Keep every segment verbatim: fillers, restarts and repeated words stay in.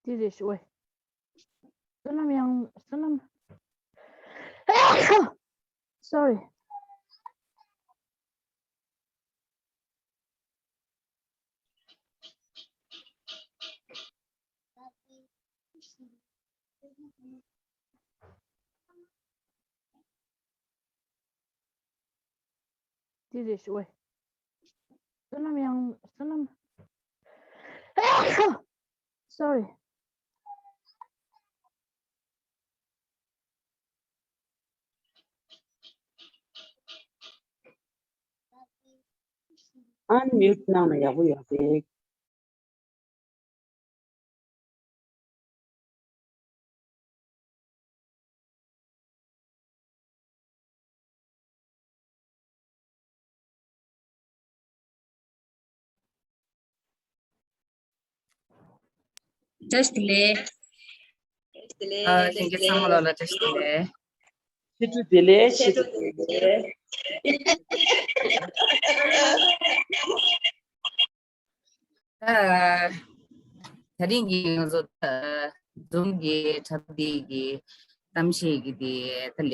འདི་རེད་ཤི་ཝེ། བསོད་ནམས་ཡང་བསོད་ནམས། Sorry། འདི་རེད་ཤི་ཝེ། བསོད་ནམས་ཡང་བསོད་ནམས། Sorry། Unmute གནང་ན་ཡག་པོ་ཡོད་རེད། བཀྲ་ཤིས་བདེ་ལེགས། ཨ། ལྷན་རྒྱས་ཚང་མ་ལོ་ལ་བཀྲ་ཤིས་བདེ་ལེགས། ཕྱི་དྲོ་བདེ་ལེགས། ཕྱི་དྲོ་བདེ་ལེགས། ད་ད་རིང་གི་ང་ཚོ་ད་འཛོམས་ཀྱི་དྲ་ཐོག་འདི་གི་གཏམ་བཤད་ཀྱི་དེ་ད་ལས་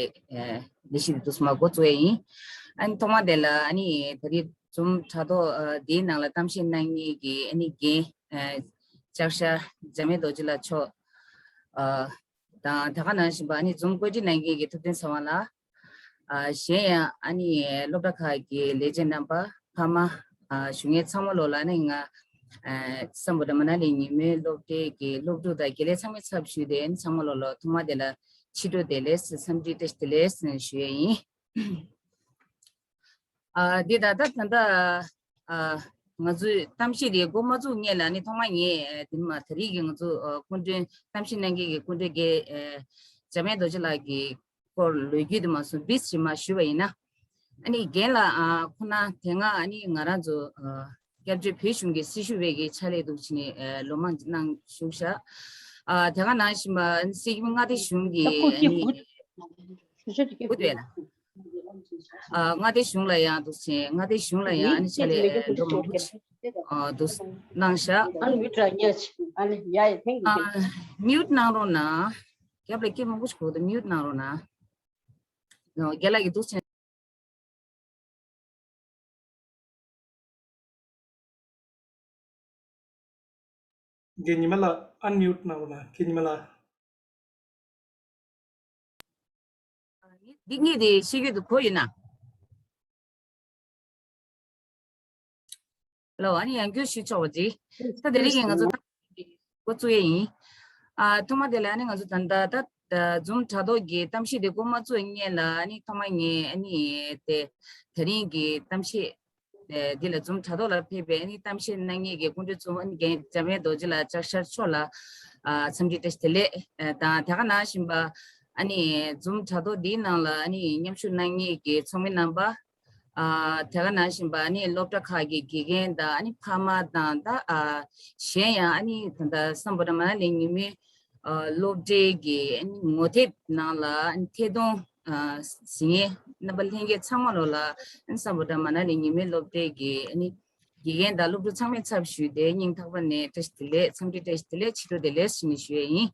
ལས་གཞི་འདི་ཚོ་མ་འགོ་བཙུགས་ཡ་ཡིན། ཨ་ནི་ཐོག་མ་དེ་ལ་ཨ་ནི་ད་རིང་འཛོམས་དྲ་ཐོག་འདིའི་ནང་ལ་གཏམ་བཤད་གནང་མཁན་གྱི་ཨ་ནི་རྒན་ལྕགས་ཤར་འཇམ་དབྱངས་རྡོ་རྗེ་ལགས་མཆོག་དང་། དེ་ག་ནང་བཞིན་པ་ཨ་ནི་འཛོམས་བཀོད་སྒྲིག་གནང་མཁན་གྱི་ཐུབ་བསྟན་ཚེ་དབང་ལགས། ཨ། གཞན་ཡང་ཨ་ནི་སློབ་གྲྭ་ཁག་གི་ལས་བྱེད་རྣམ་པ། ཕ་མ། ཨ། ཞུ་མཁན་ཚང་མ་ལོ་ལ་ནི་ང་ཨ། སམ་བྷོ་ཊ་མ་ན་ལི་ཉིན་མོའི་སློབ་གྲྭའི་གི་སློབ་ཕྲུག་དང་དགེ་ལས་ཚང་མའི་ཚབ་ཞུས་ཏེ་ཨ་ནི་ཚང་མ་ལོ་ལ་ཐོག་མ་དེ་ལ་ཕྱི་དྲོ་བདེ་ལེགས། འཚམས་འདྲི་བཀྲ་ཤིས་བདེ་ལེགས་ཞུ་ཡས་ཡིན། ཨ། འདི་ད་ལྟ་ད་ལྟ་ཨ། ང་ཚོའི་གཏམ་བཤད་དེ་འགོ་མ་བཙུགས་སྔོན་ལ་ནི་ཐོག་མ་ངས་ཨ། དེ་མ་ད་རེས་ཀྱི་ང་ཚོ་ཨ། སྐུ་མགྲོན་གཏམ་བཤད་གནང་མཁན་གྱི་སྐུ་མགྲོན་རྒན་ཨ། འཇམ་དབྱངས་རྡོ་རྗེ་ལགས་ཀྱི་སྐོར་ལོ་རྒྱུས་དེ་མ་སོང་བིས་ཞིག་མ་ཞུས་པ་ཡིན་ན། ཨ་ནི་རྒན་ལགས་ཨ། ཁོ་ན་དེ་སྔ་ཨ་ནི་ང་རང་ཚོ་ཨ། སྐྱབས་བཅོལ་བོད་གཞུང་གི་སྲི་ཞུ་བའི་གི་ཕྱག་ལས་འདུག་ཕྱིན་ནས་ཨ། ལོ་མང་གནང་བཞུགས་ཤག་ཨ། དེ་ག་ནང་བཞིན་པ་ཨ་ནི་སྲིད་སྐྱོང་མངའ་སྡེ་གཞུང་གི་ཨ་ནི་འུ་དེ་ལ། ཨ། མངའ་སྡེ་གཞུང་ལ་ཡང་འདུག་ཕྱིན། མངའ་སྡེ་གཞུང་ལ་ཡང་ཨ་ནི་ཕྱག་ལས་ལོ་མང་པོ་ཅིག་ཨ། འདུག་གནང་ཤག་ཨ། མིའུཊ་གནང་རོགས་གནང་། རྒྱབ་ལ་སྐད་མང་པོ་ཞིག་གོ་འདུག་མིའུཊ་གནང་རོགས་གནང་། རྒན་ལགས་ཀྱིས་འདུག་ཕྱིན། རྒན་ཉི་མ་ལགས་ཨན་མིའུཊ་གནང་རོགས་གནང་། རྒན་ཉི་མ་ལགས། འདི་གཉིས་དེ་ཤེས་ཀྱི་འདུག་གོ་ཡིན་ན། ལོ། ཨ་ནི་ཡང་བསྐྱར་ཞུ་ཆོག་པ་ཅིག་ད་དེ་རིང་གི་ང་ཚོ་འགོ་བཙུགས་ཡས་ཡིན། ཨ། ཐོག་མ་དེ་ལ་ཨ་ནི་ང་ཚོ་ད་ལྟ་ད་འཛོམས་དྲ་ཐོག་གི་གཏམ་བཤད་དེ་འགོ་མ་བཙུགས་སྔོན་ལ་ཨ་ནི་ཐོག་མ་ངས་ཨ་ནི་དེ་ད་རིང་གི་གཏམ་བཤད་ཨ། འདི་ལ་འཛོམས་དྲ་ཐོག་ལ་ཕེབས་པའི་ཨ་ནི་གཏམ་བཤད་གནང་མཁན་གྱི་སྐུ་མགྲོན་གཙོ་བོ་ཨ་ནི་རྒན་འཇམ་དབྱངས་རྡོ་རྗེ་ལགས་ལྕགས་ཤར་མཆོག་ལ་ཨ། འཚམས་འདྲི་བཀྲ་ཤིས་བདེ་ལེགས་ཨ། དང་དེ་ག་ནང་བཞིན་པ་ཨ་ནི་འཛོམས་དྲ་ཐོག་འདིའི་ནང་ལ་ཨ་ནི་མཉམ་ཞུགས་གནང་མཁན་གྱི་ཚོགས་མི་རྣམ་པ། ཨ། དེ་ག་ནང་བཞིན་པ་ཨ་ནི་སློབ་གྲྭ་ཁག་གི་དགེ་རྒན་དང་ཨ་ནི་ཕ་མ་དང་ད་ཨ། གཞན་ཡང་ཨ་ནི་ད་ལྟ་སམ་བྷོ་ཊ་མ་ན་ལི་ཉིན་མོའི་ཨ། སློབ་གྲྭའི་གི་ཨ་ནི་ངོ་དེབ་ནང་ལ་ཨ་ནི་ཐད་གཏོང་ཨ། གཟིགས་མཁན་རྣམ་པ་ལྷན་རྒྱས་ཚང་མ་ལོ་ལ་ཨ་ནི་སམ་བྷོ་ཊ་མ་ན་ལི་ཉིན་མོའི་སློབ་གྲྭའི་གི་ཨ་ནི་དགེ་རྒན་དང་སློབ་ཕྲུག་ཚང་མའི་ཚབ་ཞུས་ཏེ་སྙིང་ཐག་པ་ནས་བཀྲ་ཤིས་བདེ་ལེགས། འཚམས་འདྲི་བཀྲ་ཤིས་བདེ་ལེགས། ཕྱི་དྲོ་བདེ་ལེགས་ཞུ་ནས་ཞུ་ཡས་ཡིན།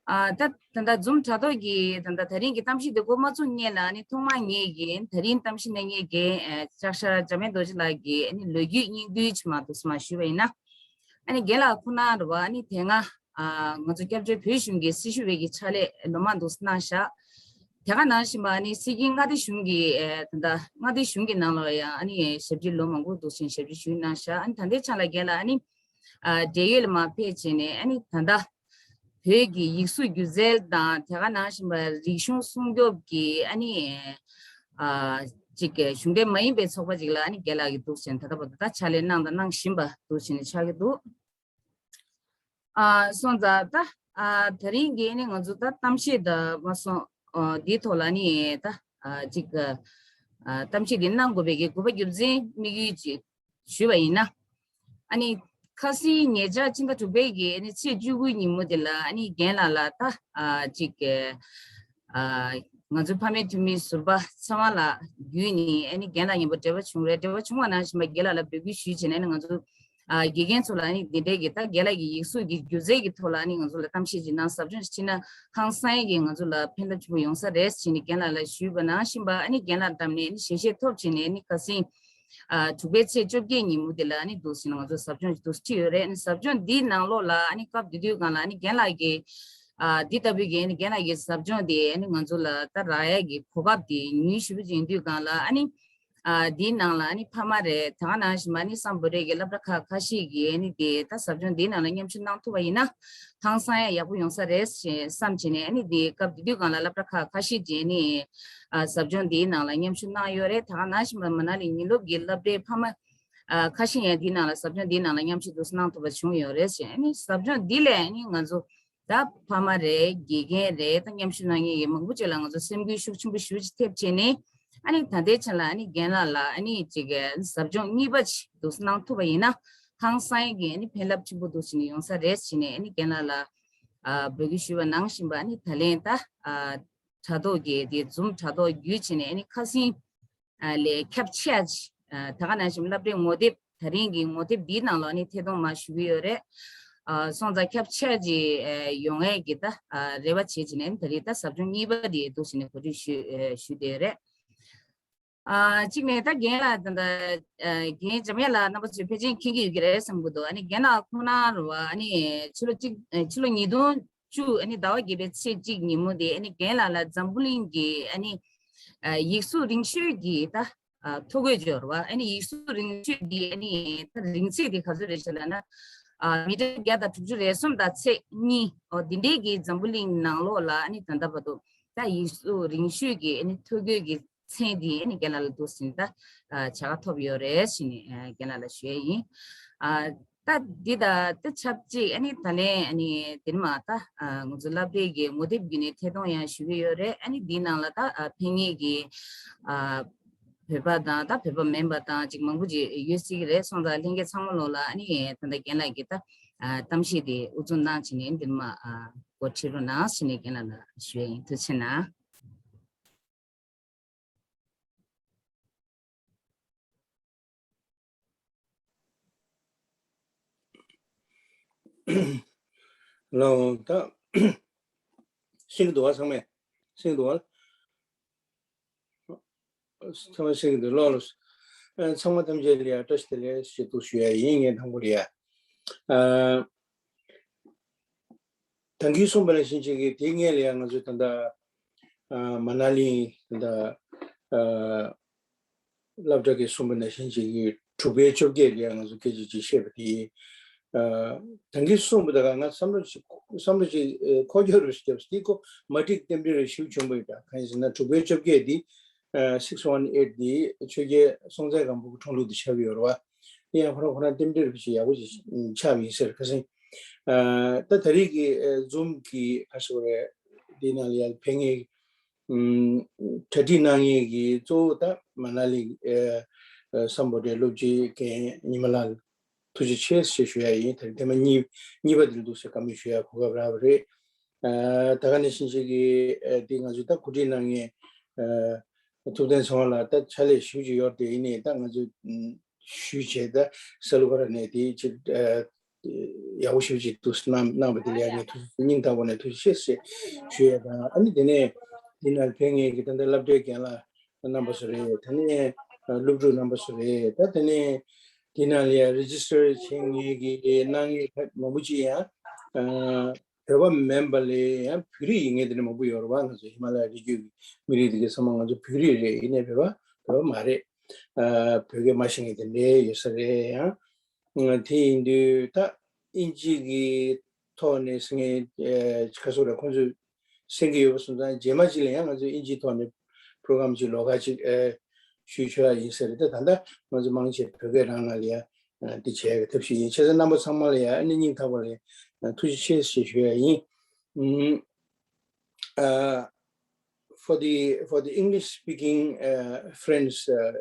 ཨ། ད་ད་ལྟ་འཛོམས་དྲ་ཐོག་གི་ད་ལྟ་ད་རིང་གི་གཏམ་བཤད་དེ་འགོ་མ་བཙུགས་སྔོན་ལ་ནི་ཐོག་མ་ངས་ཀྱིས་ད་རིང་གཏམ་བཤད་གནང་མཁན་རྒན་ཨ། ལྕགས་ཤར་འཇམ་དབྱངས་རྡོ་རྗེ་ལགས་ཀྱི་ཨ་ནི་ལོ་རྒྱུས་སྙིང་བསྡུས་ཅིག་མ་འདུག་སེ་མ་ཞུས་པ་ཡིན་ན། ཨ་ནི་རྒན་ལགས་ཁོ་ན་རེད་བ། ཨ་ནི་དེ་སྔ་ཨ། ང་ཚོ་སྐྱབས་བཅོལ་བོད་གཞུང་གི་སྲི་ཞུ་བའི་གི་ཕྱག་ལས་ལོ་མང་འདུག་སེ་གནང་ཤག་དེ་ག་ནང་བཞིན་པ་ཨ་ནི་སྲིད་སྐྱོང་མངའ་སྡེ་གཞུང་གི་ཨ། ད་ལྟ་མངའ་སྡེ་གཞུང་གི་ནང་ལ་ཡང་ཨ་ནི་ཞབས་ཕྱི་ལོ་མང་པོ་འདུག་སེ་ཞབས་ཕྱི་ཞུས་གནང་ཤག་ཨ་ནི་ད་ལྟའི་ཆ་ལ་རྒན་ལགས་ཨ་ནི་ཨ། འབྲེལ་ཡོད་ལ་མར་ཕེབས་བྱས་ནས་ཨ་ནི་ད་ལྟ་བོད་ཀྱི་ཡིག་གཟུགས་སྒྱུ་རྩལ་དང་དེ་ག་ནང་བཞིན་པ་རིག་གཞུང་སྲུང་སྐྱོབ་ཀྱི་ཨ་ནི་ཨ། ཅིག་གི་གཞུང་འབྲེལ་མ་ཡིན་པའི་ཚོགས་པ་ཅིག་ལ་ཨ་ནི་རྒན་ལགས་ཀྱིས་འདུག་སེ་ད་ལྟ་བར་དུ་ད་ཕྱག་ལས་གནང་དང་གནང་བཞིན་པ་འདུག་སེ་ནས་ཆགས་ཀྱི་འདུག་ཨ། སོང་ཙང་ད་ཨ། ད་རིང་གི་ཨ་ནི་ང་ཚོ་ད་གཏམ་བཤད་ད་མ་སོང་ཨ། འདིའི་ཐོག་ལ་ཨ་ནི་ད་ཨ། ཅིག་ཨ། གཏམ་བཤད་འདི་གནང་དགོས་པའི་གི་དགོས་པ་རྒྱུ་མཚན་དམིགས་ཡུལ་ཅིག་ཞུས་པ་ཡིན་ན། ཨ་ནི་ཁ་སང་ཉེ་ཆར་ཕྱི་ཟླ་དྲུག་པའི་གི་ཨ་ནི་ཚེས་བཅུ་དགུ་ཉིན་མོ་དེ་ལ་ཨ་ནི་རྒན་ལགས་ལ་ད་ཨ། ཅིག་ཨ། ང་ཚོའི་ཕ་མེས་ཐུ་མི་ཟུར་པ་ཚང་མ་ལ་བརྒྱུད་ནས་ཨ་ནི་རྒན་ལགས་མཉམ་པོ་འབྲེལ་བ་བྱུང་རེད། འབྲེལ་བ་བྱུང་བ་ནང་བཞིན་པ་རྒན་ལགས་ལ་འབོད་སྐུལ་ཞུས་བྱས་ནས་ཨ་ནི་ང་ཚོ་ཨ་དགེ་རྒན་ཚོ་ལ་ཨ་ནི་འདི་འདྲའི་གི་ད་རྒན་ལགས་ཀྱི་ཡིག་གཟུགས་ཀྱི་སྒྱུ་རྩལ་གྱི་ཐོག་ལ་ཨ་ནི་ང་ཚོ་ལ་གཏམ་བཤད་ཅིག་གནང་ཟབ་སྦྱོང་ཅིག་ཕྱིན་ན་ཧང་སང་ཡས་ཀྱི་ང་ཚོ་ལ་ཕན་ཐོགས་ཆེན་པོ་ཡོང་ས་རེད་ཟེར་ནས་རྒན་ལགས་ལ་ཞུས་པ་ནང་བཞིན་པ་ཨ་ནི་རྒན་ལགས་འགྲམ་ནས་ཨ་ནི་ཞལ་བཞེས་ཐོབ་བྱས་ནས་ཨ་ནི་ཁ་སང་ཨ་དྲུག་པའི་ཚེས་བཅོ་བརྒྱད་ཉིན་མོ་དེ་ལ་ཨ་ནི་འདུག་ཟེར་ན་ང་ཚོ་ཟབ་སྦྱོང་ཅིག་འདུག་ཁྲིད་ཡོད་རེད། ཨ་ནི་ཟབ་སྦྱོང་འདིའི་ནང་ལོགས་ལ་ཨ་ནི་སྐབས་དེ་དུས་སྒང་ལ་ཨ་ནི་རྒན་ལགས་ཀྱིས་ཨ་འདི་ལྟ་བུའི་གི་ཨ་ནི་རྒན་ལགས་ཀྱི་ཟབ་སྦྱོང་དེ་ཨ་ནི་ང་ཚོ་ལ་ད་རག་ཡས་ཀྱི་གོ་སྐབས་དེ་ཉུང་ཤོས་ཅིག་ཡིན་དུས་སྒང་ལ་ཨ་ནི་ཨ་འདིའི་ནང་ལ་ཨ་ནི་ཕ་མ་རེད། ད་ག་ནང་བཞིན་ཨ་ནི་སམ་བྷོ་ཊའི་གི་སློབ་གྲྭ་ཁག་ཁ་ཤས་ཀྱིས་ཨ་ནི་དེ་ད་ཟབ་སྦྱོང་འདིའི་ནང་ལ་མཉམ་ཞུགས་གནང་ཐུབ་པ་ཡིན་ན་ཧང་སང་ཡ་ཡག་པོ་ཡོང་ས་རེད་ཞེས་བསམ་བྱས་ནས་ཨ་ནི་དེ་སྐབས་དེ་དུས་སྒང་ལ་སློབ་གྲྭ་ཁག་ཁ་ཤས་ཀྱིས་ཨ་ནི་ཨ་ཟབ་སྦྱོང་འདིའི་ནང་ལ་མཉམ་ཞུགས་གནང་ཡོད་རེད། ད་ག་ནང་བཞིན་མ་ན་ལི་ཉིན་རློབ་ཀྱི་སློབ་གྲྭའི་ཕ་མ་ཨ་ཁ་ཤས་ཡང་འདིའི་ནང་ལ་ཟབ་སྦྱོང་འདིའི་ནང་ལ་མཉམ་ཞུགས་དུ་གནང་ཐུབ་པ་བྱུང་ཡོད་རེད་ཞེས། ཨ་ནི་ཟབ་སྦྱོང་འདི་ལས་ཨ་ནི་ང་ཚོ་ད་ཕ་མ་རེད། དགེ་རྒན་རེད། ད་མཉམ་ཞུགས་གནང་མཁན་ཡང་མང་པོ་ཅིག་ལ་ང་ཚོ་སེམས་འགུལ་ཤུགས་ཆེན་པོ་ཞེ་པོ་ཅིག་ཐེབས་བྱས་ནས་ཨ་ནི་ད་ལྟའི་ཆ་ལ་ཨ་ནི་རྒན་ལགས་ལ་ཨ་ནི་ཅིག་ཟབ་སྦྱོང་གཉིས་པ་ཅིག་འདུག་གནང་ཐུབ་པ་ཡིན་ན་ཧང་སང་ཡས་ཀྱི་ཨ་ནི་ཕན་རླབས་ཆེན་པོ་འདུག་ཟེར་ནས་ཡོང་ས་རེད་ཟེར་ནས་ཨ་ནི་རྒན་ལགས་ལ་ཨ་འབོད་སྐུལ་ཞུས་པ་ནང་བཞིན་པ་ཨ་ནི་ད་ལན་ད་ཨ་དྲ་ཐོག་གི་དེ་ཛུམ་དྲ་ཐོག་བརྒྱུད་བྱས་ནས་ཨ་ནི་ཁ་སང་ཨ་ལས་ཁྱབ་ཆེ་ཨ་ཅིག་ཨ་ད་ག་ནང་བཞིན་སློབ་གྲྭའི་ངོ་དེབ་ད་རིང་གི་ངོ་དེབ་འདིའི་ནང་ལ་ནི་ཐད་གཏོང་མ་ཞུ་གི་ཡོད་རེད། ཨ་སོང་ཙང་ཁྱབ་ཆེ་ཅིག་ཨ་ཡོང་ཡས་ཀྱི་ད་ཨ་རེ་བ་བྱེད་ཅིག་ནས་ད་རེས་ད་ཟབ་སྦྱོང་གཉིས་པ་དེ་འདུག་ཟེར་ནས་གོ་སྒྲིག་ཞུ་ཨ་ཞུ་བསྡད་ཡོད་རེད། ཨ་གཅིག་ནས་ད་རྒན་ལགས་ད་ལྟ་ཨ་རྒན་འཇམ་དབྱངས་ལགས་རྣམ་པ་ཚོས་ཕལ་ཆེར་མཁྱེན་གྱི་ཡོད་ཀྱི་རེད་བསམ་གྱི་འདུག་ཨ་ནི་རྒན་ལགས་ཁོང་རང་རུ་ཨ་ནི་ཕྱི་ལོ་གཅིག་ཨ་ཕྱི་ལོ་ཉིས་སྟོང་བཅུ་ཨ་ནི་ཟླ་བ་བརྒྱད་པའི་ཚེས་གཅིག་ཉིན་མོ་དེ་ཨ་ནི་རྒན་ལགས་ལ་འཛམ་བུ་གླིང་གི་ཨ་ནི་ཨ་ཡིག་གཟུགས་རིང་ཤོས་ཀྱི་ད་ཨ་ཐོ་འགོད་འབྱོར་བ། ཨ་ནི་ཡིག་གཟུགས་རིང་ཤོས་འདི་ཨ་ནི་ད་རིང་ཚད་དེ་ག་ཚོད་རེད་ཟེར་ལབ་ན་ཨ་མི་ཊར་བརྒྱ་དང་དྲུག་ཅུ་རེ་གསུམ་དང་ཚེག་གཉིས། ཨོ་འདི་འདྲའི་གི་འཛམ་བུ་གླིང་ནང་ལོགས་ལ་ཨ་ནི་ད་ལྟ་བར་དུ་ད་ཡིག་གཟུགས་རིང་ཤོས་ཀྱི་ཨ་ནི་ཐོ་འགོད་ཀྱི་མཚན་འདི་ཨ་ནི་རྒན་ལགས་ལ་འདུག་ཟིན་ད་ཨ་བྱ་དགའ་ཐོབ་ཡོད་རེད་ཟེར་ནས་ཨ་རྒན་ལགས་ལ་ཞུ་ཡས་ཡིན། ཨ་ད་འདི་ད་ད་ཆབས་ཅིག་ཨ་ནི་ད་ལན་ཨ་ནི་དེ་ནི་མ་ད་ཨ་ང་ཚོ་སློབ་གྲྭའི་གི་ངོ་དེབ་བརྒྱུད་ནས་ཐད་གཏོང་ཡང་ཞུ་གི་ཡོད་རེད། ཨ་ནི་འདིའི་ནང་ལ་ད་ཨ་ཕན་ངེས་ཀྱི་ཨ་བོད་པ་དང་ད་བོད་པ་མིན་པ་དང་ཅིག་མང་པོ་ཅིག་ཡོད་སྲིད་ཀྱི་རེད། སོང་ཙང་ལྷན་རྒྱས་ཚང་མ་ལོག་ལ་ཨ་ནི་ད་ལྟ་རྒན་ལགས་ཀྱི་ད་ཨ་གཏམ་བཤད་དེ་དབུ་འཛུགས་གནང་བྱས་ནས་འདི་ནི་མ་ཨ་འགོ་ཁྲིད་རོགས་གནང་ཟེར་ནས་རྒན་ལགས་ལ་ཞུ་ཡས་ཡིན། ཐུགས་རྗེ་གནང་། ལའོ་ད། ཤེས་ཀྱི་འདུག་བ། ཚང་མས་ཤེས་ཀྱི་འདུག་བ། ཚང་མས་ཤེས་ཀྱི་འདུག་ལོ་ལོ། ཨ་ཚང་མ་ཐམས་ཅད་ལ་ཡ་བཀྲ་ཤིས་བདེ་ལེགས་ཞེས་འདུག་ཞུ་ཡ་ཡིན། ངས་དང་པོ་ལ་ཡ། ཨ་ད་གིན་གསུངས་པ་ནང་བཞིན་བྱེད་ཀྱི་དེ་སྔོན་ལ་ཡ་ང་ཚོས་ད་ལྟ་ཨ་མ་ན་ལི་ད་ལྟ་ཨ་སློབ་གྲྭ་གིས་གསུངས་པ་ནང་བཞིན་བྱེད་ཀྱི་དྲུག་པའི་བཅོ་བརྒྱད་ལ་ཡ་ང་ཚོ་སྐད་ཆ་ཅིག་བཤད་པ་དེ། ཨ་ད་གིན་གསུངས་པ་དང་ང་བསམ་བློ་ཅིག་བསམ་བློ་ཅིག་ཨ་འཁོར་རྒྱུག་རུ་བརྒྱབ་སྟེ་ཁོ་མ་འགྲིག་རྟེན་འབྲེལ་རེ་ཞིག་བྱུང་བ་ཡོད་ད། གང་ཡིན་ཟེར་ན་དྲུག་པའི་བཅོ་བརྒྱད་འདི་ཨ་six one eight འདི་ཆོས་རྒྱལ་སྲོང་བཙན་སྒམ་པོ་གི་འཁྲུངས་ལུགས་དེ་ཆགས་ཀྱི་ཡོད་རེད་བ། དེ་ཡང་ཁོ་རང་ཁོ་རང་རྟེན་འབྲེལ་རེ་ཞིག་ཡག་པོ་ཅིག་ཆགས་པ་ཡིན་ཟེར། ཁ་སང་ཨ་ད་ད་རེས་ཀྱི་ཨ་Zoom གི་ཁ་ཤོ་རེ་འདི་ནང་ལ་ཡ་ཕན་ངེས་ཨུམ་གྲ་སྒྲིག་གནང་མཁན་གྱི་གཙོ་བོ་ད་མ་ན་ལི་ཨ་ཨ་སམ་བྷོ་ཊའི་སློབ་སྤྱི་རྒན་ཉི་མ་ལགས་ཐུགས་རྗེ་ཆེ་ཞེས་ཞུ་ཡ་ཡིན། དེ་རིང་ཐེངས་མ་གཉིས་གཉིས་པ་དེ་འདུག་ཟེར་བཀའ་མོལ་ཞུ་ཡ་གོ་སྐབས་རག་པ་རེད། ཨ་ད་ག་ནང་བཞིན་བྱེད་ཀྱི་ཨ་དེ་ང་ཚོས་ད་གོ་སྒྲིག་གནང་མཁན་ཨ་ཐུབ་བསྟན་ཚེ་དབང་ལགས་ད་ཕྱག་ལས་ཞེ་པོ་ཅིག་ཡོད་དེ་ཡིན་ནའི་ད་ང་ཚོས་ཨུམ་ཞུས་བྱས་ད་ས་ལུ་ག་ར་ནས་དེ་ཅིག་ཨ་ཡག་པོ་ཞེ་པོ་ཅིག་འདུག་གནང་གནང་བ་དེ་ལ་ཡང་ངས་ཐུགས་སྙིང་ཐག་པ་ནས་ཐུགས་རྗེ་ཆེ་ཞེས་ཞུ་ཡ་དང་། ཨ་ནི་དེ་ནས་འདི་ནང་ཕེབས་མཁན་གྱི་ད་ལྟ་སློབ་གྲྭའི་རྒན་ལགས་རྣམ་པ་ཚོ་རེད། དེ་ནས་སློབ་ཕྲུག་རྣམ་པ་ཚོ་རེད། ད་དེ་ནས་འདི་ནང་ལ་ཡང་རེ་ཇི་སི་ཊར་བྱེད་མཁན་གྱི་གནང་མཁན་མང་པོ་ཅིག་ཡང་ཨ་བོད་པ་མིན་པ་ལས་ཡང་བོད་རིགས་ཡིན་མཁན་དེ་འདྲ་མང་པོ་ཡོད་རེད་བ། ང་ཚོ་ཧི་མ་ལ་ཡ་རི་རྒྱུད་ཀྱི་མི་རིགས་དེ་གའི་ཚང་མ་ང་ཚོ་བོད་རིགས་རེད། ཡིན་ནའི་བོད་པ་བོད་པ་མ་རེད། ཨ་བོད་སྐད་མ་ཤེས་མཁན་དེ་འདྲའི་ཡོད་ས་རེད། ཡང་དེ་ཡིན་དུས་ད་ཨིན་ཇི་གི་ཐོག་ནས་ཟེར་མཁན་ཨ་ཁ་སོ་ར་ཁོང་ཚོས་གསན་གྱི་ཡོད་པ་སོང་ཙང་རྗེས་མ་ཅིག་ལ་ཡང་ང་ཚོས་ཨིན་ཇིའི་ཐོག་ནས་པྲོ་གྲམ་ཅིག་ལོགས་ཀ་ཅིག་ཨ་ཞུས་ཆོག་ཡ་ཡིན་ས་རེད། ད་ད་ལྟ་ང་ཚོ་མང་ཆེ་བོད་སྐད་རང་ནང་ལ་ཡ་ཨ་འདི་བྱས་ཀྱི་ཐབས་ཤེས་ཡིན། བྱས་ཙང་རྣམ་པ་ཚང་མ་ལ་ཡ་ཨ་ནི་སྙིང་ཐག་པ་ལ་ཨ་ཐུགས་རྗེ་ཆེ་ཞེས་ཞུ་ཡ་ཡིན། ཨུམ། Uh, for the for the English speaking uh, friends uh,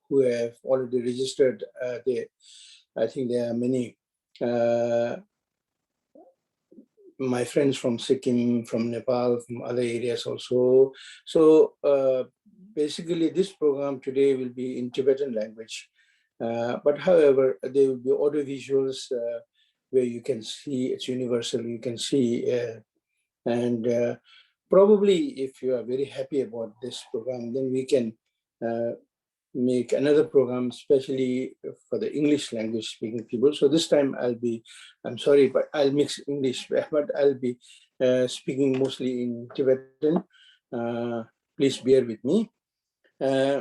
who have already registered, uh, they, I think there are many. Uh, my friends from Sikkim, from Nepal, from other areas also. So uh, basically, this program today will be in Tibetan language. Uh, but however, there will be audio visuals uh, where you can see it's universal. You can see, uh, and uh, probably if you are very happy about this program, then we can uh, make another program specially for the English language speaking people. So this time I'll be, I'm sorry, but I'll mix English, but I'll be uh, speaking mostly in Tibetan. Uh, please bear with me. Uh,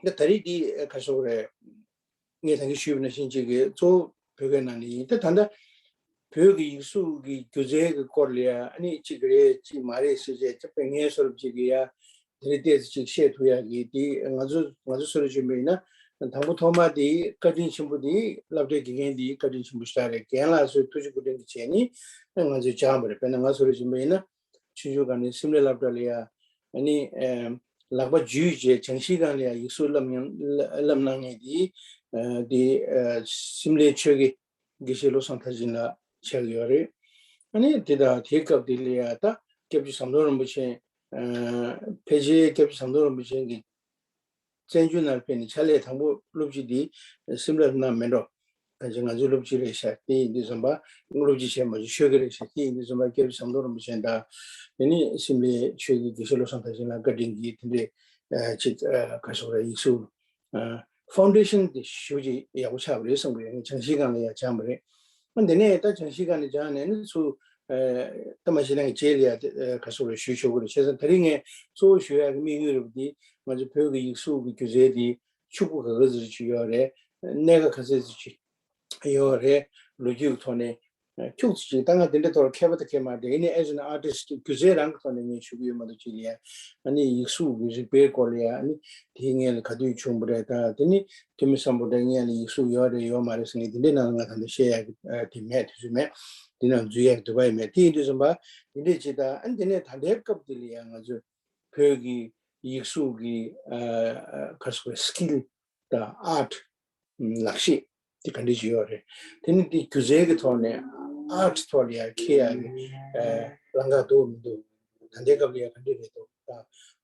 ད་ད་རེས་འདི་ག་རེ་ཟེར་དགོས་རེད། ངས་ད་གིན་ཞུས་པ་ནང་བཞིན་ཅིག་གི་གཙོ་བོ་བོད་སྐད་ནང་ནས་ཡིན། ད་ད་ལྟ་བོད་ཀྱི་ཡིག་གཟུགས་ཀྱི་སྒྱུ་རྩལ་གྱི་སྐོར་ལ་ཡ་ཨ་ནི་གཅིག་རེད་གཅིག་མ་རེད་ཟེར་བྱས་ཅིག་དཔེ་ངའི་བཟོ་འདྲ་ཅིག་གི་ཡ་དེ་རིང་ཏོག་ཙམ་ཅིག་བཤད་ཐུབ་ཡག་གི་དེ་ང་ཚོ་ང་ཚོ་བཟོ་འདྲ་བྱུང་བ་ཡིན་ན། དང་པོ་ཐོག་མ་དེ་བཀའ་དྲིན་ཆེན་པོ་དེ་སློབ་གྲྭའི་དགེ་རྒན་དེ་བཀའ་དྲིན་ཆེན་པོ་ཞིག་རེད། རྒན་ལགས་ཚོའི་ཐུགས་རྗེ་སྐུ་དྲིན་གྱི་བྱས་ནས་ང་ཚོས་སྦྱངས་པ་རེད། དཔེར་ན་ང་བཟོ་འདྲ་བྱུང་བ་ཡིན་ན། ཆུང་ཆུང་སྒང་ནས་སིམ་ལའི་སློབ་གྲྭ་ལ་ཡ་ཨ་ནི་ཨེམ་ལག་པ་འཇུས་རྗེས་བྱང་ཤིང་སྒང་ལ་ཡ་ཡིག་གཟུགས་བསླབ་མྱོང་བསླབ་གནང་མཁན་དེ་ཨ་དེ་ཨ་སིམ་ལའི་ཆོས་དགེ་དགེ་བཤེས་བློ་བཟང་མཐར་ཕྱིན་ལགས་ཆགས་ཡོད་རེད། ཨ་ནི་དེ་དང་དེའི་སྐབས་དེ་ལ་ཡ་ད་སྐྱབས་རྗེ་ཟམ་གདོང་རིན་པོ་ཆེ་ཨ་ཕལ་ཆེར་སྐྱབས་རྗེ་ཟམ་གདོང་རིན་པོ་ཆེ་གི་བཙན་བྱོལ་ནང་ཕེབས་ནས་ཕྱག་ལས་དང་པོ་སློབ་སྤྱི་འདི་སིམ་ལར་གནང་མེད་འགྲོ། གང་ཅི་ང་ཚོའི་སློབ་སྤྱི་རེད་ཤག་དེ་ཡིན་དུས་ཙམ་པ་སློབ་སྤྱི་བྱས་མ་བྱུང་ཆོས་དགེ་རེད་ཤག་དེ་ཡིན་དུས་ཙམ་པ་སྐྱབས་རྗེ་ཟམ་གདོང་རིན་པོ་ཆེ་དང་དེ་ནི་སིམ་ལའི་ཆོས་ཀྱི་དགེ་བཤེས་བློ་བཟང་མཐར་ཕྱིན་ལགས་བཀའ་དྲིན་གྱིས་དེ་འདྲའི་ཅིག་ག་རེ་ཟེར་དགོས་རེད། ཡིག་གཟུགས་ཕའུན་ཌེ་ཤན་དེ་ཞེ་པོ་ཅིག་ཡག་པོ་ཆགས་པ་རེད་བསམ་གྱི་ཡོད། ངས་བྱང་ཤིང་སྒང་ལ་ཡ་སྦྱངས་པ་རེད། ཨ་འདི་ནས་ད་བྱང་ཤིང་སྒང་ནས་སྦྱངས་ནས་ནི་ཚུར་ཨ་ད་མ་གཞི་ནས་རྗེས་ལ་ཡ་དེ་ཨ་ག་རེ་ཟེར་དགོས་རེད། ཞུ་ཆོག་གི་རེད། བྱས་ཙང་དེ་རིང་ངས་གཙོ་བོ་ཞུ་ཡག་གི་དམིགས་ཡུལ་རེད་པ་འདི་ང་ཚོ་བོད་ཀྱི་ཡིག་གཟུགས་ཀྱི་སྒྱུ་རྩལ་འདི་ཕྱུག་པོ་ག་ག་ཚོད་ཅིག་ཡོད་རེད། གནད་འགག་ག་ཚོད་ཅིག་ཡོད་རེད། ལོ་རྒྱུས་ཀྱི་ཐོག་ནས་ཁྱུག་ཙམ་ཅིག་ད་ང་དེ་འདྲའི་ཐོག་ལ་མཁས་པ་དང་མཁས་མ་རེད། ཡིན་ནའི་as an artist སྒྱུ་རྩལ་རང་གི་ཐོག་ནས་ངས་ཞུ་གི་ཡོད་མ་གཏོགས་ཅིག་ལ་ཡ་ཨ་ནི་ཡིག་གཟུགས་ཀྱི་རིག་པའི་སྐོར་ལ་ཡ་ཨ་ནི་དེའི་སྔོན་ལ་ག་དུས་བྱུང་བ་རེད། ད་དེ་ནི་ཐོན་མི་སམ་བྷོ་ཊ་ངས་ལ་ཡིག་གཟུགས་ཡོད་རེད་ཡོད་མ་རེད་ཟེར་ངས་དེ་འདྲའི་ནང་ལ་ང་ད་ལྟ་བཤད་ཡག་གི་དེ་མེད། དུས་ཚོད་མེད། དེ་ནང་འཛུལ་ཡག་གི་འདོད་པ་ཡང་མེད། དེ་ཡིན་དུས་ཙམ་པ་དེ་འདྲས་ཅིག་ད་ཨ་ནི་དེ་ནས་ད་ལྟའི་སྐབས་དེ་ལ་ཡ་ང་ཚོས་བོད་ཀྱི་ཡིག་གཟུགས་ཀྱི་ཨ་ཨ་ག་རེ་ཟེར་དགོས་རེད། སི་ཀིལ་དང་ཨར་ཊི་ལག་ཤེས་དེ་ག་འདྲས་ཅིག་ཡོད་རེད། དེ་ནི་དེ་སྒྱུ་རྩལ་གྱི་ཐོག་ནས་ཨར་ཊི་ཐོག་ལ་ཡ་འཁྱེར་ཡག་གི་ཨ་ལམ་ཁ་འདུག་མི་འདུག་ད་ལྟའི་སྐབས་ལ་ཡ་ག་འདྲས་རེད་འདུག་ད་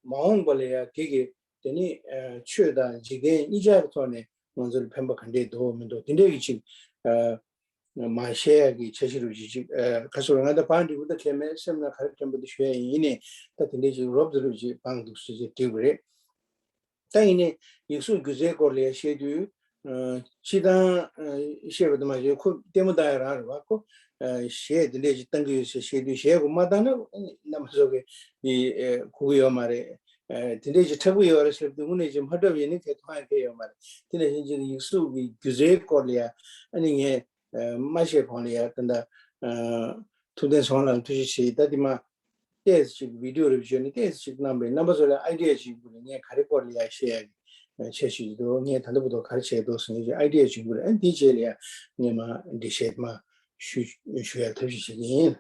མ་འོངས་པ་ལ་ཡ་དེ་གི་དེ་ནི་ཨ་ཆོས་དང་འཇིག་རྟེན་གཉིས་ཆར་གྱི་ཐོག་ནས་ང་ཚོར་ཕན་པ་ག་འདྲས་འདུག་མི་འདུག་དེ་འདྲས་ཀྱི་ཅིག་ཨ་མ་བཤད་ཡག་གི་འཆར་གཞི་རུ་ཅིག་ཅིག་ཨ་ག་རེ་ཟེར་དགོས་རེད། ང་ད་བང་སྒྲིག་པ་ད་མཁན་མེད། སེམས་ནང་ག་རེ་དྲན་པ་དེ་ཞུ་ཡག་ཡིན། ཡིན་ནའི་ད་དེ་འདྲས་ཅིག་རོབ་ཙམ་རུ་ཅིག་བང་འདུག་སེ་ཅིག་སྒྲིག་པ་རེད། ད་ཡིན་ནའི་ཡིག་གཟུགས་སྒྱུ་རྩལ་སྐོར་ལ་ཡ་བཤད་དུས་ཨ་སྤྱིར་བཏང་ཨ་བཤད་པ་དེ་མ་ཟད་ཁོ་ལྟད་མོ་ལྟ་ཡག་རང་རེད་བ། ཁོ་ཨ་གཞས་དེ་འདྲས་ཅིག་བཏང་གི་ཡོད་ཟེར་བཤད་དུས་གཞས་ཁོ་མ་བཏང་ན་རྣམ་པ་ཚོ་གི་ཨ་གོ་གི་ཡོད་མ་རེད། ཨ་དེ་འདྲས་ཅིག་མཁྲེགས་པོ་ཡོད་རེད་ཟེར་དུས་དངོས་གནས་ཅིག་མ་འཁྲབ་ཡིན་ན་གས་མཐོང་ཡག་གས་ཡོད་མ་རེད། དེ་ནང་བཞིན་ཅིག་ཡིག་གཟུགས་ཀྱི་སྒྱུ་རྩལ་སྐོར་ལ་ཡ་ཨ་ནི་ངས་ཨ་མ་བཤད་གོང་ལ་ཡ་ད་ལྟ་ཨ་ཐུབ་བསྟན་ཚེ་དབང་ལགས་ལ་ཐུགས་རྗེ་ཆེ། ད་དེ་མ་ཏོག་ཙམ་ཅིག་བི་ཌིའོ་རེ་བཞིན་ནས་ཏོག་ཙམ་ཅིག་གནང་བས་རྣམ་པ་ཚོ་ལ་ཨའི་ཌི་ཡ་ཅིག་ཡོང་གི་རེད། ངས་ག་རེ་སྐོར་ལ་ཡ་བཤད་ཡག་གི་འཆར་གཞི་ཡོད་འདུག་ངས་ད་ལྟ་བར་དུ་ག་རེ་བྱས་འདུག་ཟེར་ནས་ཨའི་ཌི་ཡ་ཅིག་ཡོང་གི་རེད། ཨ་ནི་དེའི་རྗེས་ལ་ཡ་ངས་མར་འགྲེལ་བཤད་མར་ཞུ་ཞུ་ཡག་ཐབས་ཤེས་བྱེད་ཀྱི་ཡིན།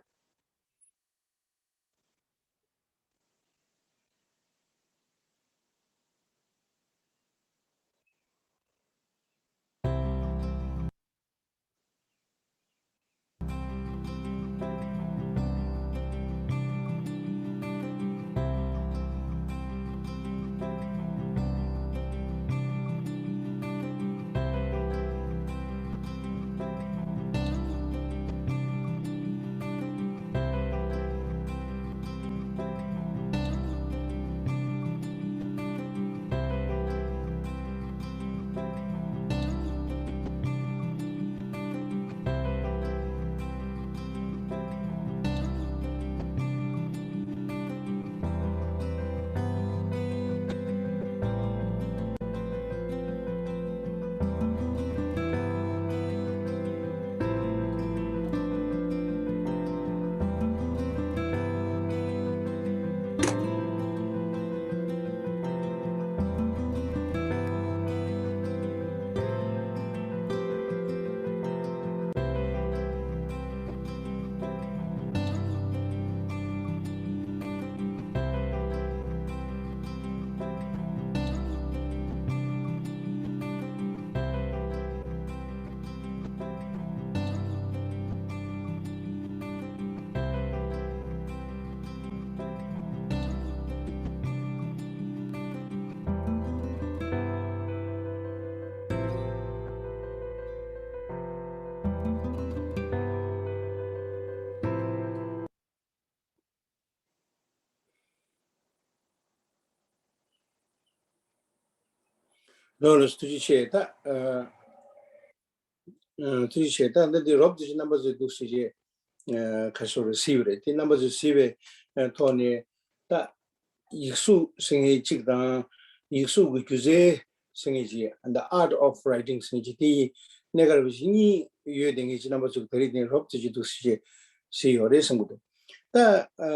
ལོ་ལོ་ཐུགས་རྗེ་ཆེ། ད་ཨ་ཨ་ཐུགས་རྗེ་ཆེ། ད་འདི་འདི་རོབ་ཏུ་ཅིག་རྣམ་པ་ཚོས་འདུག་སེ་ཅིག་ཨ་ག་ཟེར་རེད། གཟིགས་པ་རེད། དེ་རྣམ་པ་ཚོས་གཟིགས་པའི་ཨ་ཐོག་ནས་ད་ཡིག་གཟུགས་ཟེར་མཁན་གཅིག་དང་། ཡིག་གཟུགས་ཀྱི་སྒྱུ་རྩལ་ཟེར་མཁན་གཅིག The Art of Writing ཟེར་མཁན་གཅིག་དེ་ཡི་གནས་སྐབས་ཅིག་གཉིས་ཡོད་བསྡད་མཁན་གྱི་རྣམ་པ་ཚོས་ད་རེས་དེ་རོབ་ཙམ་ཅིག་འདུག་སེ་ཅིག་གཟིགས་ཡོད་རེད་བསམ་གྱི་འདུག་ད་ཨ་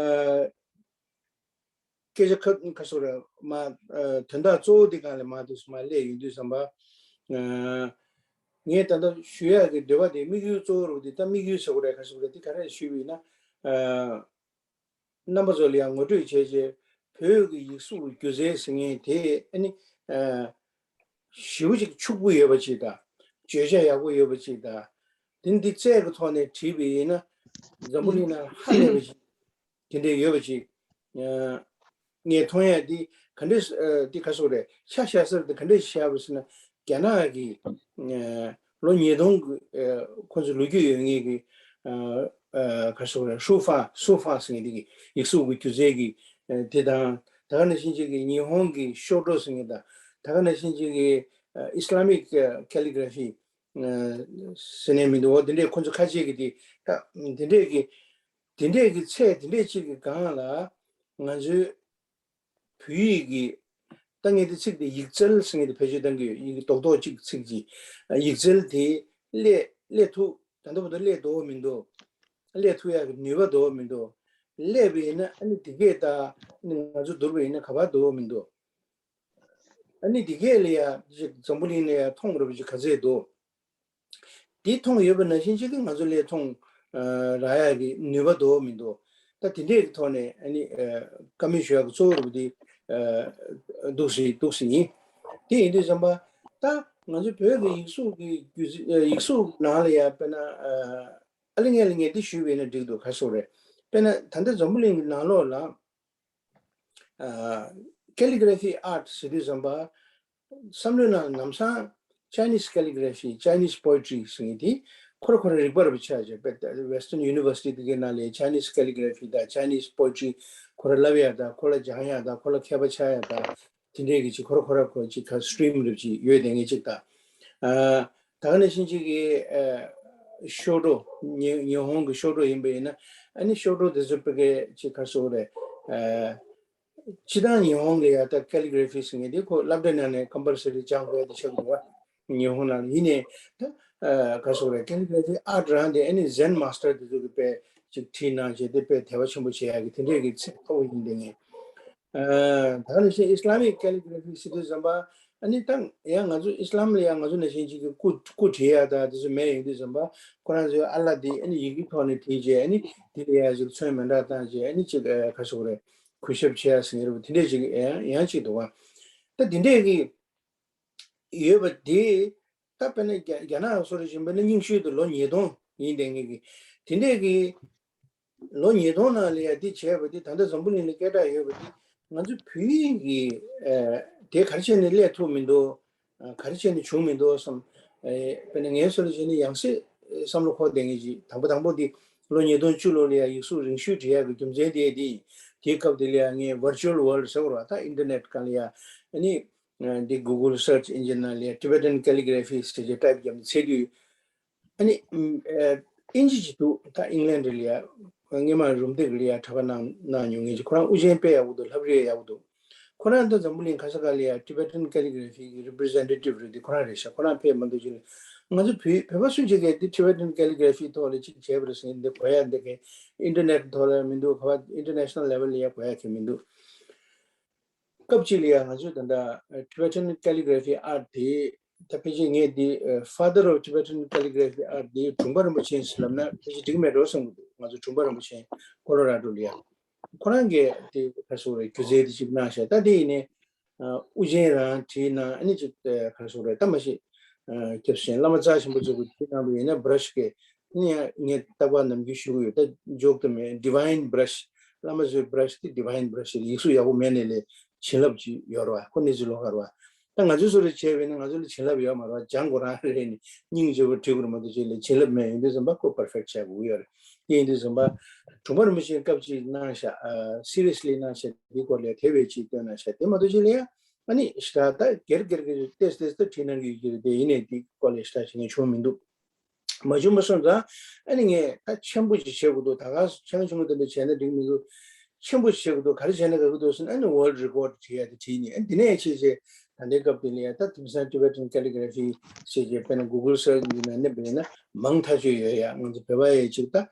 སྐད་ཆ་ཁ་ཁ་སོགས་རེད་མ། ཨ་དོན་དག་གཙོ་བོ་དེ་སྒང་ལ་མ་འདུག་སེ་མར་སླེབས་ཡོང་དུས་ཙམ་པ། ཨ་ངས་ད་ལྟ་ཞུ་ཡག་གི་འདོད་པ་དེ་དམིགས་ཡུལ་གཙོ་བོ་རུ་དེ། ད་དམིགས་ཡུལ་ཟེར་དགོས་རེད། ག་ཟེར་དགོས་རེད། དེ་ག་རེ་ཞུས་པ་ཡིན་ན། ཨ་རྣམ་པ་ཚོ་ལ་ཡང་ངོ་སྤྲོད་བྱས་རྗེས། བོད་ཀྱི་ཡིག་གཟུགས་ཀྱི་སྒྱུ་རྩལ་ཟེར་མཁན་དེ་ཨ་ནི་ཨ་ཞེ་པོ་ཅིག་ཕྱུག་པོ་ཡོད་པ་ཅིག་དང་། བརྗོད་བྱ་ཡག་པོ་ཡོད་པ་ཅིག་དང་། དེ་འདི་རྩལ་གྱི་ཐོག་ནས་བྲིས་པ་ཡིན་ན་འཛམ་བུ་གླིང་ནང་ཧ་ལས་པ་ཅིག་དེ་འདྲ་ཡོད་པ་ཅིག་ཨ་ངས་མཐོང་ཡ་འདི་ག་འདྲས། ཨ་འདི་ག་ཟེར་དགོས་རེད། ཆ་བཞག་ས་འདི་ག་འདྲས་བཞག་པ་ཟེར་ན། རྒྱ་ནག་གི་ཨ་ལོ་ཉིས་སྟོང་གི་ཨ་ཁོ་ཚོ་ལོ་རྒྱུས་ཡོད་མཁན་གྱི་ཨ་ཨ་ག་ཟེར་དགོས་རེད། ཧྲུའུ་ཧྥ་ཧྲུའུ་ཧྥ་ཟེར་མཁན་འདི་གི་ཡིག་གཟུགས་ཀྱི་སྒྱུ་རྩལ་གྱི་ཨ་དེ་དང་། ད་ག་ནང་བཞིན་ཅིག་གི་ཉི་ཧོང་གི་ཤོ་ཏོ་ཟེར་མཁན་དང་། ད་ག་ནང་བཞིན་ཅིག་གི་ཨ་ཨི་སི་ལ་མིག་ཨ་ཀེ་ལི་གྷ་ར་ཕི་ཨ་ཟེར་ནས་མི་འདུག་འོ་དེ་འདྲས་ཁོ་ཚོ་ཁ་ཤས་ཀྱིས་དེ་ད་དེ་འདྲས་ཀྱི་དེ་འདྲས་ཀྱི་ཚད་དེ་འདྲས་ཅིག་གི་སྒང་ལ་ང་ཚོའི་བོད་ཡིག་གི། ད་ངས་དེ་ཚིག་དེ་ཡིག་རྩལ་ཟེར་མཁན་དེ་བེད་སྤྱོད་གཏང་གི་ཡོད། ཡིག་རྡོག་རྡོག་གཅིག་ཚིག་གཅིག་ཡིག་རྩལ་དེ་སླེབས་སླེབས་ཐུབ། ད་ལྟ་བར་དུ་སླེབས་འདུག་མི་འདུག་སླེབས་ཐུབ་ཡག་གི་ནུས་པ་འདུག་མི་འདུག་སླེབས་པ་ཡིན་ན་ཨ་ནི་དེ་གས་ད་ཨ་ནི་ང་ཚོ་བསྡུར་བ་ཡིན་ན་ག་པར་འདུག་མི་འདུག་ཨ་ནི་དེ་གས་ལ་ཡ་འཛམ་བུ་གླིང་ལ་ཡ་མཐོང་རུ་བ་ཅིག་ག་ཚད་འདུག་འདི་མཐོང་ཡོད་པ་ནང་བཞིན་ཅིག་གི་ང་ཚོ་ལས་མཐོང་ཨ་རག་ཡག་གི་ནུས་པ་འདུག་མི་འདུག་ད་དེ་འདྲས་ཀྱི་ཐོག་ནས་ཨ་ནི་ཨ་བཀའ་མོལ་ཞུ་ཡག་གི་གཙོ་བོ་རུ་དེ་ཨ་འདུག་སེ་འདུག་སེ་ཡིན། དེ་ཡིན་དུས་ཙམ་པ། ད་ང་ཚོ་བོད་ཀྱི་ཡིག་གཟུགས་ཀྱི་སྒྱུ་རྩལ་ཨ་ཡིག་གཟུགས་ནང་ལ་ཡ་དཔེར་ན་ཨ་ཨ་ལེ་ངས་ལ་ངས་འདི་ཞུས་པ་ཡིན་ན་འགྲིག་འདུག་ག་ཟེར་དགོས་རེད། དཔེར་ན་ད་ལྟ་འཛམ་བུ་གླིང་གི་ནང་ལོགས་ལ། ཨ་Calligraphy Art ཟེར་དུས་ཙམ་པ། བསམ་བློའི་ནང་ལམ་སང་Chinese Calligraphy, Chinese Poetry ཟེར་མཁན་དེ་ཁོ་རང་ཁོ་རང་རིག་པ་རུ་ཆགས་བྱས། དཔེ་Western University དེ་གའི་ནང་ལ་Chinese Calligraphy དང་Chinese Poetry ཁོ་རང་བསླབ་ཡག་དང་། ཁོ་ལ་སྦྱང་ཡག་དང་། ཁོ་ལ་མཁས་པ་ཆགས་ཡག་དང་། དེ་འདྲས་ཀྱི་ཅིག་ཁོ་རང་ཁོ་རང་ཁོ་ཅིག་ག་stream རུ་ཅིག་ཡོད་བསྡད་མཁན་ཅིག་དང་། ཨ་ད་ག་ནང་བཞིན་ཅིག་གི་ཨ་ཤོ་ཏོ། ཉི་ཉི་ཧོང་གི་ཤོ་ཏོ་ཡིན་པ་ཡིན་ན་ཨ་ནི་ཤོ་ཏོ་དེ་ཚོ་དཔེ་གའི་ཅིག་ག་ཟེར་དགོས་རེད། ཨ་སྤྱིར་བཏང་ཉི་ཧོང་ལ་ཡ་ད་Calligraphy ཟེར་མཁན་དེ་ཁོ་སློབ་གྲྭ་ནང་ནས་compulsory སྦྱང་དགོས་ཡ་དེ་ཆགས་འདུག་བ། ཉི་ཧོང་ནང་ལ་ཡིན་ནའི་ད་ཨ་ག་ཟེར་དགོས་རེད། Calligraphy Art རང་དེ་ཨ་ནི་Zen Master དེ་ཚོ་གི་དཔེ་ཅིག་བྲིས་གནང་བྱས་དེ་དཔེ་དད་པ་ཆེན་པོ་བྱེད་ཡག་གི་དེ་འདྲས་ཀྱི་ཚད་མཐོ་བོ་ཡིན་བསྡད་མཁན། ཨ་ད་ག་ནང་བཞིན་Islamic Calligraphy ཟེར་དུས་ཙམ་པ། ཨ་ནི་ད་ཡང་ང་ཚོ་ཨི་སི་ལམ་ལ་ཡང་ང་ཚོ་ནང་བཞིན་ཅིག་གི་སྐུ་སྐུ་བྲིས་ཡ་ད་དེ་ཚོ་མེད་ཡོང་དུས་ཙམ་པ། ཁོ་རང་ཚོའི་ཨ་ལ་དེ་ཨ་ནི་ཡི་གེ་ཐོག་ནས་བྲིས་རྗེས། ཨ་ནི་དེ་ལ་ཡ་ཅིག་ཚོན་མི་འདྲ་བཏང་རྗེས། ཨ་ནི་ཅིག་ཨ་ག་ཟེར་དགོས་རེད། གུས་ཞབས་བྱེད་ཡ་ཟེར་ཡ་རེད་པ། དེ་འདྲས་ཅིག་ཡང་ཡང་ཅིག་འདུག་བ། ད་དེ་འདྲས་ཀྱི་ཡོད་པ་དེ། ད་དཔེར་ན་རྒྱ་རྒྱ་ནག་སོགས་རེ་བཞིན་དཔེར་ན་རྙིང་ཤོས་དེ་ལོ་ཉིས་སྟོང་ཡིན་བསྡད་མཁན་གྱི་དེ་འདྲས་ཀྱི་ལོ་ཉིས་སྟོང་ནང་ལ་ཡ་འདི་བྱས་པ་འདི། ད་ལྟ་འཛམ་བུ་གླིང་ལ་སྐད་གྲགས་ཡོད་པ་འདི། ང་ཚོ་བོད་ཡིག་གི་ཨ་དེ་ག་རེ་བྱས་ནས་སླེབས་ཐུབ་མི་འདུག་ཨ་ག་རེ་བྱས་ནས་བྱུང་མི་འདུག་བསམ། ཨེ་དཔེར་ན་ངའི་སོ་སོ་བྱས་ནས་ཡང་སེ་བསམ་བློ་འཁོར་བསྡད་མཁན་ཅིག་དང་པོ་དང་པོ་འདི་ལོ་ཉིས་སྟོང་བཅུ་ལོ་ལ་ཡ་ཡིག་གཟུགས་རིང་ཤོས་བྲིས་ཡག་གི་རྒྱུ་མཚན་དེ་འདི་ཡིན། དེའི་སྐབས་དེ་ལ་ཡ་ངས་virtual world ཟེར་བ་རེད་པ། ད་ཨིན་ཊར་ནེཊ་སྒང་ལ་ཡ་ཨ་ནི་འདི་Google search engine ནང་ལ་ཡ་Tibetan Calligraphy ཟེར་བྱས་ཊའིབ་བརྒྱབ་ནས་བཙལ་དུས། ཨ་ནི་ཨ་ཨིན་ཇི་ཅིག་འདུག་ད་ཨིང་ལན་ཌི་ལ་ཡ་སྔོན་མ་རུམ་བཏེག་ལ་ཡ་གྲྭ་པ་གནང་གནང་མྱོང་མཁན་ཅིག་ཁོ་རང་དབུ་ཅན་དཔེ་ཡག་པོ་འདུག་ལྷ་བྲིས་ཡག་པོ་འདུག་ཁོ་རང་ད་འཛམ་བུ་གླིང་ག་ས་ག་ལ་ཡ་Tibetan Calligraphy གི་རི་པི་རི་ཛེན་ཊེ་ཊིབ་རེད་དེ། ཁོ་རང་རེད་ཤག་ཁོ་རང་ཕེབས་མ་འདུག་ཅིག་ལ། ང་ཚོ་བོད་བོད་པ་སུ་གཅིག་གིས་དེ་Tibetan Calligraphy ཐོག་ལ་ཅིག་བྱས་པ་རེད་ཟེར་འདི་གོ་ཡ་འདི་གའི་ཨིན་ཊར་ནེཊ་ཐོག་ལ་མི་འདུག་ག་པར་ཨིན་ཊར་ནེ་ཤ་ནལ་ལེ་ཝལ་ལ་ཡ་གོ་ཡ་གི་མི་འདུག་སྐབས་གཅིག་ལ་ཡ་ང་ཚོས་ད་ལྟ་Tibetan Calligraphy Art དེ། ད་ཕལ་ཆེར་ངས་འདི་Father of Tibetan Calligraphy Art དེ་དྲུང་པ་རིན་པོ་ཆེ་ཡིན་ཟེར་ལབ་ན་ཕལ་ཆེར་འགྲིག་མེད་འགྲོ་བསམ་གྱི་འདུག་ང་ཚོ་དྲུང་པ་རིན་པོ་ཆེ་ཀོ་ལོ་ར་ཌོ་ལ་ཡ་ཁོ་རང་གིས་དེ་ག་རེ་ཟེར་དགོས་རེད། སྒྱུ་རྩལ་དེ་ཅིག་གནང་ཤག་ད་དེ་ཡིན་ནའི་དབུ་ཅན་རང་བྲིས་གནང་། ཨ་ནི་ཅིག་ག་རེ་ཟེར་དགོས་རེད། ད་མ་གཞི་སྐྱབས་སུ་བྱོན་བླ་མ་རྩ་ཆེན་པོ་ཚོ་གིས་བྲིས་གནང་བ་ཡིན་ན་བྷ་ར་ཤི་གིས། ཨ་ནི་ཡང་ངས་རྟག་པར་ནམ་རྒྱུན་ཞུ་གི་ཡོད། ད་འཇོག་ཏུ་མེད། Divine Brush བླ་མ་ཚོའི་བྷ་ར་ཤི་དེ་Divine Brush རེད། ཡིག་གཟུགས་ཡག་པོ་མེད་ནའི་ལས་བྱིན་རླབས་ཅིག་ཡོད་རེད་པ། ཁོ་གནས་ཚུལ་ལོགས་ཀ་རེད་པ། ད་ང་ཚོའི་བཟོ་འདྲ་བྱས་པ་ཡིན་ན་ང་ཚོ་ལ་བྱིན་རླབས་ཡོད་མ་རེད་པ། སྦྱང་དགོས་རང་རེད་ནི། སྙིང་རྗེ་པོ་བྲིས་དགོས་རེད་མ་གཏོགས་ཅིག་ལ་བྱིན་རླབས་མེད། ཡིན་དུས་ཙམ་པ་ཁོ་པར་ཕེག་བྱ་དགོས་ཀྱི་ཡོད་རེད། དེ་ཡིན་དུས་ཙམ་པ་དྲུང་པ་རིན་པོ་ཆེས་སྐབས་གཅིག་གནང་ཤག་ཨ་སི་རི་ཡས་ལི་གནང་ཤག་དེའི་སྐོར་ལ་དེ་བས་ཅིག་བཏོན་གནང་ཤག་དེ་མ་གཏོགས་ཅིག་ལ་ཡ་ ཨ་ནི་ཞེ་དྲག་ད་སྒེར་སྒེར་གྱི་ཏོག་ཙམ་ཏོག་ཙམ་བྲིས་གནང་གི་ཡོད་ཀྱི་རེད་དེ། ཡིན་ནའི་དེ་སྐོར་ལ་ཞེ་དྲག་བྱེད་མཁན་བྱུང་མི་འདུག་མ་བྱུང་པ་སོང་ཙང་ཨ་ནི་ངས་ད་ཆེན་པོ་ཅིག་བྱེད་དགོས་འདུག་ད་ག་ཆེན་ཆུང་དེ་འདྲ་བྱས་ན་འགྲིག་མི་འདུག་ཆེན་པོ་ཞིག་བྱེད་དགོས་འདུག་ག་རེ་བྱས་ན་དགའ་གི་འདུག་ཟེར་ན། ཨ་ནི་World Record བྲིས་ཡ་དེ་བྲིས་ནས། ཨ་ནི་དེ་ནས་ཆེ་ཆེ་ད་ལྟའི་སྐབས་དེ་ལ་ཡ་ད་དེང་སང་Tibetan Calligraphy ཟེར་བྱས་དཔེར་ན་Google Search འདི་ནང་ནས་བྱས་ན་མང་ཐག་ཆོད་ཡོད་ཡ། ང་ཚོ་བོད་པ་ཡས་ཅིག་ད་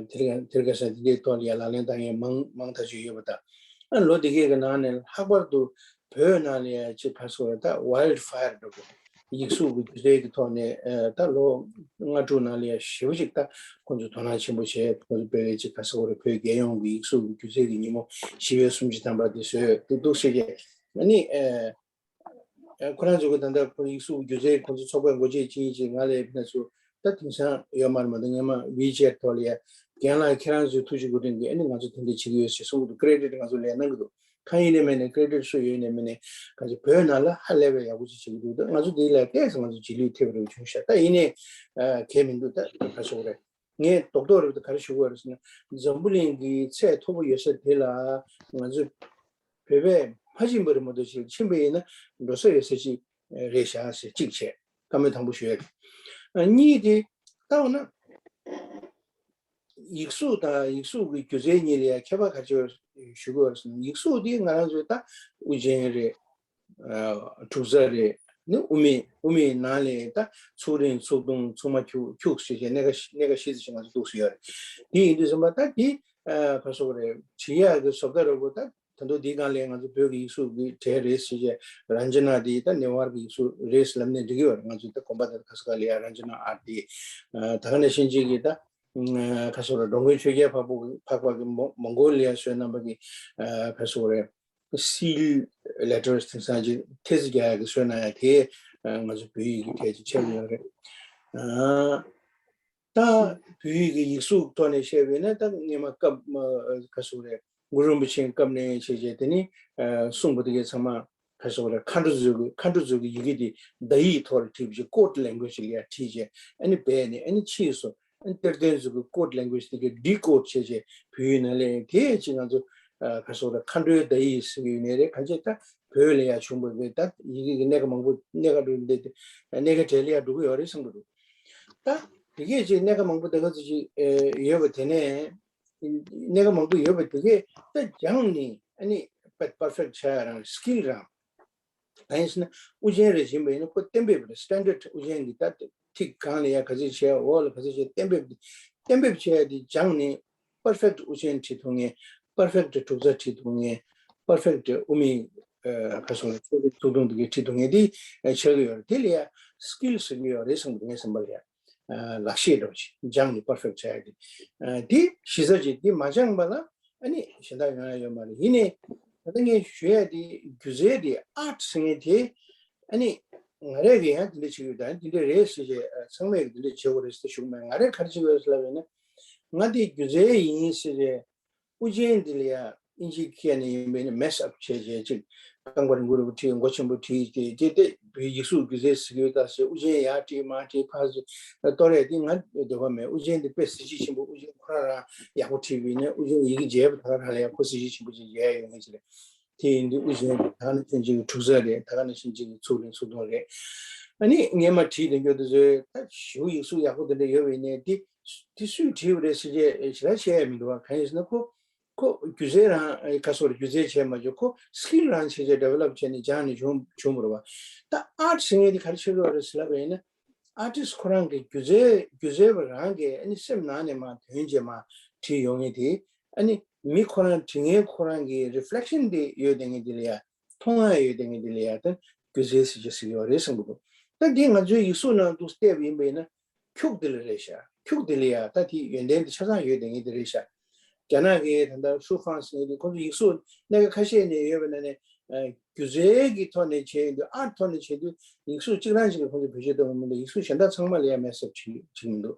དེ་རིང་དེ་རིང་ཁ་སང་དེ་འདྲའི་ཐོག་ལ་ཡ་ལག་ལེན་བསྟར་མཁན་མང་མང་ཐག་ཆོད་ཡོད་པ་དང་། ཨ་ནི་ལོ་འདི་གའི་གི་ནང་ནས་ལྷག་པར་དུ་བོད་ནང་ལ་ཡ་ཅིག་ཕར་ཚུར་ད་wild fire འདྲ་པོ་ཡིག་གཟུགས་ཀྱི་སྒྱུ་རྩལ་གྱི་ཐོག་ནས་ཨ་ད་ལོ་ལྔ་དྲུག་ནང་ལ་ཡ་ཞེ་པོ་ཅིག་ད་ཁོང་ཚོས་དོ་སྣང་ཆེན་པོ་བྱས། ཁོང་ཚོ་བོད་པའི་ཅིག་ག་ཟེར་དགོས་རེད། བོད་རྒྱལ་ཡོངས་ཀྱི་ཡིག་གཟུགས་ཀྱི་སྒྱུ་རྩལ་གྱི་ཉིན་མོ་བཞི་པའི་གསུམ་བཅུ་ཐམ་པ་དེ་བཟོས་འདུག་འདུག་ཟེར་གྱི། ཨ་ནི་ཨ་ཨ་ཁོ་རང་ཚོ་གི་ད་ལྟ་ཁོ་ཡིག་གཟུགས་སྒྱུ་རྩལ་ཁོང་ཚོ་ཚོགས་པའི་འགོ་ཁྲིད་ཅིག་ཡིན་ཅིག་ང་ལ་ཡ་ཕན་ཚུན་ད་དེང་སང་ཡོད་མ་རེད་མ་གཏོགས། སྔོན་མ་WeChat ཐོག་ལ་ཡ་རྒན་ལགས་ཁྱེད་རང་ཚོའི་ཐུགས་རྗེ་གུས་སྟོན་གྱིས་ཨ་ནི་ང་ཚོ་དེ་འདྲ་བྱེད་ཀྱི་ཡོད་ཟེར་གསུང་གི་འདུག credit ང་ཚོ་ལ་གནང་གི་འདུག་གང་ཡིན་ནའི་མིན་ནའི་credit སུ་ཡོད་ནའི་མིན་ནའི་གང་ཅི་བོད་ནང་ལ་ཧ་ལས་པའི་ཡག་པོ་ཅིག་བྱེད་ཀྱི་འདུག་ད་ང་ཚོ་འདི་ལ་ཏོག་ཙམ་ང་ཚོ་རྗེས་ལུས་ཐེབས་རེ་བྱུང་ཤག་ད་ཡིན་ནའི་ཨ་གལ་མི་འདུག་ད་ག་ཟེར་དགོས་རེད། ངས་རྡོག་རྡོག་རེ་བ་ད་ག་རེ་ཞུ་དགོས་རེད་ཟེར་ན། འཛམ་བུ་གླིང་གི་ཚད་མཐོ་པོ་ཡོད་ས་དེ་ལ་ང་ཚོ་བོད་པས་མ་ཕྱིན་པ་རེད་མ་གཏོགས། ཕྱིན་པ་ཡིན་ན་འགྲོ་ས་ཡོད་ས་ཅིག་རེད་ཤག་ཟེར་གཅིག་བྱས། བཀའ་མོལ་དང་པོ་ཞུ་ཡ་རེད། ཨ་གཉིས་དེ་ལྟ་བ་ན། ཡིག་གཟུགས་དང་ཡིག་གཟུགས་ཀྱི་སྒྱུ་རྩལ་གཉིས་ལ་ཡང་ཁྱད་པར་ག་ཚོད་ཞུ་དགོས་རེད་ཟེར་ན། ཡིག་གཟུགས་དེ་ང་རང་ཚོའི་ད་དབུ་ཅན་རེད། ཨ་དྲུག་རྩ་རེད། ནི་དབུ་མེད་དབུ་མེད་ནང་ལ་ད་ཚུགས་རིང་ཚུགས་ཐུང་ཚུགས་མ་ཁྱུག་ཁྱུག་ཞེས་བྱས་སྣ་ཁ་སྣ་ཁ་བཞི་ཙམ་ཞིག་ང་ཚོ་འདུག་སེ་ཡོད་རེད། དེ་ཡིན་དུས་ཙམ་པ་ད་དེ་ཨ་ག་ཟེར་དགོས་རེད། བྲིས་ཡག་གི་བཟོ་ལྟ་འདྲ་པོ་ད་ད་དུང་དེའི་སྒང་ལ་ང་ཚོ་བོད་ཀྱི་ཡིག་གཟུགས་ཀྱི་གྲས་རེད་ཟེར་བྱས། རཱན་ཇི་ན་དེ་ད་ནེ་ཝར་གྱི་ཡིག་གཟུགས་རེད་ཟེར་ལབ་ནས་འགྲིག་གི་ཡོད་རེད། ང་ཚོ་ད་དགོན་པ་དེར་ག་ས་ག་ལ་ཡ་རཱན་ཇི་ན་ཨར་དེ། ཨ་ད་ག་ནང་བཞིན་ཅིག་གི་ད་ཨ་ག་ཟེར་དགོས་རེད། འགྲོ་མགོན་ཆོས་རྒྱལ་འཕགས་པ་འཕགས་པ་གི་མོ་མོང་གོ་ལི་ཡ་བཟོས་གནང་པ་གི་ཨ་ག་ཟེར་དགོས་རེད། seal letters དེང་སང་ཅིག་ཐེལ་ཙེ་རྒྱག་ཡག་གི་བཟོས་གནང་ཡ་དེ་ཨ་ང་ཚོ་བོད་ཡིག་གི་གྲས་ཅིག་ཆགས་ཀྱི་ཡོད་རེད། ཨ་ད་བོད་ཡིག་གི་ཡིག་གཟུགས་ཐོག་ནས་བཤད་པ་ཡིན་ན། ད་སྔོན་མ་སྐབས་ཨ་ག་ཟེར་དགོས་རེད། གུ་རུ་རིན་པོ་ཆེའི་སྐབས་ནས་བྱས་བྱས། དེ་ནི་ཨ་གསུངས་པ་དེ་གའི་ཚང་མ་ག་ཟེར་དགོས་རེད། མཁའ་འགྲོ་ཚོ་གི་མཁའ་འགྲོ་ཚོ་གི་ཡི་གེ་དེ་བརྡ་ཡིག་ཐོག་ལ་བྲིས་པ་ཅིག code language ལ་ཡ་བྲིས་བྱས། ཨ་ནི་སྦས་ནས་ཨ་ནི་ཕྱིས་སུ་ཨ་ནི་གཏེར་སྟོན་ཚོ་གི་code language དེ་གའི་decode བྱས་བྱས་བོད་ཡིག་ནང་ལ་དེ་ཅིག་ང་ཚོ་ཨ་ག་ཟེར་དགོས་རེད། མཁའ་འགྲོའི་བརྡ་ཡིག་ཟེར་གྱི་ཡོད་ནའི་རེད། གང་ཅི་ད་བོད་ལ་ཡ་བྱུང་བ་རེད། ད་ཡི་གེ་གི་སྣ་ཁ་མང་པོ་སྣ་ཁ་འགྲོ་འདི་སྣ་ཁ་གྲས་ལ་ཡ་འགྲོ་གི་ཡོད་རེད་བསམ་གྱི་འདུག་ད་དེ་གས་ཅིག་སྣ་ཁ་མང་པོ་དེ་ག་ཚོད་ཅིག་ཨེ་ཡོད་པ་དེ་ནས། སྣ་ཁ་མང་པོ་ཡོད་པ་དེ་གས་ད་སྦྱངས་ནས་ཨ་ནི་པར་perfect ཆགས་ཡ་རང་skill རང་། གང་ཡིན་ཟེར་ན་དབུ་ཅན་རེ་བཞིན་པ་ཡིན་ན་ཁོ་གཏན་འབེབས་རེད། standard དབུ་ཅན་གྱི་ད་ཐིག་སྒང་ལ་ཡ་ག་ཚོད་བྱས། འོག་ལ་ག་ཚོད་བྱས། གཏན་འབེབས་གཏན་འབེབས་བྱས་ཡ་དེ་སྦྱངས་ནས་perfect དབུ་ཅན་བྲིས་ཐུབ་མཁན། perfect དྲུག་རྩ་བྲིས་ཐུབ་མཁན། perfect དབུ་མེད་ཨ་ག་ཟེར་དགོས་རེད། ཚུགས་ཐུང་དེ་གའི་བྲིས་ཐུབ་མཁན་དེ་ཆགས་ཀྱི་ཡོད་རེད། དེ་ལ་ཡ་skill ཟེར་གྱི་ཡོད་རེད་བསམ་གྱི་འདུག་ངའི་བསམ་པ་ལ་ཡ། ཨ་ལག་ཤེས་འདྲ་བོ་ཅིག་སྦྱངས་ནས་perfect བྱ་ཡ་དེ། ཨ་དེ་གཞི་རྩ་ཅིག་དེ་མ་སྦྱངས་པ་ལ་ཨ་ནི་གཞན་དག་ཡོང་ཡ་ཡོད་མ་རེད། ཡིན་ནའི་ད་ལྟ་ངས་ཞུ་ཡ་དེ་སྒྱུ་རྩལ་དེ་art ཟེར་མཁན་དེ་ཨ་ནི་ང་རས་ཀྱིས་ཡང་དེ་འདྲ་བྱེད་ཀྱི་ཡོད། ད་དེ་འདྲ་རེད་ཟེར་བྱས་ཨ་ཚང་མས་དེ་འདྲ་བྱེད་དགོས་རེད་ཟེར་ཞུ་གི་མེད། ང་རས་ག་རེ་བྱེད་ཀྱི་ཡོད་ཟེར་ལབ་ཡིན་ན། ང་དེ་སྒྱུ་རྩལ་ཡིན་ཟེར་བྱས། དབུ་ཅན་འདི་ལ་ཡ་ཨིན་ཇིའི་སྐད་ནས་ཡིན་པས་ན་mess up བྱས་བྱས་ཅིག་རྐང་པ་རིང་པོ་རིང་པོ་བྲིས། མགོ་ཆེན་པོ་བྲིས་ཏེ། དེ་ལྟས་བོད་ཡིག་གཟུགས་སྒྱུ་རྩལ་ཟེར་གྱི་ཡོད་ད་ཟེར། དབུ་ཅན་ཡར་བྲིས་མར་བྲིས་ཕར་ཚུར་གཏོར་ཡ་དེ་ང་འདོད་པ་མེད། དབུ་ཅན་འདི་དཔེ་གཟི་བརྗིད་ཆེན་པོ། དབུ་ཅན་ཁོ་རང་རང་ཡག་པོ་བྲིས་པ་ཡིན་ན། དབུ་ཅན་ཡི་གེ་མཇལ་བ་ད་ག་རང་ལ་ཡ་ཁོ་གཟི་བརྗིད་ཆེན་པོ་ཅིག་མཇལ་ཡ་ཡོད་ངེས་ཅིག་རེད། དེ་ཡིན་དུས་དབུ་ཅན་འདི་ད་ག་ནང་བཞིན་ཅིག་གི་དྲུག་རྩ་རེད། ད་ག་ནང་བཞིན་ཅིག་གི་ཚུགས་རིང་ཚུགས་ཐུང་རེད། ཨ་ནི་སྔོན་མ་བྲིས་དེ་འགྱོ་དུས་ཚོད་ད་ཞེ་པོ་ཡིག་གཟུགས་ཡག་པོ་དེ་འདྲ་ཡོད་པ་ཡིན་ནའི་དེ་དེ་སུས་བྲིས་པ་རེད་ཟེར་བྱས་ཞེ་དྲག་བཤད་ཡ་མི་འདུག་བ། གང་ཡིན་ཟེར་ན་ཁོ་ཁོ་སྒྱུ་རྩལ་རང་ཨེ་ག་ཟེར་དགོས་རེད། སྒྱུ་རྩལ་བྱས་མ་བྱུང་། ཁོ་skill རང་བྱས་བྱས་develop བྱས་ནས་སྦྱངས་ནས་བྱུང་བྱུང་བ་རེད་བ། ད་art ཟེར་མཁན་དེ་ག་རེ་ཆགས་ཀྱི་ཡོད་རེད་ཟེར་ལབ་པ་ཡིན་ན། artist ཁོ་རང་གི་སྒྱུ་རྩལ་སྒྱུ་རྩལ་པ་རང་གིས་ཨ་ནི་སེམས་ནང་ནས་མར་དོན་བྱས་མར་བྲིས་ཡོང་མཁན་དེ། ཨ་ནི་མི་ཁོ་རང་བྲིས་མཁན་ཁོ་རང་གི་reflection དེ་ཡོད་བསྡད་མཁན་དེ་ལ་ཡ། མཐོང་ཡ་ཡོད་བསྡད་མཁན་དེ་ལ་ཡ་ད་སྒྱུ་རྩལ་ཟེར་གྱི་ཟེར་གྱི་ཡོད་རེད་བསམ་གྱི་འདུག་ད་འདི་ང་ཚོའི་ཡིག་གཟུགས་ནང་དུ་བལྟས་པ་ཡིན་པ་ཡིན་ན། ཁྱུག་དེ་ལ་རེད་ཤག་ཁྱུག་དེ་ལ་ཡ་ད་དེ་ཡོན་ཏན་དེ་ཆ་ཚང་ཡོད་བསྡད་མཁན་དེ་རེད་ཤག་རྒྱ་ནག་གི་ད་ལྟ་ཧྲུའུ་ཧྥང་ཟེར་མཁན་དེ་ཁོང་ཚོ་ཡིག་གཟུགས་སྣ་ཁ་ཁ་ཤས་ནས་ཡོད་པ་ནང་ནས། ཨ་སྒྱུ་རྩལ་གྱི་ཐོག་ནས་བྱས་ཡོང་དུས། art ཐོག་ནས་བྱས་དུས་ཡིག་གཟུགས་གཅིག་རང་གཅིག་གི་ཁོང་ཚོས་བེད་སྤྱོད་གཏོང་གི་མི་འདུག་ཡིག་གཟུགས་གཞན་དག་ཚང་མ་ལ་ཡ་mess up བྱེད་བྱེད་ཀྱི་མི་འདུག་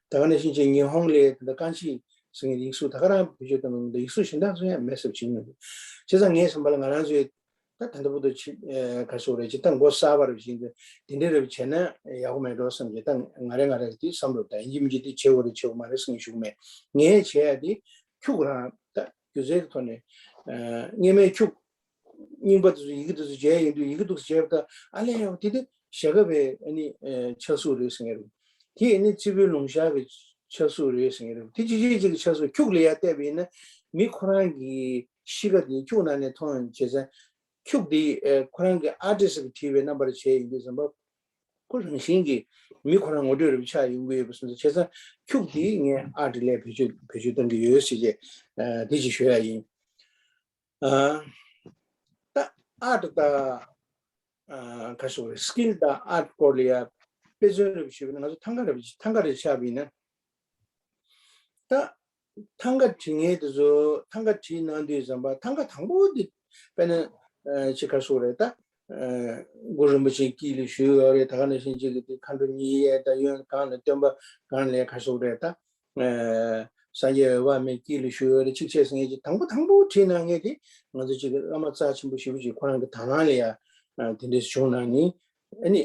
ད་ག་ནང་བཞིན་བྱས་ཉི་ཧོང་ལ་ད་ལྟ་ཀན་ཤི་ཟེར་མཁན་ཡིག་གཟུགས་ད་ག་རང་བེད་སྤྱོད་གཏོང་གི་མི་འདུག་ཡིག་གཟུགས་གཞན་དག་ཚོ་ཡང་mess up བྱེད་ཀྱི་མི་འདུག་བྱས་ཙང་ངའི་བསམ་པ་ལ་ང་རང་ཚོས་ད་ད་ལྟ་བར་དུ་ཅིག་ཨེ་ག་ཟེར་དགོས་རེད། ཅིག་ད་མགོ་གསར་པ་རེ་བཞིན་དུ་དེ་འདྲ་རེ་བྱས་ན་ཡག་པོ་མེད་འགྲོ་བསམ་གྱི། ད་ང་རེ་ང་རེ་དེ་བསམ་བློ་ད་ཡིན་གཅིག་མིན་གཅིག་དེ་བྱེད་དགོས་རེད་བྱེད་དགོས་མ་རེད་ཟེར་མཁན་ཞུ་གི་མེད། ངས་བྱས་ཡ་དེ་ཁྱུག་རང་ད་སྒྱུ་རྩལ་གྱི་ཐོག་ནས་ཨ་སྔོན་མའི་ཁྱུག་རྙིང་པ་དེ་ཚོ་ཡི་གེ་དེ་ཚོ་མཇལ་ཡོང་དུས་ཡི་གེ་འདུག་སེ་མཇལ་བ་དང་ཨ་ལས་ཡང་དེ་དེ་ཞྭ་སྒབ་པའི་ཨ་ནི་ཕྱག་གཟུགས་རེད་ཟེར་མཁན་རེད། དེ་ཨ་ནི་རྩེ་ཕུད་ལུང་ཤར་གྱི་ཕྱག་གཟུགས་རེད་ཟེར་མཁན་རེད། དེ་གཅིག་གཅིག་གཅིག་གི་ཕྱག་གཟུགས་ཁྱུག་ལ་ཡར་བལྟས་པ་ཡིན་ན་མི་ཁོ་རང་གི་གཤིས་ཀ་དེ་ཁྱུག་ནང་ནས་མཐོང་ཡོང་བྱས་ཙང་ཁྱུག་དེ་ཁོ་རང་གི་ཨར་ཊིསི་གིས་བྲིས་པའི་རྣམ་པར་བྱས་ཡིན་དུས་ཙམ་པ། ཁོ་རང་བཞིན་གྱིས་མི་ཁོ་རང་ངོ་སྤྲོད་རིན་པོ་ཆེ་ཡོང་གི་ཡོད་པ་སོང་ཙང་བྱས་ཙང་ཁྱུག་དེ་ངས་ཨར་ཊི་ལ་བེད་སྤྱོད་བེད་སྤྱོད་གཏོང་གི་ཡོད་ཟེར་བྱས་དེ་ཅིག་ཞུ་ཡ་ཡིན། ད་ཨར་ཊི་དང་ག་ཞུ་རེད། སི་ཀིལ་དང་ཨར་ཊི་སྐོར་ལ་ཡ་དཔེ་མཚོན་རེ་ཞུས་པ་ན་ང་ཚོ་ཐང་ག་རེ་ཐང་ག་རེ་ཆགས་པ་ཡིན་ན། ད་ཐང་ག་བྲིས་མཁན་དེ་ཚོ་ཐང་ག་བྲིས་གནང་དུས་ཙམ་པ་ཐང་ག་དང་པོ་དེ་དཔེར་ན་ཅིག་ག་ཞུ་རེད། ད་གུ་རུ་རིན་པོ་ཆེའི་དཀྱིལ་ལ་བཞུགས་ཡོད་རེད། ད་ག་ནང་བཞིན་ཅིག་གི་དེ་མཁའ་འགྲོ་མཉན་ཡོད། ད་གཡོན་གང་ལ་སྟོན་པ་གང་ལ་ག་ཞུ་རེད། ད་སངས་རྒྱས་འོད་དཔག་མེད་དཀྱིལ་ལ་བཞུགས་ཡོད་རེད། ཅིག་བྱས་ཟེར་མཁན་ཅིག་དང་པོ་དང་པོ་བྲིས་གནང་མཁན་དེ་ང་ཚོ་ཅིག་བླ་མ་རྩ་ཆེན་པོ་ཞེ་པོ་ཅིག་ཁོ་རང་གི་དག་སྣང་ལ་ཡ་དེ་འདྲས་བྱུང་གནང་ནི། ཨ་ནི་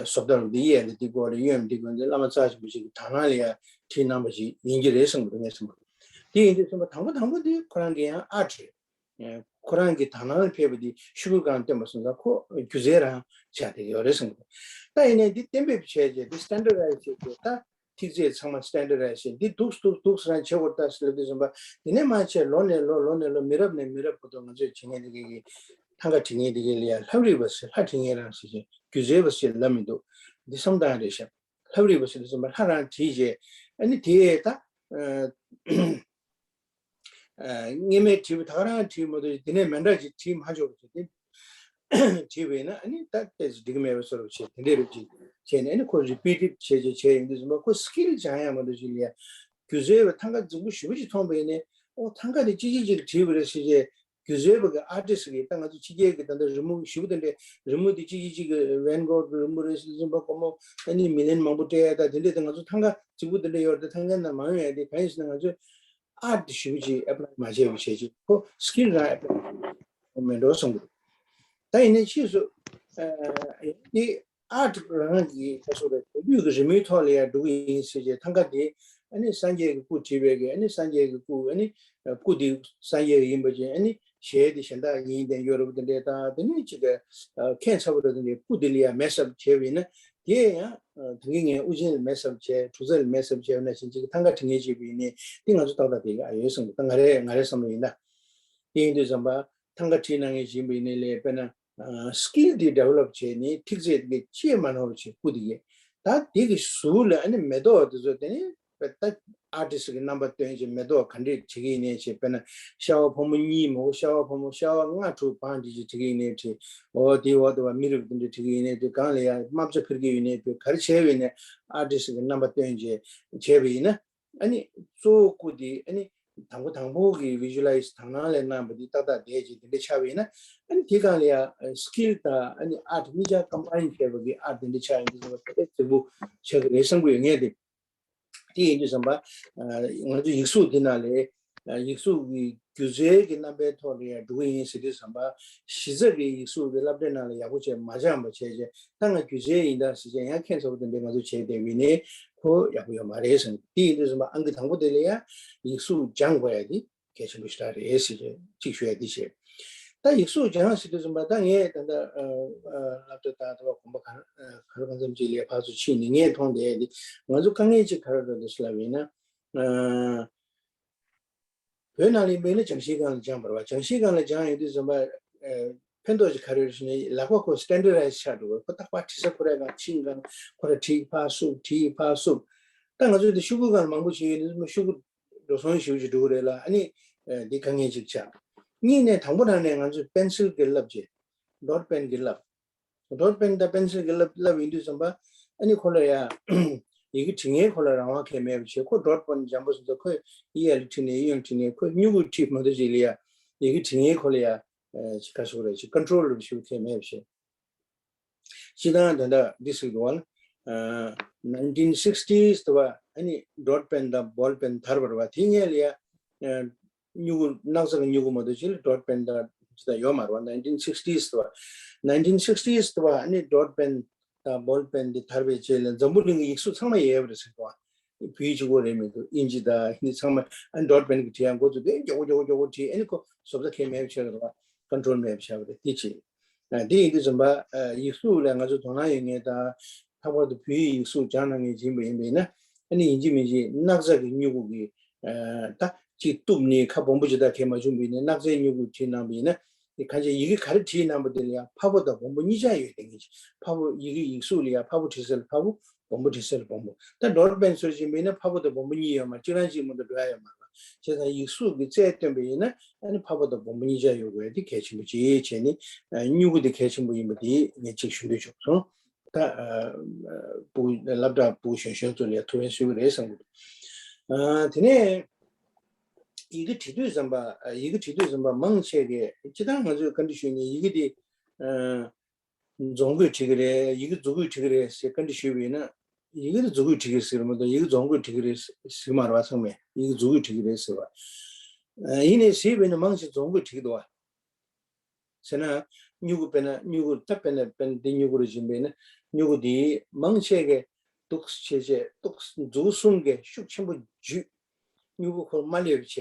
བཟོ་ལྟ་འདི་ཡས་ལ་འདི་སྐོར་ལ་གཡོན་འདི་སྐོར་འདི་བླ་མ་རྩ་ཆེན་པོ་ཞིག་གི་དག་སྣང་ལ་ཡ་བྲིས་གནང་པ་ཞིག་ཡིན་གྱི་རེད་བསམ་གྱི་འདུག་ངས་བསམ་གྱི་འདུག་དེ་ཡིན་དུས་ཙམ་པ་དང་པོ་དང་པོ་འདི་ཁོ་རང་གི་ཡང་ཨར་ཊི་རེད། ཁོ་རང་གི་དག་སྣང་ལ་ཕེབས་པ་འདི་ཤོག་གུ་སྒང་སྟོན་པ་སོང་ཙང་ཁོ་སྒྱུ་རྩལ་རང་ཆགས་བསྡད་ཡོད་རེད་བསམ་གྱི་འདུག་ད་ཡིན་ནའི་འདི་གཏན་འབེབས་བྱས་རྗེས་འདི་སི་ཊན་ཌར་ཌའི་ཛི་བྱས་རྗེས་ད། ཐིག་ཚད་ཚང་མ་སི་ཊན་ཌར་ཌའི་ཛི་བྱས་འདི་འདུག་འདུག་འདུག་སེ་རང་བྱེད་དགོས་ད་ཟེར་ལབ་དུས་ཙམ་པ་དེ་ནས་མར་བྱས་ལོ་ནས་ལོ་ལོ་ནས་ལོ་མི་རབས་ནས་མི་རབས་བར་དུ་ང་ཚོས་བྱེད་མཁན་དེ་གའི་གི་ཐང་ག་བྲིས་མཁན་དེ་གའི་ལ་ཡ་ལྷ་བྲིས་པ་ཟེར་ལྷ་བྲིས་མཁན་རང་ཟེར་བྱས་སྒྱུ་རྩལ་པ་ཟེར་ལབ་མི་འདུག་འདི་བསམ་སྟངས་རེད་ཤག་ལྷ་བྲིས་པ་ཟེར་དུས་ཙམ་པ་ལྷ་རང་བྲིས་རྗེས་ཨ་ནི་དེ་ད་སྔས་མའི་བྲིས་པ་ད་ག་རང་བྲིས་མ་གཏོགས་དེ་ནས་མི་འདྲ་ཅིག་བྲིས་མ་ཆོག་པ་ཟེར་ཏེ། བྲིས་པས་ན་ཨ་ནི་ད་ཏོག་ཙམ་འགྲིག་གི་མེད་པའི་བཟོ་འདྲ་བྱས་དེ་འདྲའི་རིགས་ཅིག་བྱས་ནས་ཨ་ནི་ཁོ་རི་པི་ཊི་བྱས་བྱས་བྱས་ཡོང་དུས་ཙམ་པ་ཁོ་སི་ཀིལ་སྦྱང་ཡག་མ་གཏོགས་ཅིག་ལ་ཡ་སྒྱུ་རྩལ་བའི་ཐང་ག་རྫིག་པོ་ཞེ་པོ་ཅིག་མཐོང་པ་ཡིན་ནའི་ཨོ་ཐང་ག་དེ་ཅི་ཅི་ཅིག་བྲིས་པ་རེད་ཟེར་བྱས་སྒྱུ་རྩལ་བ་གི་ཨར་ཊིསི་གིས་ད་ང་ཚོ་ཕྱི་རྒྱལ་གི་ད་ལྟ་རི་མོ་ཞེ་པོ་དེ་འདྲའི་རི་མོ་དེ་ཅི་ཅི་ཅིག་གི་ཝན་གོག་གི་རི་མོ་རེད་ཟེར་དུས་ཙམ་པ་སྒོར་མོ་ཨ་ནི་མི་ལི་ཡོན་མང་པོ་སྤྲད་ཡ་ད་དེ་འདྲའི་ད་ང་ཚོ་ཐང་ག་རྫིག་པོ་དེ་འདྲ་ཡོད་རེད། ད་ཐང་ག་ནང་མ་ཡོང་ཡ་དེ་གང་ཡིན་ཟེར་ན་ང་ཚོས་ཨར་ཊི་ཞེ་པོ་ཅིག་ཨེབ་ལའི་མ་བྱས་པ་བྱས་ཅིག་ཁོ་སི་ཀིལ་རང་ཨེབ་ལའི་མེད་འགྲོ་བསམ་གྱི་འདུག་ད་ཡིན་ནའི་ཕྱིས་སུ་འདི་ཨར་ཊི་རང་གི་ཁ་སོ་རེད། བོད་བརྒྱུད་ཀྱི་རི་མོའི་ཐོག་ལ་ཡང་འགྲོ་གི་ཡིན་ཟེར་བྱས་ཐང་ག་དེ་ཨ་ནི་སངས་རྒྱས་ཀྱི་སྐུ་བྲིས་པའི་གི་ཨ་ནི་སངས་རྒྱས་ཀྱི་སྐུ་ཨ་ནི་སྐུ་དེ་སངས་རྒྱས་ཀྱི་ཡིན་པ་ཅིག་ཨ་ནི་ཞལ་དེ་གཞན་དག་ཡིན་དེ་ཡོད་རེད་པ་དེ་འདྲའི་ད་དེ་ནི་ཅིག་ཁྱད་མཚར་པོ་རེད། དེ་འདྲའི་སྐུ་དེ་ལ་ཡང་མེས་ཨབ་བྱས་པ་ཡིན་ན་དེ་ཡང་ད་གིན་ངས་དབུ་ཅན་ལ་མེས་ཨབ་བྱས་དྲུག་རྩ་ལ་མེས་ཨབ་བྱས་པ་ནང་བཞིན་ཅིག་ཐང་ག་བྲིས་མཁན་ཅིག་ཡིན་ནའི་དེ་ང་ཚོ་ཏག་ཏག་བསྡད་ཀྱི་ཨ་ཡོད་བསམ་གྱི་འདུག་ད་ང་རའི་ང་རའི་བསམ་བློ་ཡིན་ན། དེ་ཡིན་དུས་ཙམ་པ་ཐང་ག་བྲིས་གནང་མཁན་ཞིག་ཡིན་པ་ཡིན་ནའི་ལས་དཔེར་ན་སི་ཀིལ་དེ་ཌི་ཝེ་ལོབ་བྱས་ནས་ཐིག་ཚད་དེ་ཅི་ཡང་མ་ནོར་བ་བྱས་སྐུ་དེ་གས་ད་དེ་གི་ཟུར་ལ་ཨ་ནི་མེ་ཏོག་དེ་ཚོ་དེ་ནི་ད་ཨར་ཊིསི་གི་རྣམ་པ་སྟོན་བྱས་མེ་ཏོག་ག་འདྲས་བྲིས་ཀྱི་ཡིན་ནའི་བྱས་དཔེར་ན་ཤ་བ་ཕོ་མོ་གཉིས་མོ་ཤ་བ་ཕོ་མོ་ཤ་བ་ལྔ་དྲུག་བང་སྒྲིག་བྱས་བྲིས་ཀྱི་ཡིན་ནའི་བྲིས། འོ་དེའི་འོག་ཏུ་བ་མི་རབས་དེ་འདྲས་བྲིས་ཀྱི་ཡིན་ནའི་བྲིས། གང་ལ་ཡང་རྨ་བྱ་འཕུར་གྱི་ཡོད་ནའི་བྲིས། ག་རེ་བྱས་པ་ཡིན་ནའི་ཨར་ཊིསི་གི་རྣམ་པ་སྟོན་བྱས་བྱས་པ་ཡིན་ན། ཨ་ནི་གཙོ་བོ་སྐུ་དེ་ཨ་ནི་དང་པོ་དང་པོ་གི་བི་ཇུ་ལའི་ཛི་དག་སྣང་ལས་གནང་བ་འདི་ཏག་ཏག་བསྡད་ཅིག་དེ་འདྲ་ཆགས་པ་ཡིན་ན་ཨ་ནི་དེ་སྒང་ལ་ཡང་སི་ཀིལ་དང་ཨ་ནི་ཨར་ཊི་གཉིས་ཆ་ཀམ་བྷའིན་བྱས་པ་གི་ཨར་ཊི་དེ་འདྲ་ཆགས་ཡོང་དུས་ཙམ་པ་དེ་འདྲ་རྫིག་པོ་ཆགས་ཀྱི་རེད་བསམ་གྱི་ཡོད། ངས་དེ་དེ་ཡིན་དུས་ཙམ་པ་ང་ཚོ་ཡིག་གཟུགས་འདི་ནང་ལས་ཡིག་གཟུགས་ཀྱི་སྒྱུ་རྩལ་གྱི་རྣམ་པའི་ཐོག་ལ་ཡང་འགྲོ་གི་ཡིན་ཟེར་དུས་ཙམ་པ་གཞི་རྩ་གི་ཡིག་གཟུགས་ཀྱི་སློབ་གྲྭའི་ནང་ལ་ཡག་པོ་བྱས་མ་སྦྱངས་པ་བྱས་རྗེས་ད་ང་སྒྱུ་རྩལ་ཡིན་ད་ཟེར་བྱས་ཡང་ཁྱད་མཚར་པོ་དེ་འདྲ་ང་ཚོ་བྱས་བསྡད་པ་ཡིན་ནའི་ཁོ་ཡག་པོ་ཡོད་མ་རེད་ཟེར། དེ་ཡིན་དུས་ཙམ་པ་ཨང་ཀི་དང་པོ་དེ་ལ་ཡང་ཡིག་གཟུགས་སྦྱང་དགོས་ཡ་དེ་གལ་ཆེན་པོ་ཞེ་དྲག་རེད་ཟེར་བྱས་གཅིག་ཞུ་ཡ་དེ་བྱས། ད་ཡིག་གཟུགས་སྦྱང་ཟེར་དུས་ཙམ་པ་ད་ངས་ད་ལྟ་སློབ་གྲྭ་དང་དེ་བ་གོམ་པ་ག་ག་རེ་གང་འཚམ་ཅིག་ལ་ཕར་ཚུར་ཕྱིན་ནས་ངས་མཐོང་བསྡད་ཡ་དེ་ང་ཚོ་དཀའ་ངལ་ཅིག་ག་རེ་རེད་འདུག་ཟེར་ལབ་ཡིན་ན། བོད་ནང་ལ་ཡིན་པ་ཡིན་ན་སྦྱང་ཤིང་སྒང་ལ་སྦྱངས་པ་རེད་བ། སྦྱང་ཤིང་སྒང་ལ་སྦྱངས་ཡོང་དུས་ཙམ་པ། ཕན་ཐོགས་ཀྱི་ག་རེ་རེད་ཟེར་ན་ལག་པ་ཁོ་སི་ཊན་ཌར་ཌའི་ཛི་ཆགས་འགྲོ་བ་ཁོ་རྟག་པར་བྲིས་ས་ཁོ་རའི་སྒང་ཤིང་སྒང་ཁོ་ར་བྲིས་ཕར་བསུབ་བྲིས་ཕར་བསུབ། ད་ང་ཚོ་འདི་ཤོག་གུ་སྒང་ལ་མང་པོ་བྱས་ཡོད་དུས་ཙམ་པ་ཤོག་གུ་འགྲོ་སོང་ཞེ་པོ་ཅིག་འགྲོ་གི་རེད་ལ་ཨ་ནི། འདི་དཀའ་ངལ་ཅིག་ཆགས། གཉིས་ནས་དང་པོ་ནང་ནས་ང་ཚོས་པེན་སིལ་གྱིས་བསླབ་བྱས། ཌོཊ་པེན་གྱིས་བསླབ། ཌོཊ་པེན་དང་པེན་སིལ་གྱིས་བསླབ་བསླབ་ཡོང་དུས་ཙམ་པ་ཨ་ནི་ཁོ་ལ་ཡ་ཡི་གེ་འབྲི་མཁན་ཁོ་ལ་རང་དབང་གང་ཡང་མེད་པ་བྱས་ཁོ་ཌོཊ་པེན་འཇམ་པོ་སོང་ཙང་ཁོས་གཡས་ལ་བྲིས་ནས་གཡོན་བྲིས་ནས་ཁོས་སྨྱུ་གུ་བྲིས་མ་གཏོགས་ཅིག་ལ་ཡ་ཡི་གེ་འབྲི་མཁན་ཁོ་ལ་ཡ་ཅིག་ག་སོགས་རེད་ཅིག་ཀོན་ཊོལ་རེ་ཞུ་མཁན་མེད་པ་བྱས། སྤྱིར་བཏང་ད་ལྟ་འདི་ཟེར་གི་འདུག་བ། ནའིན་ཊིན་སིག་ཊི་ཟི་དུ་བ་ཨ་ནི་ཌོཊ་པེན་དང་བོལ་པེན་དར་བ་རེད་བ། དེ་སྔོན་ལ་ཡ། སྨྱུ་གུ་སྣག་ཚ་གི་སྨྱུ་གུ་མ་གཏོགས་ཅིག་ལ་ཌོཊ་པེན་དང་ཅི་དང་ཡོད་མ་རེད་བ། ནའིན་ཊིན་སིག་ཊི་ཟི་དུ་བ། ནའིན་ཊིན་སིག་ཊི་ཟི་དུ་བ་ཨ་ནི་ཌོཊ་པེན་དང་བོལ་པེན་འདི་དར་བའི་རྗེས་ལ་འཛམ་བུ་གླིང་གི་ཡིག་གཟུགས་ཚང་མ་ཡལ་བ་རེད་ཟེར་གི་འདུག་བ། བོད་ཡིག་གཅིག་པོ་རེད་མི་འདུག་དབྱིན་ཇི་དང་ཧིན་དི་ཚང་མ་ཨ་ནི་ཌོཊ་པེན་གྱིས་བྲིས་ཡ་འགོ་བཙུགས་ཏེ་མགྱོགས་པོ་མགྱོགས་པོ་མགྱོགས་པོ་བྲིས་ཨ་ནི་ཁོ་བཟོ་ལྟ་གང་ཡང་མེད་པ་བྱས་རེད་བ། ཀོན་ཊོལ་མེད་པ་བྱས་པ་རེད། དེ་བྱས། ཨ། དེ་ཡིན་དུས་ཙམ་པ། ཨ། ཡིག་གཟུགས་ལ་ང་ཚོ་དོ་སྣང་ཡོད་མཁན་དང་། ལྷག་པར་དུ་བོད་ཡིག་ཡིག་གཟུགས་སྦྱང་གནང་མཁན་ཅིག་ཡིན་པ་ཡིན་པ་ཡིན་ན། ཨ་ནི་ཡིན་གཅིག་མིན་གཅིག་སྣག་ཚ་གི་སྨྱུ་གུ་གི། ཨ། ད་ཅིག་གཏུབ་ནས་ཁ་སྦོམ་པོ་ཅིག་ད་གས་མ་བྱུང་བ་ཡིན་ན། སྣག་ཚའི་སྨྱུ་གུ་བྲིས་གནང་བ་ཡིན་ན། དེ་གང་ཅི་ཡི་གེ་ག་རེ་བྲིས་གནང་བ་དེ་ལ་ཡང་ཕ་བོ་དང་སྦོམ་པོ་གཉིས་ཆ་ཡོད་དེ་ངེས་ཅིག་ཕ་བོ་ཡི་གེ་ཡིག་གཟུགས་ལ་ཡང་ཕ་བོ་བྲིས་ས་ལ་ཕ་བོ། སྦོམ་པོ་བྲིས་ས་ལ་སྦོམ་པོ། ད་འགྲོ་བ་པའི་ཚུལ་བཞིན་པ་ཡིན་ན་ཕ་བོ་དང་སྦོམ་པོ་གཉིས་ཡོད་མ་རེད། གཅིག་རང་གཅིག་མ་གཏོགས་འགྲོ་ཡ་ཡོད་མ་རེད། བྱས་ཙང་ཡིག་གཟུགས་ཀྱི་རྩལ་སྟོན་པ་ཡིན་ན། ཨ་ནི་ཕ་བོ་དང་སྦོམ་པོ་གཉིས་ཆ་ཡོད་དགོས་ཡ་དེ་གལ་ཆེན་པོ་ཅིག་བྱས་ནས། ཨ། སྨྱུ་གུ་དེ་གལ་ཆེན་པོ་ཡིན་པ་དེ་ངས་གཅིག་ཞུ་འདོད་བྱུང་སོང་། ད། ཨ། ཕྲུ་གུ་སློབ་གྲྭ་ཕྲུ་གུ་གཞོན་གཞོན་ཚོ་ལ་ཡ་ཐུགས་ཕན་གསོས་ཀྱི་རེད་བསམ་གྱི་འདུག་ཨ། དེ་ནས་ཡི་གེ་བྲིས་དུས་ཙམ་པ། ཨ། ཡི་གེ་བྲིས་དུས་ཙམ་པ་མང་ཆེ་གིས་སྤྱིར་བཏང་ང་ཚོས་བཀའ་འདྲི་ཞུས་ནས་ཡི་གེ་དེ། ཨ། རྫོང་གིས་བྲིས་ཀྱི་རེད། ཡི་གེ་མཛུབ་གུས་བྲིས་ཀྱི་རེད་ཟེར་བཀའ་འདྲི་ཞུས་པ་ཡིན་ན། ཡི་གེ་དེ་མཛུབ་གུས་བྲིས་ཀྱི་ཟེར་མ་གཏོགས་ཡི་གེ་རྫོང་གིས་བྲིས་ཀྱི་རེད་ཟེར་གྱི་མ་རེད་པ། ཚང་མས་ཡི་གེ་མཛུབ་གུས་བྲིས་ཀྱི་རེད་ཟེར་བ། ཨ། ཡིན་ནའི་ཟེར་བས་ན་མང་ཆེ་རྫོང་གིས་བྲིས་ཀྱི་འདུག་པ། ཟེར་ན། སྨྱུ་གུ་དཔེར་ན། སྨྱུ་གུ་ད་དཔེར་ན། དཔེར་ན་འདི་སྨྱུ་གུ་རེ་བྱིན་པས་ན། སྨྱུ་གུ་འདི་མང་ཆེ་གིས་འདུག་སེ་བྱས་བྱས། འདུག་སེ། མཛུབ་གུ་གསུམ་གྱིས་ཤུགས་ཆེན་པོ་འཇུས། སྨྱུ་གུ་ཁོ་མ་སླེབས་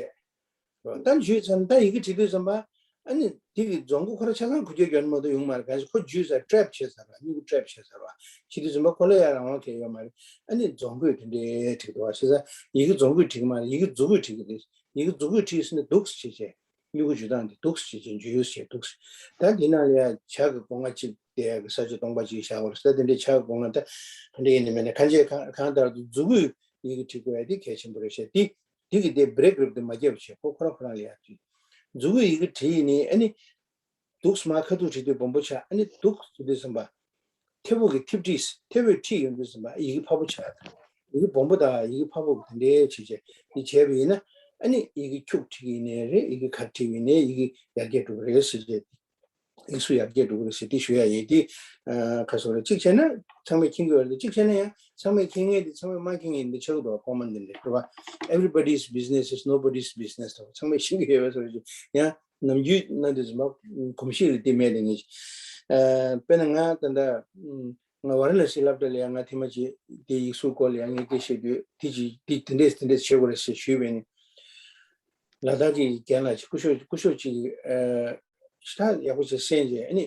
བྱས། ད་འཇུས་ཚར། ད་ཡི་གེ་བྲིས་དུས་ཙམ་པ། ཨ་ནི་དེ་གི་རྫོང་གི་ཁོ་རང་ཆ་ཚང་འགུལ་སྐྱོད་རྒྱག་ནི་མ་གཏོགས་ཡོང་མ་རེད། གང་ཞིག་ཁོ་འཇུས་ཚར། ཊེབ་བྱས་ཚར་བ། སྨྱུ་གུ་ཊེབ་བྱས་ཚར་བ། བྱེད་དུས་ཙམ་པ་ཁོ་ལ་ཡང་རང་དབང་གང་ཡང་ཡོད་མ་རེད། ཨ་ནི་རྫོང་གིས་དེ་འདྲའི་བྲིས་འདུག་པ། བྱས་ཙང་ཡི་གེ་རྫོང་གིས་བྲིས་ཀྱི་མ་རེད། ཡི་གེ་མཛུབ་གུས་བྲིས་ཀྱི་རེད། ཡི་གེ་མཛུབ་གུས་བྲིས་ཟིན་ན་འདུག་སེ་བྱས་བྱས། སྨྱུ་གུ་འཇུ་སྟངས་དེ་འདུག་སེ་བྱས་བྱས་འཇུ་ཡུལ་བྱས་འདུག་སེ། ད་འདི་ནང་ལ་ཡང་ཇ་གི་སྒོ་ང་གཅིག་བསྡད་ཡག་གི་ས་ཆ་སྟོང་པ་གཅིག་བཞག་པ་རེད། ད་དེ་འདྲའི་ཇ་གི་སྒོ་ང་ད་ག་འདྲ་ཡིན་ནི་མིན་ནི། གང་བྱས་གང་གང་ལྟར་དུ་མཛུབ་གུས་ཡི་གེ་བྲིས་དགོས་ཡ་དེ་གལ་ཆེན་པོ་རེད་ཤག་དེ་དེ་གི་དེ་བྷི་རེག་རེག་དེ་མ་བརྒྱབ་བྱས་ཁོ་ཁོ་རང་ཁོ་རང་ལ་ཡ་བྲིས། མཛུབ་གུས་ཡི་གེ་བྲིས་ནས། ཨ་ནི་འདུག་སེ་མར་ཁ་ཐུག་བྲིས་དུས་སྦོམ་པོ་ཆགས། ཨ་ནི་འདུག་སེ་བྲིས་དུས་ཙམ་པ། མཐེ་བོ་གི་མཐེབ་དྲི། མཐེ་བོས་འཁྲིད་ཡོང་དུས་ཙམ་པ་ཡི་གེ་ཕར་བོ་ཆགས། ཡི་གེ་སྦོམ་པོ་དང་ཡི་གེ་ཕར་བོ་གི་དེ་འདྲའི་བྱས་བྱས་འདི་བྱས་པ་ཡིན་ན། ཨ་ནི་ཡི་གེ་འཁྱུག་བྲིས་ཀྱི་ཡིན་ནའི་རེད། ཡི་གེ་གར་བྲིས་པ་ཡིན་ནའི་ཡི་གེ་ཡར་རྒྱས་འགྲོ་གི་རེད་ཟེར་བྱས། ཡིག་གཟུགས་ཡར་རྒྱས་འགྲོ་གི་རེད་ཟེར་འདི་ཞུ་ཡ་ཡིན། འདི། ཨ། ག་ཟེར་རེད། གཅིག་བྱས་ན་ཚང་མས་མཁྱེན་གྱི་ཡོད་རེད། གཅིག་བྱས་ན་ཡང་ཚང་མས་མཁྱེན་མཁན་འདི་ཚང་མས་མ་མཁྱེན་མཁན་འདི་ཆགས་ཀྱི་འདུག་པ། ཀོ་མན་འདི་འདྲ་རེད་པ། Everybody's business is nobody's business. ཚང་མས་ཤེས་ཀྱི་ཡོད་པ་བཟོ་འདྲ་ཅིག་ཡང་ནམ་རྒྱུན་ན་འདི་ཚོ་མ་གོམས་གཤིས་ལ་དེ་མེད་དེ་ངེས། ཨ། དཔེར་ན་ང་ད་ལྟ་ང་ཝ་ར་ཎ་སི་སློབ་གྲྭ་ལ་ཡང་ང་ཐེངས་མ་གཅིག་དེ་ཡིག་གཟུགས་སྐོར་ལ་ཡང་ངས་སྐད་བཤད་དུས། དེ་ཅིག་དེ་དེ་འདྲས་དེ་འདྲས་བྱེད་དགོས་རེད་ཟེར་ཞུས་པས་ནི། ལ་དྭགས་ཀྱི་རྒན་ལགས་ཅིག་སྐུ་ཞབས་སྐུ་ཞབས་ཅིག་ཨ། ཞེ་དྲག་ཡག་པོ་ཅིག་གསན་བྱས། ཨ་ནི་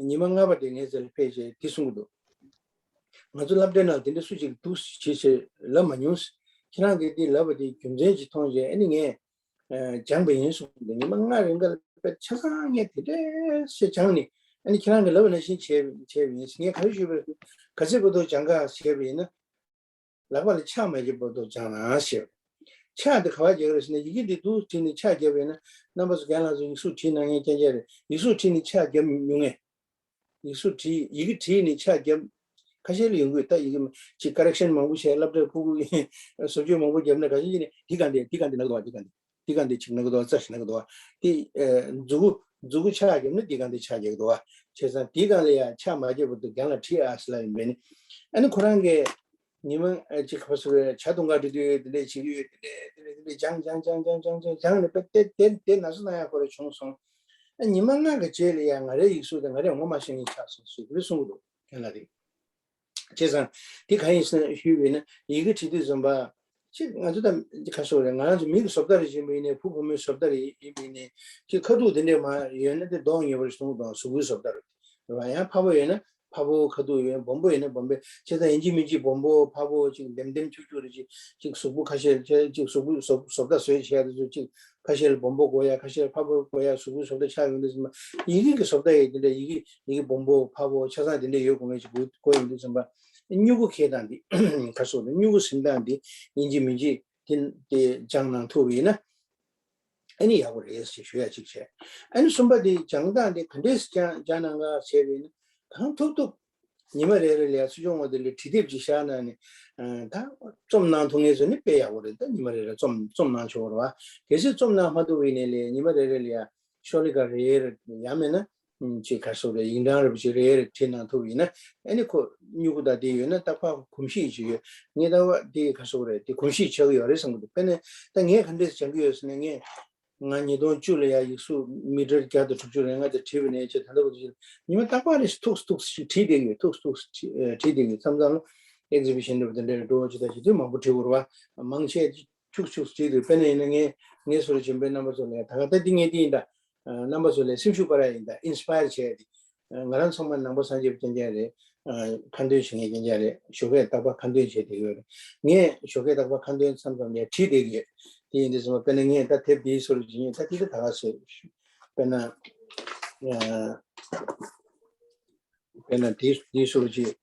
ཉི་མ་ལྔ་པ་དེ་ངའི་རྩ་ལ་ཕེབས་བྱས་དེ་གསུང་གི་འདུག་ང་ཚོ་སློབ་གྲྭའི་ནང་དེ་འདྲ་སུ་ཅིག་འདུག་སེ་བྱེད་ཅེས་ལབ་མ་མྱོང་། ཁྱེད་རང་གིས་དེ་ལབ་པ་དེ་རྒྱུ་མཚན་ཅིག་མཐོང་བྱས། ཨ་ནི་ངས། ཨ། སྦྱངས་པ་ཡིན་གསུངས་འདུག་ཉི་མ་ལྔ་རིང་ག་ལ་དཔེ་ཆ་ཚང་ངས་དེ་འདྲས་ཞེ་སྦྱངས་ནས། ཨ་ནི་ཁྱེད་རང་གིས་ལབ་པ་ནང་བཞིན་བྱས་བྱས་པ་ཡིན། ངས་ག་རེ་ཞུས་པ་རེད། ག་ཚོད་བར་དུ་སྦྱང་ག་བྱས་པ་ཡིན་ན། ལག་པ་ལ་ཕྱག་མ་བརྒྱབ་བར་དུ་སྦྱང་གནང་ཞེས། ཕྱག་དེ་ག་པར་རྒྱག་གི་རེད་ཟེར་ན། ཡི་གེ་འདི་འདུག་སེ་བྲིས་ནས་ཕྱག་བརྒྱབ་པ་ཡིན་ན། རྣམ་པ་ཚོ་རྒན་ལགས་ཚོ་ཡིག་གཟུགས་བྲིས་གནང་མཁན་རྐྱང་རྐྱང་རེད། ཡིག་གཟུགས་བྲིས་ནས་ཕྱག་བརྒྱབ་མྱོང་ངས། ཡིག་གཟུགས་བྲིས། ཡི་གེ་བྲིས་ནས་ཕྱག་བརྒྱབ། ཁ་ཤས་ལ་ཡོང་གི་ཡོད། ད་ཡི་གེ་ཅིག་ཀ་རེག་ཤན་མང་པོ་བྱས། སློབ་གྲྭར་ཕྲུ་གུ་བཟོ་བཅོས་མང་པོ་བརྒྱབ་ན། ག་ཤེད་ཅིག་ནས་འདི་གང་འདི་འདི་གང་འདི་ན་གི་འདུག་བ། འདི་གང་འདི། འདི་གང་འདི་ཅིག་ན་གི་འདུག་བ། རྩ་ཞིག་ན་གི་འདུག་བ། དེ། ཨ། མཛུབ་གུ་མཛུབ་གུ་ཕྱག་བརྒྱབ་ན་འདི་གང་འདི་ཕྱག་རྒྱག་གི་འདུག་བ། བྱས་ཙང་འདི་གང་ལ་ཡ་ཕྱག་མ་བརྒྱབ་བར་དུ་རྒན་ལགས་བྲིས་ཨ་ཟེར་ལབ་ཡིན་པས་ནི། ཨ་ནི་ཁོ་རང་གིས་ཉི་མ། ཨ། ཅིག་ཁ་སོ་རེ་ཇ་འཐུང་ག་འགྲོ་དུས་དེ་འདྲས་བྱེད་ཀྱི་ཡོད། དེ་འདྲས་དེ་འདྲས་དེ་འདྲས་སྦྱངས་སྦྱངས་སྦྱངས་སྦྱངས་སྦྱངས་སྦྱངས་ནས་དཔེ་དེ་དེ་དེ་ན་ཚ་ན་ཡག་ཁོ་རང་བྱུང་སོང་། ཨ། ཉི་མ་ལྔ་གི་རྗེས་ལ་ཡ་ང་རའི་ཡིག་གཟུགས་དེ་ང་རས་ངོ་མ་ཤེས་མཁན་ཆགས་སོང་ཟེར་གི་རེད་གསུང་གི་འདུག་རྒན་ལགས་དེ། བྱས་ཙང་དེ་གང་ཡིན་ཟེར་ན། ཞུས་པས་ན་ཡི་གེ་བྲིས་དུས་ཙམ་པ། ཅིག་ང་ཚོ་ད་ཁ་སོ་རེད། ང་རང་ཚོ་མི་གི་བཟོ་ལྟ་རེ་བྱེད་པ་ཡིན་ནའི། བུ་བུ་མོའི་བཟོ་ལྟ་རེ་ཡིན་པ་ཡིན་ནའི། ཅིག་ཁ་ཐུག་དེ་འདྲས་མར་ཡོད་ན་དེ་གདོང་ཉེ་བར་གཏོང་གི་འདུག་གཟུགས་པོའི་བཟོ་ལྟ་རེད། རེད་པ། ཡང་ཕ་བོ་ཡོད་ན་ཕ་བོ་ཁ་ཐུག་ཡོད། སྦོམ་པོ་ཡོད་ན་སྦོམ་པོ། བྱས་ཙང་ཡིན་གཅིག་མིན་གཅིག་སྦོམ་པོ་ཕ་བོ་ཅིག་ལྡེམ་ལྡེམ་འཁྱུག་འཁྱུག་རེ་ཅིག་ཅིག་གཟུགས་པོ་ཁ་ཤས་ཅིག་གཟུགས་པོ་བཟོ་བཟོ་ལྟ་བཟོས་བྱས་དེ་ཚོ་ཅིག་ཁ་ཤས་ལ་སྦོམ་པོ་དགོས་ཡ། ཁ་ཤས་ལ་ཕ་བོ་དགོས་ཡ། གཟུགས་པོ་བཟོ་ལྟ་ཆགས་ཡོང་དུས་ཙམ་པ། ཡི་གེ་གི་བཟོ་ལྟ་ཡི་དེ་འདྲ། ཡི་གེ་ཡི་གེ་སྦོམ་པོ་ཕ་བོ་ཆ་ཚང་དེ་འདྲ་ཡོད་དགོས་མཁན་ཅིག་དགོས་དགོས་ཡོང་དུས་ཙམ་པ། སྨྱུ་གུ་འཁྱེར་སྟངས་འདི་ཁ་སོ་རེད། སྨྱུ་གུ་ཟིན་སྟངས་འདི་ཡིན་གཅིག་མིན་གཅིག་དེ་དེ་སྦྱང་གནང་ཐུབ་པ་ཡིན་ན། ཨ་ནི་ཡག་པོ་རེད་ཟེར་ཞུ་ཡ་གཅིག་བྱས། ཨ་ནི་གསུམ་པ་དེ་སྦྱང་སྟངས་དེ་ག་འདྲས་སྦྱང་སྦྱང་གནང་ག་བྱས་པ་ཡིན་ན། གང་ཐུབ་ཐུབ་ཉི་མ་རེ་རེ་ལ་ཡ་ཚུར་སྦྱོང་བ་དེ་ལ་བྲིས་དེབ་ཅིག་བཞག་གནང་ནས། ཨ། ད་རྩོམ་གནང་ཐུབ་མཁན་ཚོ་ནི་དཔེ་ཡག་པོ་རེད། ད་ཉི་མ་རེ་རེ་རྩོམ་རྩོམ་གནང་ཆོག་རེད་པ། གལ་སྲིད་རྩོམ་གནང་མ་ཐུབ་པ་ཡིན་ནའི་ལས་ཉི་མ་རེ་རེ་ལ་ཡ་ཤོ་ལོ་ཀ་རེ་རེ། ཡང་མིན་ན་ཅིག་ག་སོགས་རེ་ཡིག་འབྲང་རེ་བ་ཅིག་རེ་རེ་བྲིས་གནང་ཐུབ་ཡིན་ན། ཨ་ནི་ཁོ་སྨྱུ་གུ་དང་དེ་ཡོད་ན་ད་ཕར་གོམས་གཤིས་ཅིག་ཡོད། ངས་ད་བ་དེ་ག་སོགས་རེ་དེ་གོམས་གཤིས་ཆགས་ཀྱི་ཡོད་རེད་བསམ་གྱི་འདུག་དཔེར་ན་ད་ངས་ག་འདྲས་སྦྱང་གི་ཡོད་ཟེར་ན། ངས་ང་ཉིས་སྟོང་བཅུ་ལ་ཡ་ཡིག་གཟུགས་མི་ཊར་བརྒྱ་དང་དྲུག་ཅུ་རེ་ལྔ་དེ་བྲིས་པ་ནས་བྱས་ད་ལྟ་བར་དུ་ཉི་མ་རྟག་པར་རེ་ཐུགས་སུ་ཐུགས་སུ་ཅིག་བྲིས་བསྡད་ཀྱི་ཡོད། ཐུགས་སུ་ཐུགས་སུ་བྲིས་བྲིས་བསྡད་ཀྱི་ཡོད། མཚམས་མཚམས་ལ་ཨེག་ཛི་བི་ཤན་འདྲ་བ་དེ་འདྲ་རེ་འགྲོ་བ་ཅིག་ད་བྱེད་དུས་མང་པོ་བྲིས་དགོས་རེད་པ། མང་ཆེ་ཁྱུག་ཁྱུག་བྲིས་འདུག་དཔེར་ན་ཡིན་ན་ངས་ངས་སོ་རེ་བྱིན་པའི་རྣམ་པ་ཚོ་ལ་ད་ག་ད་འདི་ངས་འདི་ཡིན་ད། རྣམ་པ་ཚོ་ལ་སེམས་ཤུགས་སྤར་ཡ་ཡིན། ད་ཨིན་སི་པ་ཡར་བྱས་ཏེ། ང་རང་ཚང་མ་ནང་པ་སངས་རྒྱས་པ་རྐྱང་རྐྱང་རེད། ཁ་འདོན་བྱེད་མཁན་རྐྱང་རྐྱང་རེད། ཞོགས་ཀས་རྟག་པར་ཁ་འདོན་བྱེད་བསྡད་ཡོད་རེད། ངས་ཞོགས་ཀས་རྟག་པར་ཁ་འདོན་མཚམས་མཚམས་ནས་བྲིས་བསྡད་ཀྱི་ཡོད། དེ་ཡིན་དུས་ཙམ་པ་དཔེར་ན་ངས་ད་དེབ་འདིའི་སོར་བྱེད་ཉིན་ད་དེ་ད་ག་ཟེར། དཔེར་ན། དཔེར་ན་དེའི་དེའི་སོར་བྱེད་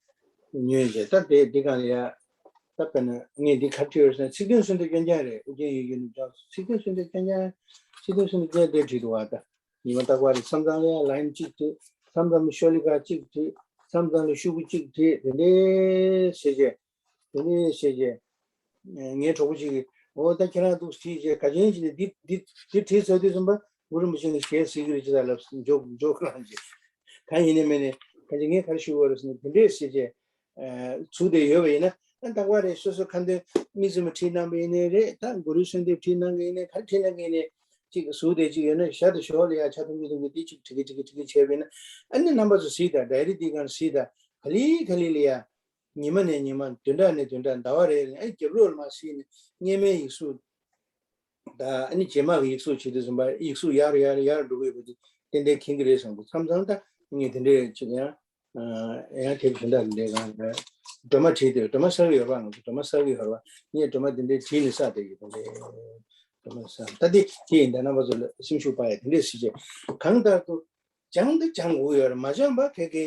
ཉོས་བྱས། ད་དེ་འདི་གང་ལ་ཡ། ད་དཔེར་ན་ངས་འདི་ག་བྲིས་ཡོད་ཟེར་ན། ཚིག་དོན་སུམ་ཅུ་རྐྱང་རྐྱང་རེད། ཨུ་རྒྱན་ཡིད་བཞིན་ནོར་བུ་ལྗོངས་སུ། ཚིག་དོན་སུམ་ཅུ་རྐྱང་རྐྱང་། ཚིག་དོན་སུམ་ཅུ་རྐྱང་རྐྱང་བྲིས་འདུག་བ། ད་ཉི་མ་རྟག་པར་རེ་མཚམས་མཚམས་ལ་ཡང་ལའིན་གཅིག་བྲིས། མཚམས་མཚམས་ལ་ཤོ་ལི་ཀ་གཅིག་བྲིས། མཚམས་མཚམས་ལ་ཤོག་གུ་གཅིག་བྲིས། དེ་འདྲའི་བྱས་བྱས། དེ་འདྲའི་བྱས་བྱས། ངའི་གྲོགས་པོ་གཅིག་གིས། འོ་ད་ཁྱེད་རང་འདུག་བྲིས་བྱས། ག་ཅན་ཅིག་ནས་འདི་འདི་འདི་བྲིས་ཚར་དུས་ཙམ་པ་གུ་རུ་རིན་པོ་ཆེ་གིས་ཞལ་གཟིགས་ཀྱི་རེད། ཅི་ལྟར་ལབ་འཇོག་འཇོག་གི་རང་བྱས། ད་ཡིན་ནའི་མིན་ནའི་ཁ་ཅིག་ངས་ག་རེ་ཞུ་བ་རེད་ཟེར་ན། དེ་འདྲས་བྱས་བྱས། ཚུགས་བསྡད་ཡོད་པ་ཡིན་ན། ཨ་རྟག་པར་རེ་སོ་སོ་ཁ་འདོན་དམིགས་བརྩེ་མོ་བྲིས་གནང་པ་ཡིན་ནའི་རེད། ད་གུ་རུའི་གསོལ་འདེབས་བྲིས་གནང་གི་ཡིན་ནའི། ག་རེ་བྲིས་གནང་གི་ཡིན་ནའི། གཅིག་ཟུར་དེ་གཅིག་ཡོད་ན་ཞར་དུ་ཞོར་ལ་ཡ་ཆ་ཐུང་གི་ཐུང་གི་དེ་གཅིག་བྲིས་གི་བྲིས་གི་བྲིས་གི་བྱས་པ་ཡིན་ན། ཨ་ནི་རྣམ་པ་ཚོ་གཟིགས་དང་། ཌའི་རི་འདི་སྒང་གཟིགས་དང་། ག་ལེ་ག་ལེ་ལ་ཡ། ཉི་མ་ནས་ཉི་མ། བདུན་ཕྲག་ནས་བདུན་ཕྲག་ཟླ་བ་རེ་ལ་ཨ་རྒྱབ་ལོགས་ལ་མར་གཟིགས་ནས་སྔོན་མའི་ཡིག་གཟུགས་དང་། ཨ་ནི་རྗེས་མ་གི་ཡིག་གཟུགས་བྱེད་དུས་ཙམ་པ་ཡིག་གཟུགས་ཡར་ཡར་ཡར་འགྲོ་གི་ཡོད་པ་དེ་ཏན་ཏན་མཁྱེན་གི་རེད་བསམ་གི། མཚམས་མཚམས་ད་ངས་དེ་འདྲས་ཅིག་ཡང་ཡང་དེབ་གཞན་དག་འདྲའི་སྒང་ལ་སྒྲོལ་མ་བྲིས་ཏེ། སྒྲོལ་མ་བསགས་ཀྱི་ཡོད་པ། ང་ཚོ་སྒྲོལ་མ་བསགས་ཀྱི་ཡོད་རེད་པ། ངས་སྒྲོལ་མ་འདི་འདྲའི་བྲིས་ནས་བསགས་བསྡད་ཡོད་པ་རེད། སྒྲོལ་མ་བསགས། ད་འདི་དེ་ཡིན་ད། རྣམ་པ་ཚོ་ལ་སེམས་ཤུགས་སྤར་ཡ་དེ་འདྲས་ཟེར་བྱས། གང་ལྟར་དུ་སྦྱང་འདི་སྦྱང་དགོས་ཡོད་རེད། མ་སྦྱངས་པ་ཁེ་ཁེ་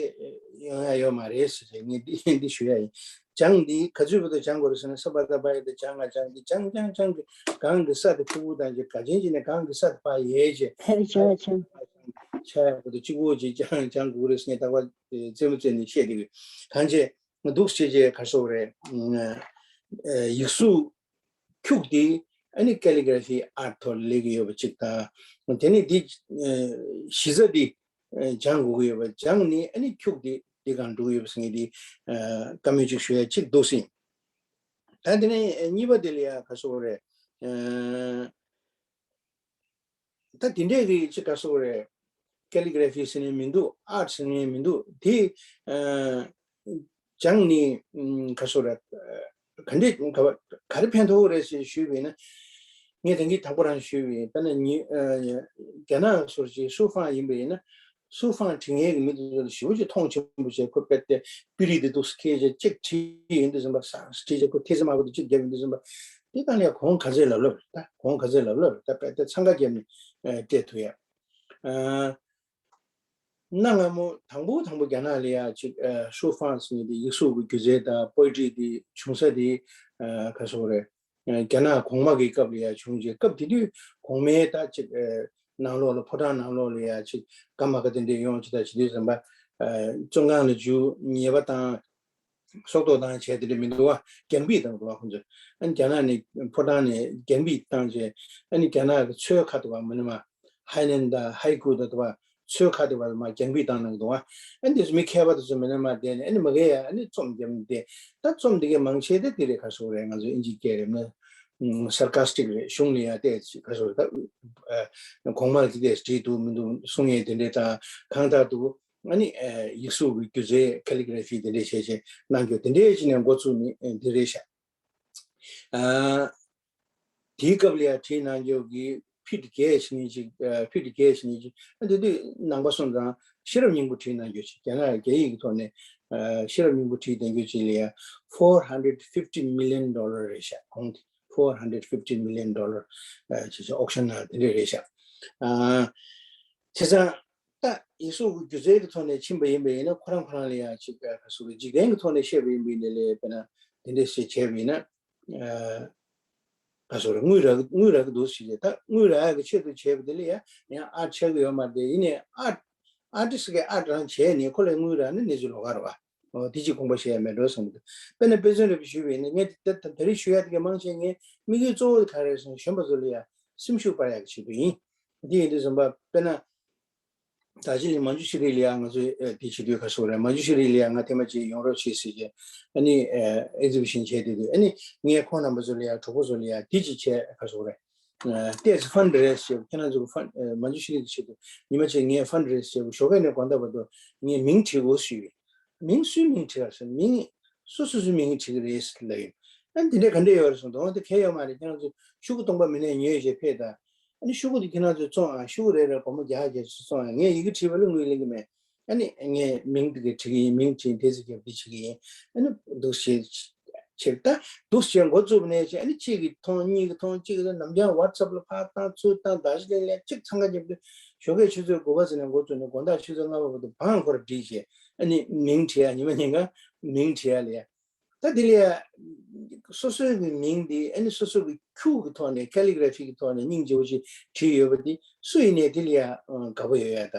ཡོང་ཡ་ཡོད་མ་རེད་ཟེར་བྱས་ངས་འདི་འདི་ཞུ་ཡ་ཡིན། སྦྱང་འདི་ག་ཚོད་བར་དུ་སྦྱང་དགོས་རེད་ཟེར་ན། ས་པ་ད་པ་ཡ་དེ་སྦྱང་ང་སྦྱང་འདི་སྦྱང་སྦྱང་སྦྱང་གི། གང་གི་ས་དེ་ཕུ་བོ་དང་གཅིག་ག་ཅན་ཅིག་ནས་གང་གི་ས་དེ་པ་ཡས་བྱས། ཆ་ཡ་བར་དུ་གཅིག་པོ་ཅིག་སྦྱང་སྦྱང་དགོས་རེད་ཟེར་ངས་རྟག་པར་རྩེད་མོ་རྩེ་ནས་བཤད་བསྡད་ཡོད། གང་བྱས་འདུག་བྱས་བྱས་ག་རེ་ཟེར་དགོས་རེད། ཡིག་གཟུགས་འཁྱུག་དེ་ཨ་ནི་ཀེ་ལི་གྷ་ར་ཕི་ཨར་ཊི་ཐོག་ལ་སླེབས་ཀྱི་ཡོད་པ་གཅིག་དང་། དེ་ནས་འདི་གཞི་རྩ་འདི་སྦྱང་དགོས་ཀྱི་ཡོད་པ། སྦྱངས་ནས་ཨ་ནི་འཁྱུག་དེ་འདི་སྒང་འགྲོ་གི་ཡོད་པ་ཟེར་མཁན་འདི་བཀའ་མོལ་གཅིག་ཞུ་ཡ་གཅིག་འདུག་ཟེར། ད་དེ་ནས་གཉིས་པ་དེ་ལ་ཡ་ག་རེ་ཟེར་དགོས་རེད། ད་དེ་འདྲས་རིགས་ཅིག་ག་རེ་ཟེར་དགོས་རེད། ཀེ་ལི་གྷ་ར་ཕི་ཟེར་ནས་མི་འདུག་ཨར་ཊི་ཟེར་ནས་མི་འདུག་དེ་སྦྱངས་ནས་ག་རེ་ཟེར་དགོས་རེད། ག་འདྲས་ག་ག་རེ་ཕན་ཐོགས་རེད་ཟེར་ཞུས་པ་ཡིན་ན། ངས་ད་གིན་དང་པོ་རང་ཞུས་པ་ཡིན། དཔེར་ན་ཉི་རྒྱ་ནག་སོར་ཅིག་ཧྲུའུ་ཧྥང་ཡིན་པ་ཡིན་ན། ཧྲུའུ་ཧྥང་བྲིས་མཁན་གྱི་མི་དེ་ཚོ་ལ་ཞེ་པོ་ཅིག་མཐོང་ཆེན་པོ་བྱས། ཁོ་དཔེ་དེ་པི་རི་དེ་འདུག་སེ་འཁྱེར་བྱས་གཅིག་བྲིས་ཡོང་དུས་ཙམ་པ། སང་བྲིས་བྱས་ཁོ་ཐེ་ཚོམ་མ་གོ་དེ་གཅིག་བརྒྱབ་ཡོང་དུས་ཙམ་པ། དེ་དང་ལ་ཡ་གོང་ག་ཚད་ལབ་ལབ་རེད། ད་གོང་ག་ཚད་ལབ་ལབ་རེད། ད་དཔེ་དེ་འཚང་ཁ་བརྒྱབ་ནས་སྤྲད་ཐུབ་ཡ། གནའ་སྔ་མོ་དང་པོ་དང་པོ་རྒྱ་ནག་ལ་ཡ་ཅིག་ཧྲུའུ་ཧྥང་ཟེར་མཁན་དེ་ཡིག་གཟུགས་ཀྱི་སྒྱུ་རྩལ་དང་པོ་ཨེ་ཊི་རི་དེ་བྱུང་ས་དེ་ག་རེ་ཟེར་དགོས་རེད། རྒྱ་ནག་གོང་མ་གི་སྐབས་ལ་ཡ་བྱུང་རྗེས། སྐབས་དེ་དུས་གོང་མའི་ད་ཅིག་ནང་ལོགས་ལ་ཕོ་བྲང་ནང་ལོགས་ལ་ཡ་ཅིག་སྐར་མ་ག་དེ་འདྲས་ཡོང་ཅིག་ད་བྱེད་དུས་ཙམ་པ། བཙོན་ཁང་ལ་འཇུག་ཉེས་པ་བཏང་། སྲོག་ཐོག་བཏང་བྱས་དེ་འདྲས་མི་འདུག་བ། རྒྱང་འབུད་བཏང་འདུག་བ་ཁོང་ཚོས། ཨ་ནི་རྒྱ་ནག་ནས་ཕོ་བྲང་ནས་རྒྱང་འབུད་བཏང་བྱས། ཨ་ནི་རྒྱ་ནག་གི་མཚོའི་ཁ་ཐུག་པ་མི་ནི་མ། ཧའེ་ནན་དང་ཧའེ་ཀུ་དང་དུ་བ་མཚོའི་ཁ་དུ་བ་མ་རྒྱང་འབུད་བཏང་གནང་གི་འདུག་བ། ཨ་ནི་དེ་ཚོ་མི་མཁས་པ་དེ་ཚོ་མི་ནི་མ་བསྡད་ནས། ཨ་ནི་མ་གི་ཡ་ཨ་ནི་རྩོམ་རྒྱབ་ནས་བསྡད། ད་རྩོམ་འདི་གའི་མང་ཆེ་དེ་དེ་རེད། ག་རེ་ཟེར་དགོས་རེད། ང་ཚོ་ཨིན་ཇིའི་སྐད་རེད་ན། སར་ཀ་སི་ཊིག་རེད། གཞུང་ལ་ཡ་དེ་ག་རེ་ཟེར་དགོས་རེད། ད་གོང་མ་ལ་དེ་དེ་བྲིས་འདུག་མི་འདུག་གསུང་ཡས་དེ་འདྲས་དང་། གང་ལྟར་དུ་ཨ་ནི་ཡིག་གཟུགས་ཀྱི་སྒྱུ་རྩལ་ཀེ་ལི་གྷ་ར་ཕི་དེ་འདྲས་བྱས་བྱས་གནང་རྒྱུ་དེ་འདྲས་ཅིག་ནས་འགོ་བཙུགས་ནས་འདི་རེད་ཤག་དེའི་སྐབས་ལ་ཡང་བྲིས་གནང་རྒྱུ་གི་ཕིཊ་བརྒྱད་ཞིག་ཉིན་ཅིག་ཕིཊ་བརྒྱད་ཞིག་ཉིན་ཅིག་ཨ་དེ་དུས་ནང་པ་སོང་ཙང་ཤེས་རབ་སྙིང་པོ་བྲིས་གནང་རྒྱུ་ཞིག་རྒྱ་ནག་རྒྱ་ཡིག་གི་ཐོག་ནས་ཤེས་རབ་སྙིང་པོ་བྲིས་གནང་རྒྱུ་ཅིག་ལ་ཡང་four hundred fifty million dollar རེད་ཤག་གོང་དེ་four hundred fifty million dollar ཅེས་ཨོག་ཤན་ནང་དེ་འདྲས་རེད་ཤག་བྱས་ཙང་ད་ཡིག་གཟུགས་ཀྱི་སྒྱུ་རྩལ་གྱི་ཐོག་ནས་ཕྱིན་པ་ཡིན་པ་ཡིན་ན། ཁོ་རང་ཁོ་རང་ལ་ཡང་ཅིག་ག་རེ་ཟེར་དགོས་རེད། འཇིག་རྟེན་གྱི་ཐོག་ནས་བཤད་པ་ཡིན་པ་ཡིན་ན་ལས། དཔེར་ན་དེ་འདྲས་ཞིག་བྱས་པ་ཡིན་ན། ག་རེ་ཟེར་དགོས་རེད། དངུལ་རག་གི་དངུལ་རག་གི་འདུག་ཟེར་གྱི། ད་དངུལ་རག་གི་ཆེད་དུ་བྱས་པ་དེ་ལ་ཡང་ཡང་ཨར་ཊི་ཆགས་ཀྱི་ཡོད་མ་རེད། ཡིན་ནའི་ཨར་ཊི་ཨར་ཊི་སི་ཊི་གིས་ཨར་ཊི་རང་བྱས་ནས་ཁོ་ལ་དངུལ་རག་ན་གནས་ཚུལ་ལོགས་ཀ་རེད་པ། འོ་དེ་གཅིག་དགོངས་པ་བཞེས་ཡ་མེད་འགྲོ་བསམ་གྱི་འདུག་དཔེར་ན་དཔེ་མཚོན་རེ་བ་ཞུས་པ་ཡིན་ན། ངས་ད་ད་རེས་ཞུ་ཡ་དེ་གའི་མང་ཆེ་ངའི་དམིགས་ཡུལ་གཙོ་བོ་དེ་ག་རེ་རེད་ཟེར་ན། གཞོན་པ་ཚོ་ལ་ཡ་སེམས་ཤུགས་སྤར་ཡ་གི་ཆེད་དུ་ཡིན། དེ་ཡིན་དུས་ཙམ་པ་དཔེར་ན། ད་ཅི་ལི་མན་ཇུ་ཤི་རི་ལ་ཡ་ང་ཚོས་ཨ་དེ་བྱེད་དུས་ག་རེ་ཟེར་དགོས་རེད། མན་ཇུ་ཤི་རི་ལ་ཡ་ང་ཐེངས་མ་གཅིག་ཡོང་རོགས་བྱེད་ཟེར་གྱི། ཨ་ནི་ཨེག་ཛི་བི་ཤན་བྱས་དུས་དུས། ཨ་ནི་ངས་ཁོང་རྣམ་པ་ཚོ་ལ་ཡ། གྲོགས་པོ་ཚོ་ལ་ཡ་དེ་གཅིག་བྱས། ག་རེ་ཟེར་དགོས་རེད། ཨ་ཏོག་ཙམ་ཕན་རེ་ཟེར། ཁྱེད་རང་ཚོ་གི་ཕན། ཨ་མན་ཇུ་ཤི་རི་གི་ཆེད་དུ་ཉི་མ་གཅིག་ངས་ཕན་རེ་ཟེར། ཞོགས་ཀས་ནས་དགོང་དག་བར་དུ་ངས་མིང་བྲིས་དགོས་ཞུས་པས། མིང་སུའི་མིང་བྲིས་ག་ཟེར། མིང་སུ་སུ་སུའི་མིང་བྲིས་ཀྱི་རེད་ལབ་ཡོང་། ཨ་ནི་དེ་འདྲས་ག་འདྲས་ཡོད་རེད་གསུངས། དོན་དེ་གལ་ཡོད་མ་རེད། ཁྱེད་རང་ཚོ་ཤོག་གུ་སྟོང་པ་མི་ནས་ཉོས་བྱས་ཕེབས་དང་། ཨ་ནི་ཤོག་གུ་དེ་ཁྱེད་རང་ཚོས་བཙོང་ཨ། ཤོག་གུ་རེ་རེ་སྒོར་མོ་བརྒྱ་བརྒྱ་ཞིག་བཙོང་ཨ། ངས་ཡི་གེ་བྲིས་པ་ལ་དངུལ་ལེན་གྱི་མེད། ཨ་ནི་ངས་མིང་དེ་ག་བྲིས་ཀྱི་ཡིན། མིང་བྲིས་དེ་ཚོ་རྒྱབ་དེ་བྱེད་ཀྱི་ཡིན། ཨ་ནི་འདུག་སེ་བྱས། ད་འདུག་སེ་བྱས་འགོ་བཙུགས་ནས་བྱས། ཨ་ནི་གཅིག་གིས་མཐོང་། གཉིས་ཀྱིས་མཐོང་། གཅིག་གིས་ནམ་རྒྱང་ཝ་ཊི་སེབ་ལ་ཕར་བཏང་ཚུར་བཏང་། ད་གཞི་ལེན་ལེན་གཅིག་འཚང་ཁ་རྒྱབ་དུས་ཞོགས་ཀས་ཆུ་ཚོད་དགུ་པ་ཙམ་ནས་འགོ་བཙུགས་ནས་དགོང་དག་ཆུ་ཚོད་ལྔ་པ་བར་དུ་བང་ཁོ་ར་བསྒྲིགས་བྱས། ཨ་ནི་མིང་བྲིས་ཡ། ཉི་མ་ཉིན་གང་མིང་བྲིས་ཡ་ལ་ཡ། ད་དེ་ལ་ཡ་སོ་སོའི་གི་མིང་དེ་ཨ་ནི་སོ་སོ་གི་ཁྱུག་གི་ཐོག་ནས། ཀེ་ལི་གྷ་ར་ཕི་གི་ཐོག་ནས་སྙིང་རྗེ་པོ་ཅིག་བྲིས་ཡོད་པ་དེ་སུ་ཡིན་ནའི་དེ་ལ་ཡ་དགའ་པོ་ཡོད་ཡ། ད་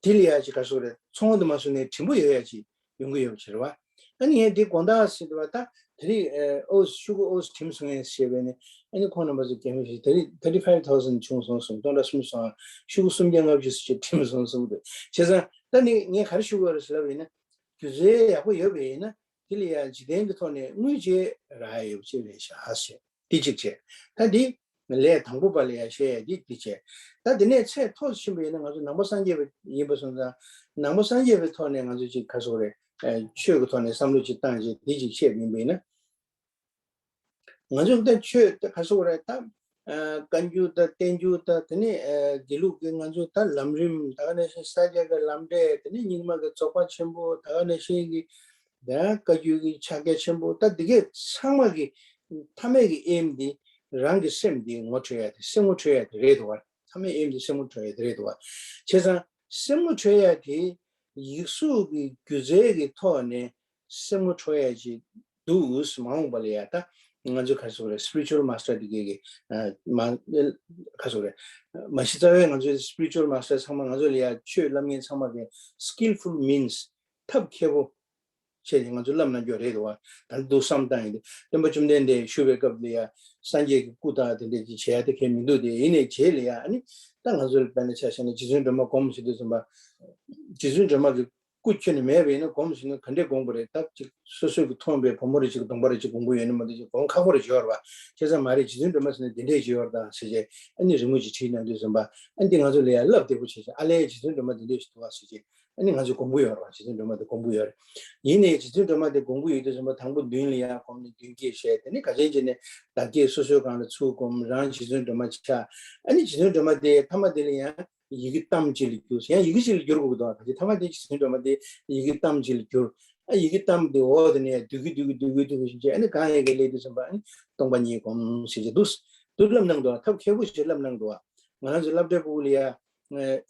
དེ་ལ་ཡ་ཅིག་ག་རེ་ཟེར་དགོས་རེད། ཚོང་དུ་མ་སོང་ནའི་དྲིན་པོ་ཡོད་ཡ་ཅིག་ཡོང་གི་ཡོད་པ་ཅིག་རེད་བ། ཨ་ནི་ངས་དེ་དགོང་དག་ཟེར་དུས་བ། ད་དེ་རིང་ཨོ་ཤོག་གུ་ཨོ་ཁྲིམས་སོང་ངས་ཞེས་པས་ནི། ཨ་ནི་ཁོང་རྣམ་པ་ཚོ་རྒན་མོ་ཞིག་དེ་རིང་thirty five thousand བྱུང་སོང་གསུངས། སྟོང་ཕྲག་གསུམ་སོང་། ཤོག་གུ་སུམ་བརྒྱ་ལྔ་བཅུ་ཞིག་ཁྲིམས་སོང་གསུངས་འདུག། བྱས་ཙང་ད་ནི་ངས་ག་རེ་ཞུ་དགོས་རེད་ཟེར་ལབ་པ་ཡིན་ན། སྒྱུ་རྩལ་ཡག་པོ་ཡོད་པ་ཡིན་ན་དེ་ལ་ཡང་འཇིག་རྟེན་གྱི་ཐོག་ནས་དངུལ་ཅིག་རག་ཡ་ཡོད་པ་ཅིག་རེད་ཤག་ཟེར། དེ་གཅིག་བྱས། ད་འདི་ལས་དང་པོ་པ་ལ་ཡང་བཤད་ཡ་འདི་འདི་བྱས། ད་འདི་ནས་ཚད་མཐོ་ཕྱིན་པ་ཡིན་ན། ང་ཚོ་ནང་པ་སངས་རྒྱས་པ་ཡིན་པ་སོང་ཙང་། ནང་པ་སངས་རྒྱས་པའི་ཐོག་ནས་ང་ཚོ་ཅིག་ག་རེ་ཟེར་དགོས་རེད། ཨ། ཆོས་ཀྱི་ཐོག་ནས་བསམ་བློ་ཅིག་བཏང་བྱས་འདི་ཅིག་བཤད་པ་ཡིན་པ་ཡིན་ན། ང་ཚོ་ད་ཆོས་ད་ག་རེ་ཟེར་དགོས་རེད། ད་ཨ་བཀའ་འགྱུར་ད་བསྟན་འགྱུར་ད་དེ་ནས་ཨ་དགེ་ལུགས་ཀྱི་ང་ཚོ་ད་ལམ་རིམ། ད་ག་ནང་བཞིན་ས་སྐྱ་གི་ལམ་འབྲས། དེ་ནས་རྙིང་མ་གི་རྫོགས་པ་ཆེན་པོ། ད་ག་ནང་བཞིན་གྱི་ད་བཀའ་བརྒྱུད་ཀྱི་ཕྱག་རྒྱ་ཆེན་པོ། ད་འདི་གའི་ཚང་མ་གི་མཐའ་མའི་གི་ཨེམ་འདི། རང་གི་སེམས་འདི་ངོ་འཕྲོད་ཡ་དེ། སེམས་ངོ་འཕྲོད་ཡ་དེ་རེད་འདུག་བ། མཐའ་མའི་ཨེམ་འདི་སེམས་ངོ་འཕྲོད་ཡ་དེ་རེད་འདུག་བ། བྱས་ཙང་སེམས་ངོ་འཕྲོད་ཡ་དེ་ཡིག་གཟུགས་ཀྱི་སྒྱུ་རྩལ་གྱི་ཐོག་ནས་སེམས་ངོ་འཕྲོད་ཡ་ཅིག་འདུག། མ་འོངས་པ་ལ་ཡ་ད་ང་ཚོ་ག་རེ་ཟེར་དགོས་རེད། སི་པི་རི་ཅུ་ཨལ་མ་སི་ཊར་དེ་གའི་གི་ཨ་མ་ག་རེ་ཟེར་དགོས་རེད། མ་གཞི་རྩ་བའི་ང་ཚོའི་སི་པི་རི་ཅུ་ཨལ་མ་སི་ཊར་ཚང་མ་ང་ཚོ་ལ་ཡ་ཆོས་བསླབ་མཁན་ཚང་མ་གི་skillful means། ཐབས་མཁས་པོ་བྱས་ནས་ང་ཚོ་བསླབ་གནང་རྒྱུ་རེད་འདུག་བ། ད་འདུག་བསམ་བཏང་ཡིན་ཏེ། སྟོན་པ་བཅོམ་ལྡན་འདས་བཞུགས་པའི་སྐབས་ལ་ཡ་སངས་རྒྱས་ཀྱི་སྐུ་དང་དེ་འདྲས་ཀྱི་བྱེད་ཡ་དེ་གས་མི་འདུག་སྟེ། ཡིན་ནའི་རྗེས་ལ་ཡ་ཨ་ནི་ད་ང་ཚོ་ལ་དཔེར་ན་ཆ་བཞག་ན་རྗེ་བཙུན་སྒྲོལ་མ་སྒོམ་བྱེད་དུས་ཙམ་པ། རྗེ་བཙུན་སྒྲོལ་མ་གི་སྐུ་ཁྱོན་ནས་མེད་པ་ཡིན་ན་སྒོམ་ཟེར་ན་ག་འདྲས་སྒོམ་དགོས་རེད། ད་ཅིག་སོ་སོས་ཀྱི་མཐོང་བའི་བུ་མོ་རེ་ཅིག་གདོང་པ་རེ་ཅིག་སྒོམ་གྱི་ཡོད་ན་མ་གཏོགས་ཅིག་སྒོམ་ཁག་པོ་རེ་ཅིག་ཡོད་རེད་བ། བྱས་ཙང་མ་རེད། རྗེ་བཙུན་སྒྲོལ་མ་ཟེར་ན་འདི་འདྲས་ཅིག་ཡོད་རེད་ད་ཟེར་བྱས། ཨ་ནི་རི་མོ་ཅིག་བྲིས་གནང་དུས་ཙམ་པ། ཨ་འདི་ང་ཚོ་ལ་ཡ་བསླབ་བདེ་པོ་བྱས་བྱས། ཨ་ལས་རྗེ་བཙུན་སྒྲོལ་མ་འདི་འདྲས་ཅིག་འདུག་བ་ཟེར་བྱས། ཨ་ནི་ང་ཚོས་སྒོམ་གྱི་ཡོད་རེད་བ། རྗེ་བཙུན་སྒྲོལ་མ་འདི་སྒོམ་གྱི་ཡོད་རེད། ཡིན་ནའི་རྗེ་བཙུན་སྒྲོལ་མ་འདི་སྒོམ་གྱི་ཡོད་དུས་ཙམ་པ་དང་པོ་མདུན་ལ་ཡ་སྒོམ་ནས་མདུན་བསྐྱེད་བྱས། དེ་ནས་ག་ཅན་བྱས་ནས་བདག་བསྐྱེད་སོ་སོའི་སྒང་ལ་ཚུར་སྒོམ། རང་རྗེ་བཙུན་སྒྲོལ་མ་ཆགས། ཨ་ནི་རྗེ་བཙུན་སྒྲོལ་མ་དེ་མཐའ་མ་དེ་ལ་ཡང་ཡི་གེ་གཏམ་གཅིག་ལ་གྱུར། ཡང་ཡི་གེ་གཅིག་ལ་གྱུར་དགོས་ཀྱི་འདུག་ག་ཅི། མཐའ་མ་དེ་རྗེ་བཙུན་སྒྲོལ་མ་དེ་ཡི་གེ་གཏམ་གཅིག་ལ་གྱུར། ཨ་ཡི་གེ་གཏམ་དེ་འོག་དེ་ནས་ཡང་བསྡུས་ཀྱི་བསྡུས་ཀྱི་བསྡུས་ཀྱི་བསྡུས་ཀྱི་བྱས། ཨ་ནི་གང་ཡི་གེ་སླེབས་དུས་ཙམ་པ་ཨ་ནི་སྟོང་པ་ཉིད་སྒོམ་ཟེར་གྱི་འདུག། འདུག་བསླབ་གནང་འདུག་ག་ཐབས་མཁས་པོ་ཞིག་བསླབ་གནང་འདུག་ག་ང་རང་ཚོའི་སློབ་གྲྭའི་སྤུ་གུ་ལ་ཡ།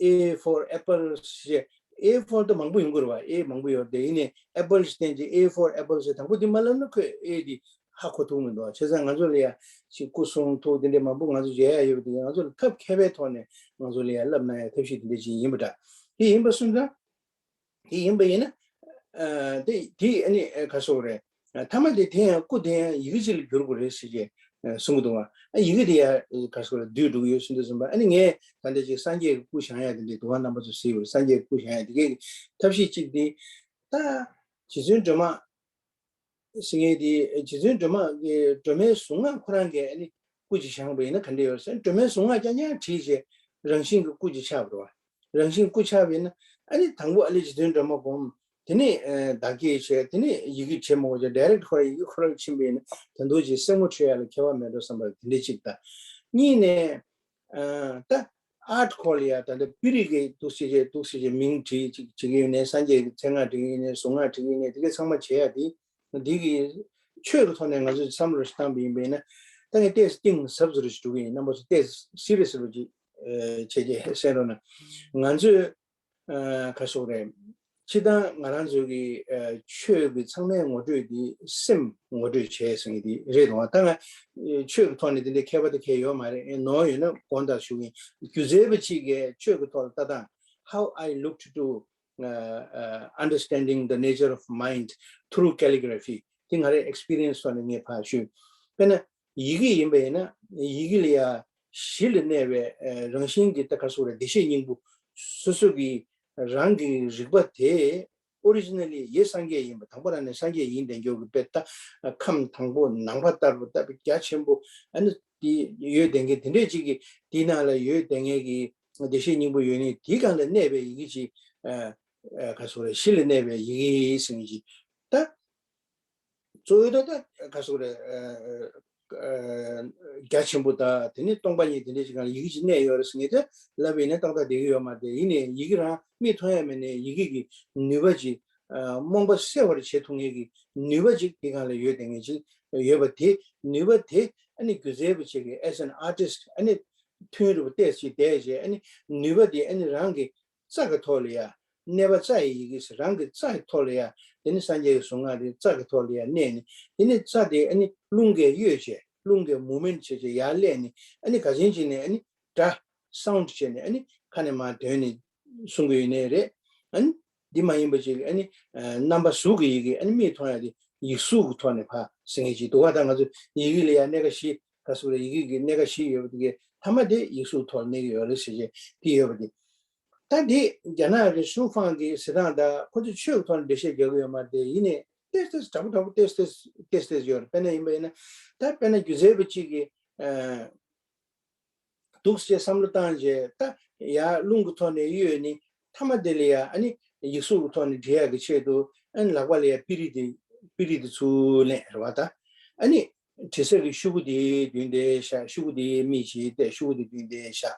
ཨེ་for apple ཞེས། ཨེ་for ད་མང་པོ་ཡོང་གི་རེད་བ། ཨེ་མང་པོ་ཡོད་དེ། ཡིན་ནའི་apple ཞེས་བསྟན་རྗེས་ཨེ་for apple ཞེས་དང་པོ་འདི་མ་ལབ་ན་ཁོས་ཨེ་འདི་ཧ་གོ་ཐུབ་མི་འདུག། བྱས་ཙང་ང་ཚོ་ལ་ཡ་ཅིག་སྐུ་གསུང་ཐུགས་དེ་འདྲའི་མང་པོ་ང་ཚོ་མཇལ་ཡ་ཡོད་པ་དེ། ང་ཚོ་ལ་ཐབས་མཁས་པའི་ཐོག་ནས་ང་ཚོ་ལ་ཡ་བསླབ་གནང་ཡ་ཐབས་ཤེས་དེ་འདྲ་ཅིག་ཡིན་པ་འདྲ། དེ་ཡིན་པ་སོང་ཙང་། དེ་ཡིན་པ་ཡིན་ན། ཨ་དེ་དེ་ཨ་ནི་ཨ་ག་རེ་ཟེར་དགོས་རེད། ཨ་མཐའ་མ་དེ་དེ་ཡང་སྐུ་དེ་ཡང་ཡི་གེ་གཅིག་ལ་འགྱུར་དགོས་རེད་ཟེར་གྱི་ཨ་གསུང་གི་འདུག་བ། ཨ་ཡི་གེ་དེ་ཡང་ག་རེ་ཟེར་དགོས་རེད། བསྡུས་འགྲོ་གི་ཡོད་ཟེར་དུས་ཙམ་པ། ཨ་ནི་ངས་ད་ལྟ་ཅིག་སངས་རྒྱས་ཀྱི་སྐུ་བཞེངས་ཡ་དེ་འདྲའི་འདུག་བ། རྣམ་པ་ཚོ་གཟིགས་པར། སངས་རྒྱས་ཀྱི་སྐུ་བཞེངས་ཡ་དེ་གའི་ཐབས་ཤེས་གཅིག་དེ། ད་རྗེ་བཙུན་སྒྲོལ་མ་ཟེར་མཁན་དེ། རྗེ་བཙུན་སྒྲོལ་མ་གི་སྒྲོལ་མའི་གཟུངས་སྔགས་ཁོ་རང་གིས་ཨ་ནི་སྐུ་ཅིག་བཞེངས་པ་ཡིན་ན་ག་འདྲ་ཡོད་ཟེར། སྒྲོལ་མའི་གཟུངས་སྔགས་རྐྱང་རྐྱང་བྲིས་བྱས་རང་བཞིན་གྱི་སྐུ་ཅིག་ཆགས་པ་རེད་བ། རང་བཞིན་སྐུ་ཆགས་པ་ཡིན་ན། ཨ་ནི་དང་པོ་ཨ་ལས་རྗེ་བཙུན་སྒྲོལ་མ་སྒོམ། དེ་ནས་ཨ་བདག་བསྐྱེད་བྱས། དེ་ནས་ཡི་གེ་བྱེད་མང་པོ་བྱས། ཌའི་རེག་ཊི་ཁོ་རང་ཡི་གེ་ཁོ་རང་ཕྱིན་པ་ཡིན་ན་ད་དུང་ཅིག་སེམས་ངོ་འཕྲོད་ཡ་ལ་ཁྱད་པར་མེད་འགྲོ་བསམ་པ་དེ་འདྲ་གཅིག་དང་། གཉིས་ནས། ཨ་ད་ཨར་ཊི་ཁོ་ལ་ཡ་ད་ལྟ་པིར་གྱིས་འདུག་སེ་བྱས་འདུག་སེ་བྱས་མིང་བྲིས་ཅིག་བྱེད་ཀྱི་ཡོད་ནའི། སངས་རྒྱས་ཀྱི་མཚན་སྔགས་འབྲི་གི་ཡིན་ནའི། གཟུངས་སྔགས་འབྲི་གི་ཡིན་ནའི། དེ་གའི་ཚང་མ་བྱེད་ཡ་དེ། འདི་གི་ཆོས་ཀྱི་ཐོག་ནས་ང་ཚོས་བསམ་བློ་ཞིག་བཏང་པ་ཡིན་པ་ཡིན་ན། ད་ངས་ཏོག་ཙམ་གཏིང་ཟབ་ཟུར་ཞིག་འགྲོ་གི་ཡིན། རྣམ་པ་ཚོ་ཏོག་ཙམ་སི་རི་ཡས་ཟུར་ཅིག་ཨ་བྱས་རྗེས་གསན་རོགས་གནང་། ང་ཚོས་ཨ་ག་རེ་ཟེར་དགོས་རེད། སྤྱིར་བཏང་ང་རང་ཚོ་གི་ཨ་ཆོས་ཀྱི་ཚང་མའི་ངོ་སྤྲོད་འདི་སེམས་ངོ་སྤྲོད་བྱས་ཟེར་མཁན་འདི་རེད་འདུག་བ། ད་ང་ཆོས་ཀྱི་ཐོག་ནས་དེ་འདྲའི་མཁས་པ་དེ་གས་ཡོད་མ་རེད། ཨེ་ནོར་ཡོད་ན་དགོངས་དག་ཞུ་གི་ཡིན། སྒྱུ་རྩལ་པ་གཅིག་གིས་ཆོས་ཀྱི་ཐོག་ལ་ལྟ་སྟངས། How I looked to uh, uh, understanding the nature of mind through calligraphy. དེ་ང་རའི་ཨེག་སི་པི་རི་ཡན་སི་ཐོག་ནས་ངས་ཕར་ཞུས། དཔེར་ན་ཡི་གེ་ཡིན་པ་ཡིན་ན། ཡི་གེ་ལ་ཡ་གཞི་ལ་གནས་པའི་ཨ་རང་བཞིན་གྱི་ད་ག་རེ་ཟེར་དགོས་རེད། བདེ་གཤེགས་སྙིང་པོ། སོ་སོ་གི་རང་གི་རིག་པ་དེ་ཨོ་རི་ཇི་ནལ་ལི་ཡེ་སངས་རྒྱས་ཡིན་པ། དང་པོ་རང་ནས་སངས་རྒྱས་ཡིན་བསྡད་མཁན་གྱི་དཔེ། ད་ཁམས་དང་པོ་ནང་པ་ལྟ་བུ་ལྟ་བུ་རྒྱ་ཆེན་པོ་ཨ་ནི་དེ་ཡོད་བསྡད་མཁན་དེ་འདྲས་ཅིག་གི་དེའི་ནང་ལ་ཡོད་བསྡད་མཁན་གྱི་བདེ་གཤེགས་སྙིང་པོ་ཡོད་ནི་དེའི་སྒང་ལ་གནས་པའི་ཡི་གེ་ཅིག། ཨ་ཨ་ག་རེ་ཟེར་དགོས་རེད། གཞི་ལ་གནས་པའི་ཡི་གེ་ཟེར་མཁན་ཅིག། ད་གཙོ་བོ་ད་ད་ག་རེ་ཟེར་དགོས་རེད། ཨ་ རྒྱ་ཆེན་པོ་དང་དེ་ནས་སྟོང་པ་ཉིད་དེ་འདྲ་ཞིག་གང་ལ་ཡི་གེ་ཅིག་གནས་ཡོད་རེད་ཟེར་ངེས་དེ་ལབ་ཡིན་ན་ཏག་ཏག་བསྡད་ཀྱི་ཡོད་མ་རེད། ཡིན་ནའི་ཡི་གེ་རང་མིག་མཐོང་ཡ་མེད་ནའི་ཡི་གེ་གི་ནུས་པ་ཅིག་རྨོངས་པ་སེལ་བར་བྱེད་ཐུབ་མཁན་གྱི་ནུས་པ་ཅིག་དེ་གང་ལ་ཡོད་བསྡད་མཁན་ཅིག་ཡོད་པ་དེ། ནུས་པ་དེ་ཨ་ནི་སྒྱུ་རྩལ་པ་ཅིག་གི་as an artist ཨ་ནི་ཐུན་རུབ་ཏོག་ཙམ་བསྡད་རྗེས་ཨ་ནི་ནུས་པ་དེ་ཨ་ནི་རང་གི་རྩ་གི་ཐོག་ལ་ཡ། གནས་པ་རྩ་ཡི་ཡི་གེ་ཟེར་རང་གི་རྩ་ཡི་ཐོག་ལ་ཡ། དེ་ནི་སངས་རྒྱས་ཀྱི་གཟུངས་སྔགས་དེ་རྩ་གི་ཐོག་ལ་ཡ་གནས་ནས་དེ་ནི་རྩ་དེ་ཨ་ནི་རླུང་གིས་གཡོས་བྱས་རླུང་གིས་movement བྱས་བྱས་ཡར་སླེབས་ནས་ཨ་ནི་ག་ཅན་ཅིག་ནས་ཨ་ནི་སྒྲ་sound བྱས་ནས་ཨ་ནི་ཁ་ནས་མར་འདོན་ནས་གསུང་གི་ཡོད་ནའི་རེད། ཨ་ནི་འདི་མ་ཡིན་པ་ཅིག་ཨ་ནི་རྣམ་པ་གཟུགས་ཀྱི་ཡི་གེ་ཨ་ནི་མིག་མཐོང་ཡ་དེ་ཡིག་གཟུགས་ཀྱི་ཐོག་ནས་ཕར་ཟེར་མཁན་ཅིག་འདུག་ག་ད་ང་ཚོ་ཡི་གེ་ལ་ཡ་སྣ་ཁ་བཞི་ག་ཟེར་རེད། ཡི་གེ་གི་སྣ་ཁ་བཞི་ཡོད་པ་དེ་གའི་མཐའ་མ་དེ་ཡིག་གཟུགས་ཐོག་གནས་ཀྱི་ཡོད་རེད་ཟེར་བྱས་དེ་ཡོད་པ་དེ། ད་འདི་རྒྱ་ནག་གི་ཧྲུའུ་ཧྥང་གི་ཟེར་སྟངས་དང་ཁོ་ཚོས་ཆོས་ཀྱི་ཐོག་ནས་འགྲེལ་བཤད་རྒྱག་གི་ཡོད་མ་རེད་དེ། ཡིན་ནའི་ཏོག་ཙམ་འདྲ་པོ་འདྲ་པོ་ཏོག་ཙམ་ཏོག་ཙམ་ཡོད་རེད། དཔེར་ན་ཡིན་པ་ཡིན་ན་ད་དཔེར་ན་སྒྱུ་རྩལ་པ་གཅིག་གིས་འདུག་སེ་བསམ་བློ་བཏང་རྗེས་ད་ཡར་རླུང་གི་ཐོག་ནས་གཡོས་ནི་མཐའ་མ་དེ་ལ་ཡ་ཨ་ནི་ཡིག་གཟུགས་ཀྱི་ཐོག་ནས་འབྲི་ཡག་གི་ཆེད་དུ་ཨ་ནི་ལག་པ་ལ་ཡ་པི་རི་དེ་པི་རི་དེ་ཚུར་ལེན་རེད་བ། ད་ཨ་ནི་དྲི་ཟ་གི་ཤོག་གུ་དེ་མདུན་དེ་བཞག་ཤོག་གུ་དེ་མིག་ཅིག་བལྟས་ཤོག་གུ་དེ་མདུན་དེ་བཞག་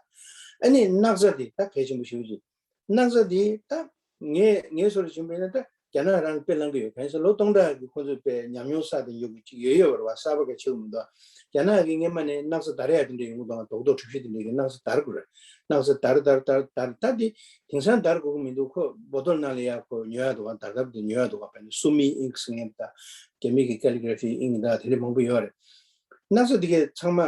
ཨ་ནི་སྣག་ཚ་དེ་ད་གལ་ཆེན་པོ་ཞེ་པོ་ཅིག་སྣག་ཚ་དེ་ད་ངས་ངས་སོ་རུ་བྱུང་བས་ན་ད་རྒྱ་ནག་རང་དཔེ་བླང་གི་ཡོད། གང་ཡིན་ཟེར་ལོ་སྟོང་ཕྲག་གི་ཁོ་ཚོས་དཔེ་ཉམས་མྱོང་བསགས་ཏེ་ཡོད་གི་ཅིག་ཡོད་ཡོད་པ་རེད་བ། གསར་པ་ག་ཆེ་བོ་མི་འདུག་རྒྱ་ནག་གི་སྔས་མ་ནས་སྣག་ཚ་དར་ཡ་དེ་འདྲ་ཡོང་གི་འདུག་རྡོག་རྡོག་གྲུ་བཞི་དེ་འདྲ་གི་སྣག་ཚ་དར་དགོས་རེད། སྣག་ཚ་དར་དར་དར་དར་ད་དེ་དེང་སང་དར་དགོས་གི་མི་འདུག་ཁོ་བོ་ཏོལ་ནང་ལ་ཡ་ཁོ་ཉོ་ཡ་འདུག་ག་དར་ཐབས་དེ་ཉོ་ཡ་འདུག་ག་དཔེར་ན་སུ་མི་ཨིང་ཟེར་མཁན་དང་རྒྱ་མི་གི་ཀེ་ལི་གྷ་ར་ཕི་ཨིང་དང་དེ་འདྲ་མང་པོ་ཡོད་རེད། སྣག་ཚ་དེ་གས་ཚང་མ་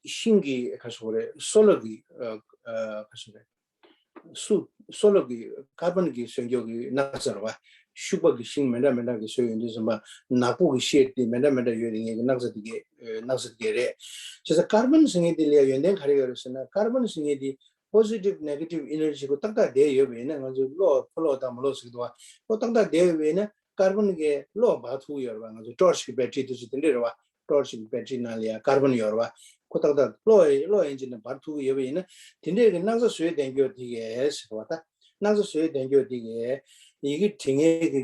ཤིང་གི་ག་ཟེར་དགོས་རེད། སོལ་གྱི་ཨ་ཨ་ག་ཟེར་དགོས་རེད། སུ་སོལ་གྱི་ཀར་བོན་གྱི་བཟོས་ཀྱོག་གི་སྣག་ཚ་རེད་བ། ཤུག་པ་གི་ཤིང་མི་འདྲ་མི་འདྲ་གི་བཟོས་ཡོང་དུས་ཙམ་པ་ནག་པོ་གི་ཤེད་དེ་མི་འདྲ་མི་འདྲ་ཡོད་རེད། ངེད་ཀྱི་སྣག་ཚ་དེ་གས་ཨ་སྣག་ཚ་དེ་གས་རེད། བྱས་ཙང་ཀར་བོན་ཟེར་མཁན་དེ་ལ་ཡ་ཡོན་ཏན་ག་རེ་ཡོད་རེད་ཟེར་ན། ཀར་བོན་ཟེར་མཁན་དེ་positive negative energy ཁོ་ཏག་ཏག་བསྡད་ཡོད་པ་ཡིན་ན། ང་ཚོས་གློག་ཕོ་གློག་དང་མོ་གློག་ཟེར་གྱི་འདུག་བ། ཁོ་ཏག་ཏག་བསྡད་ཡོད་པ་ཡིན་ན་ཀར་བོན་གྱིས་གློག་འབར་ཐུབ་ཀྱི་ཡོད་རེད་བ། ང་ཚོ་ཊོར་ཆི་གི་བེ་ཊི་རི་དེ་ཚོ་དེ་འདྲ་རེད་བ། ཊོར་ཆི་གི་བེ་ཊི་རི་ནང་ལ་ཡ་ཀར་བོན་ཡོད་རེད་བ། ཁོ་ཏག་ཏག་གློག་གློག་ཡན་ཆད་ནས་འབར་ཐུབ་ཀྱི་ཡོད་པ་ཡིན་ན། དེ་འདྲས་ཀྱི་སྣག་ཚ་བཟོས་བསྡད་ཀྱོག་དེ་གས་ཟེར་བ། ད་སྣག་ཚ་བཟོས་བསྡད་ཀྱོག་དེ་གས་ཡི་གེ་འབྲི་མཁན་གྱི་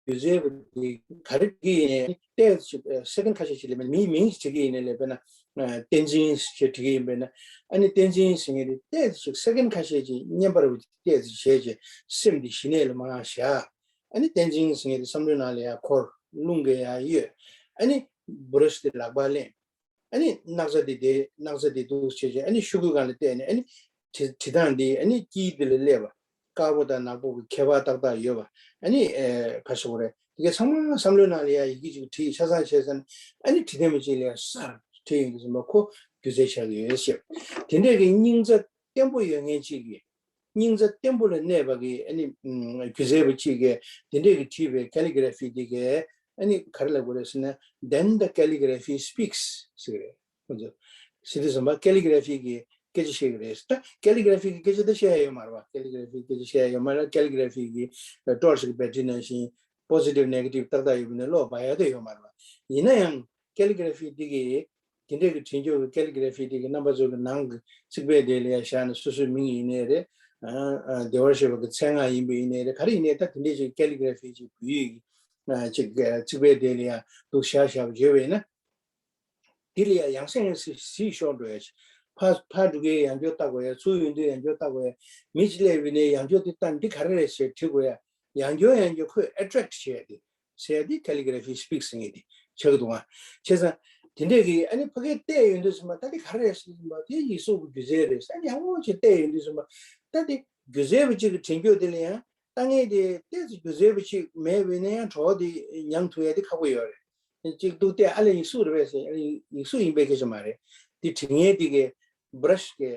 སྒྱུ་རྩལ་པ་དེ་ག་རེ་བྲིས་ཡིན་ནའི་ཏོག་ཙམ་ཅིག་སེ་ཀན་ཁ་ཤས་ཤིག་ལ་མིའི་མིང་ཞིག་བྲིས་ཀྱི་ཡིན་ནའི་ལས། དཔེར་ན་བསྟན་འཛིན་ཞེས་བྲིས་ཀྱི་ཡིན་པས་ན། ཨ་ནི་བསྟན་འཛིན་ཟེར་མཁན་དེ་ཏོག་ཙམ་ཅིག་སེ་ཀན་ཁ་ཤས་ཅིག་བརྙན་པར་ཏོག་ཙམ་བྱས་རྗེས་སེམས་དེ་གཞི་གནས་ལ་མར་བཞག་ཨ་ནི་བསྟན་འཛིན་ཟེར་མཁན་དེ་བསམ་བློའི་ནང་ལ་ཡར་འཁོར། རླུང་གིས་ཡར་གཡོས། ཨ་ནི་བུ་ར་ཤི་དེ་ལག་པར་ལེན། ཨ་ནི་སྣག་ཚ་དེ་དེ་སྣག་ཚ་དེ་འདུག་བྱས་བྱས་ཨ་ནི་ཤོག་གུའི་སྒང་ལ་བལྟས་ནས་ཨ་ནི་བྲི་བྲི་སྟངས་དེ་ཨ་ནི་དཀྱིལ་དེ་ལ་སླེབས་པ། དཀར་པོ་དང་ནག་པོ་གི་ཁྱད་པར་ཏག་ཏག་ཡོད་པ། ཨ་ནི་ཨེ་ག་ཟེར་དགོས་རེད། དེ་གའི་ཚང་མ་བསམ་བློའི་ནང་ལ་ཡ་ཡི་གེ་ཅིག་བྲིས་ཆ་ཚང་བྱས་ཙང་ཨ་ནི་བྲིས་དེ་མི་གཅིག་ལ་ཡ་སར་བྲིས་ཡོང་དུས་ཙམ་པ་ཁོ་སྒྱུ་རྩལ་ཆགས་ཀྱི་ཡོད་ཟེར། དེ་འདྲས་ཀྱི་སྙིང་རྩ་བརྟན་པོ་ཡོད་མཁན་གཅིག་གིས། སྙིང་རྩ་བརྟན་པོ་ལ་གནས་པ་གི་ཨ་ནི་སྒྱུ་རྩལ་པ་གཅིག་གིས་དེ་འདྲས་ཀྱི་བྲིས་པའི་ཀེ་ལི་གྷ་ར་ཕི་དེ་གས་ཨ་ནི་ག་རེ་ལབ་དགོས་རེད་ཟེར་ན། Then the calligraphy speaks ཟེར་གི་རེད། ཁོ་ཚོ་ཟེར་དུས་ཙམ་པ་ཀེ་ལི་གྷ་ར་ཕི་གི་སྐད་ཆ་བཤད་གི་རེད། ད་ཀེ་ལི་གྷ་ར་ཕི་གི་སྐད་ཆ་ད་བཤད་ཡ་ཡོད་མ་རེད་བ། ཀེ་ལི་གྷ་ར་ཕི་གི་སྐད་ཆ་བཤད་ཡ་ཡོད་མ་རེད། ཀེ་ལི་གྷ་ར་ཕི་གི་ཊོར་ཆི་གི་བེ་ཊི་རི་ནང་བཞིན་པོ་སི་ཊིབ་ནེ་གེ་ཊིབ་ཏག་ཏག་ཡོད་པ་ནས་གློག་འབར་ཡ་ད་ཡོད་མ་རེད་བ། ཡིན་ན་ཡང་ཀེ་ལི་གྷ་ར་ཕི་དེ་གི་དེ་འདྲས་ཀྱི་བྲིས་འཇོག་གི་ཀེ་ལི་གྷ་ར་ཕི་དེ་གི་རྣམ་པ་ཚོ་གི་ནང་གི་རྩིག་པའི་དེ་ལ་ཡ་བཞག་ནས་སོ་སོའི་མིང་ཡིན་ནའི་རེད། ཨ་ཨ་བདེ་བར་གཤེགས་པ་གི་མཚན་སྔགས་ཡིན་པ་ཡིན་ནའི་རེད། ག་རེ་ཡིན་ནའི་ད་དེ་འདྲས་ཀྱི་ཀེ་ལི་གྷ་ར་ཕི་ཅིག་བོད་ཡིག་གི་ཨ་ཅིག་རྩིག་པའི་དེ་ལ་ཡ་འདུག་བཞག་བཞག་པ་བརྗོད་པ་ཡིན་ན། དེ་ལ་ཡ་ཡང་སེ་ཡང་སེ་གཟིགས་ཤོར་འགྲོ་ཡ་ཅིག་ཕར་ཕར་འགྲོ་གི་ཡང་སྐྱོར་ལྟ་དགོས་ཡ། ཚུར་ཡོང་དུས་ཡང་སྐྱོར་ལྟ་དགོས་ཡ། མི་གཅིག་སླེབས་པ་ཡིན་ནའི་ཡང་སྐྱོར་དེ་ལྟ་འདི་ག་རེ་རེད་ཟེར་དྲི་དགོས་ཡ། ཡང་སྐྱོར་ཡང་སྐྱོར་ཁོས་ཨེ་ཊེག་བྱས་ཏེ་ཟེར་ཡ་དེ་ཀེ་ལི་གྷ་ར་ཕི་སི་པིག་ཟེར་མཁན་དེ་ཆགས་ཀྱི་འདུག་ཨ། བྱས་ཙང་དེ་འདྲས་ཀྱི་ཨ་ནི་ཕ་གིར་བལྟས་ཡོང་དུས་ཙམ་པ་ད་དེ་ག་རེ་རེད་ཟེར་དུས་ཙམ་པ་དེ་ཡིག་གཟུགས་ཀྱི་སྒྱུ་རྩལ་རེད་ཟེར། ཨ་ནི་ཡག་པོ་ཅིག་བལྟས་ཡོང་དུས་ཙམ་པ་ད་དེ་སྒྱུ་རྩལ་པ་གཅིག་གི་བྲིས་འཇོག་དེ་ལ་ཡང་ལྟ་མཁན་དེ་ཏོག་ཙམ་སྒྱུ་རྩལ་པ་གཅིག་མེད་པ་ཡིན་ན་ཡང་གྲོགས་དེ་མྱངས་ཐུབ་ཡ་དེ་ཁག་པོ་ཡོད་རེད། གཅིག་འདུག་སྟེ་ཨ་ལས་ཡིག་གཟུགས་རེད་པས་ཟེར། ཨ་ལས་ཡིག་གཟུགས་ཡིན་པའི་སྐད་ཆ་མ་རེད། དེ་བྲིས་མཁན་དེ་གའི་བྷུ་ར་ཤི་གི་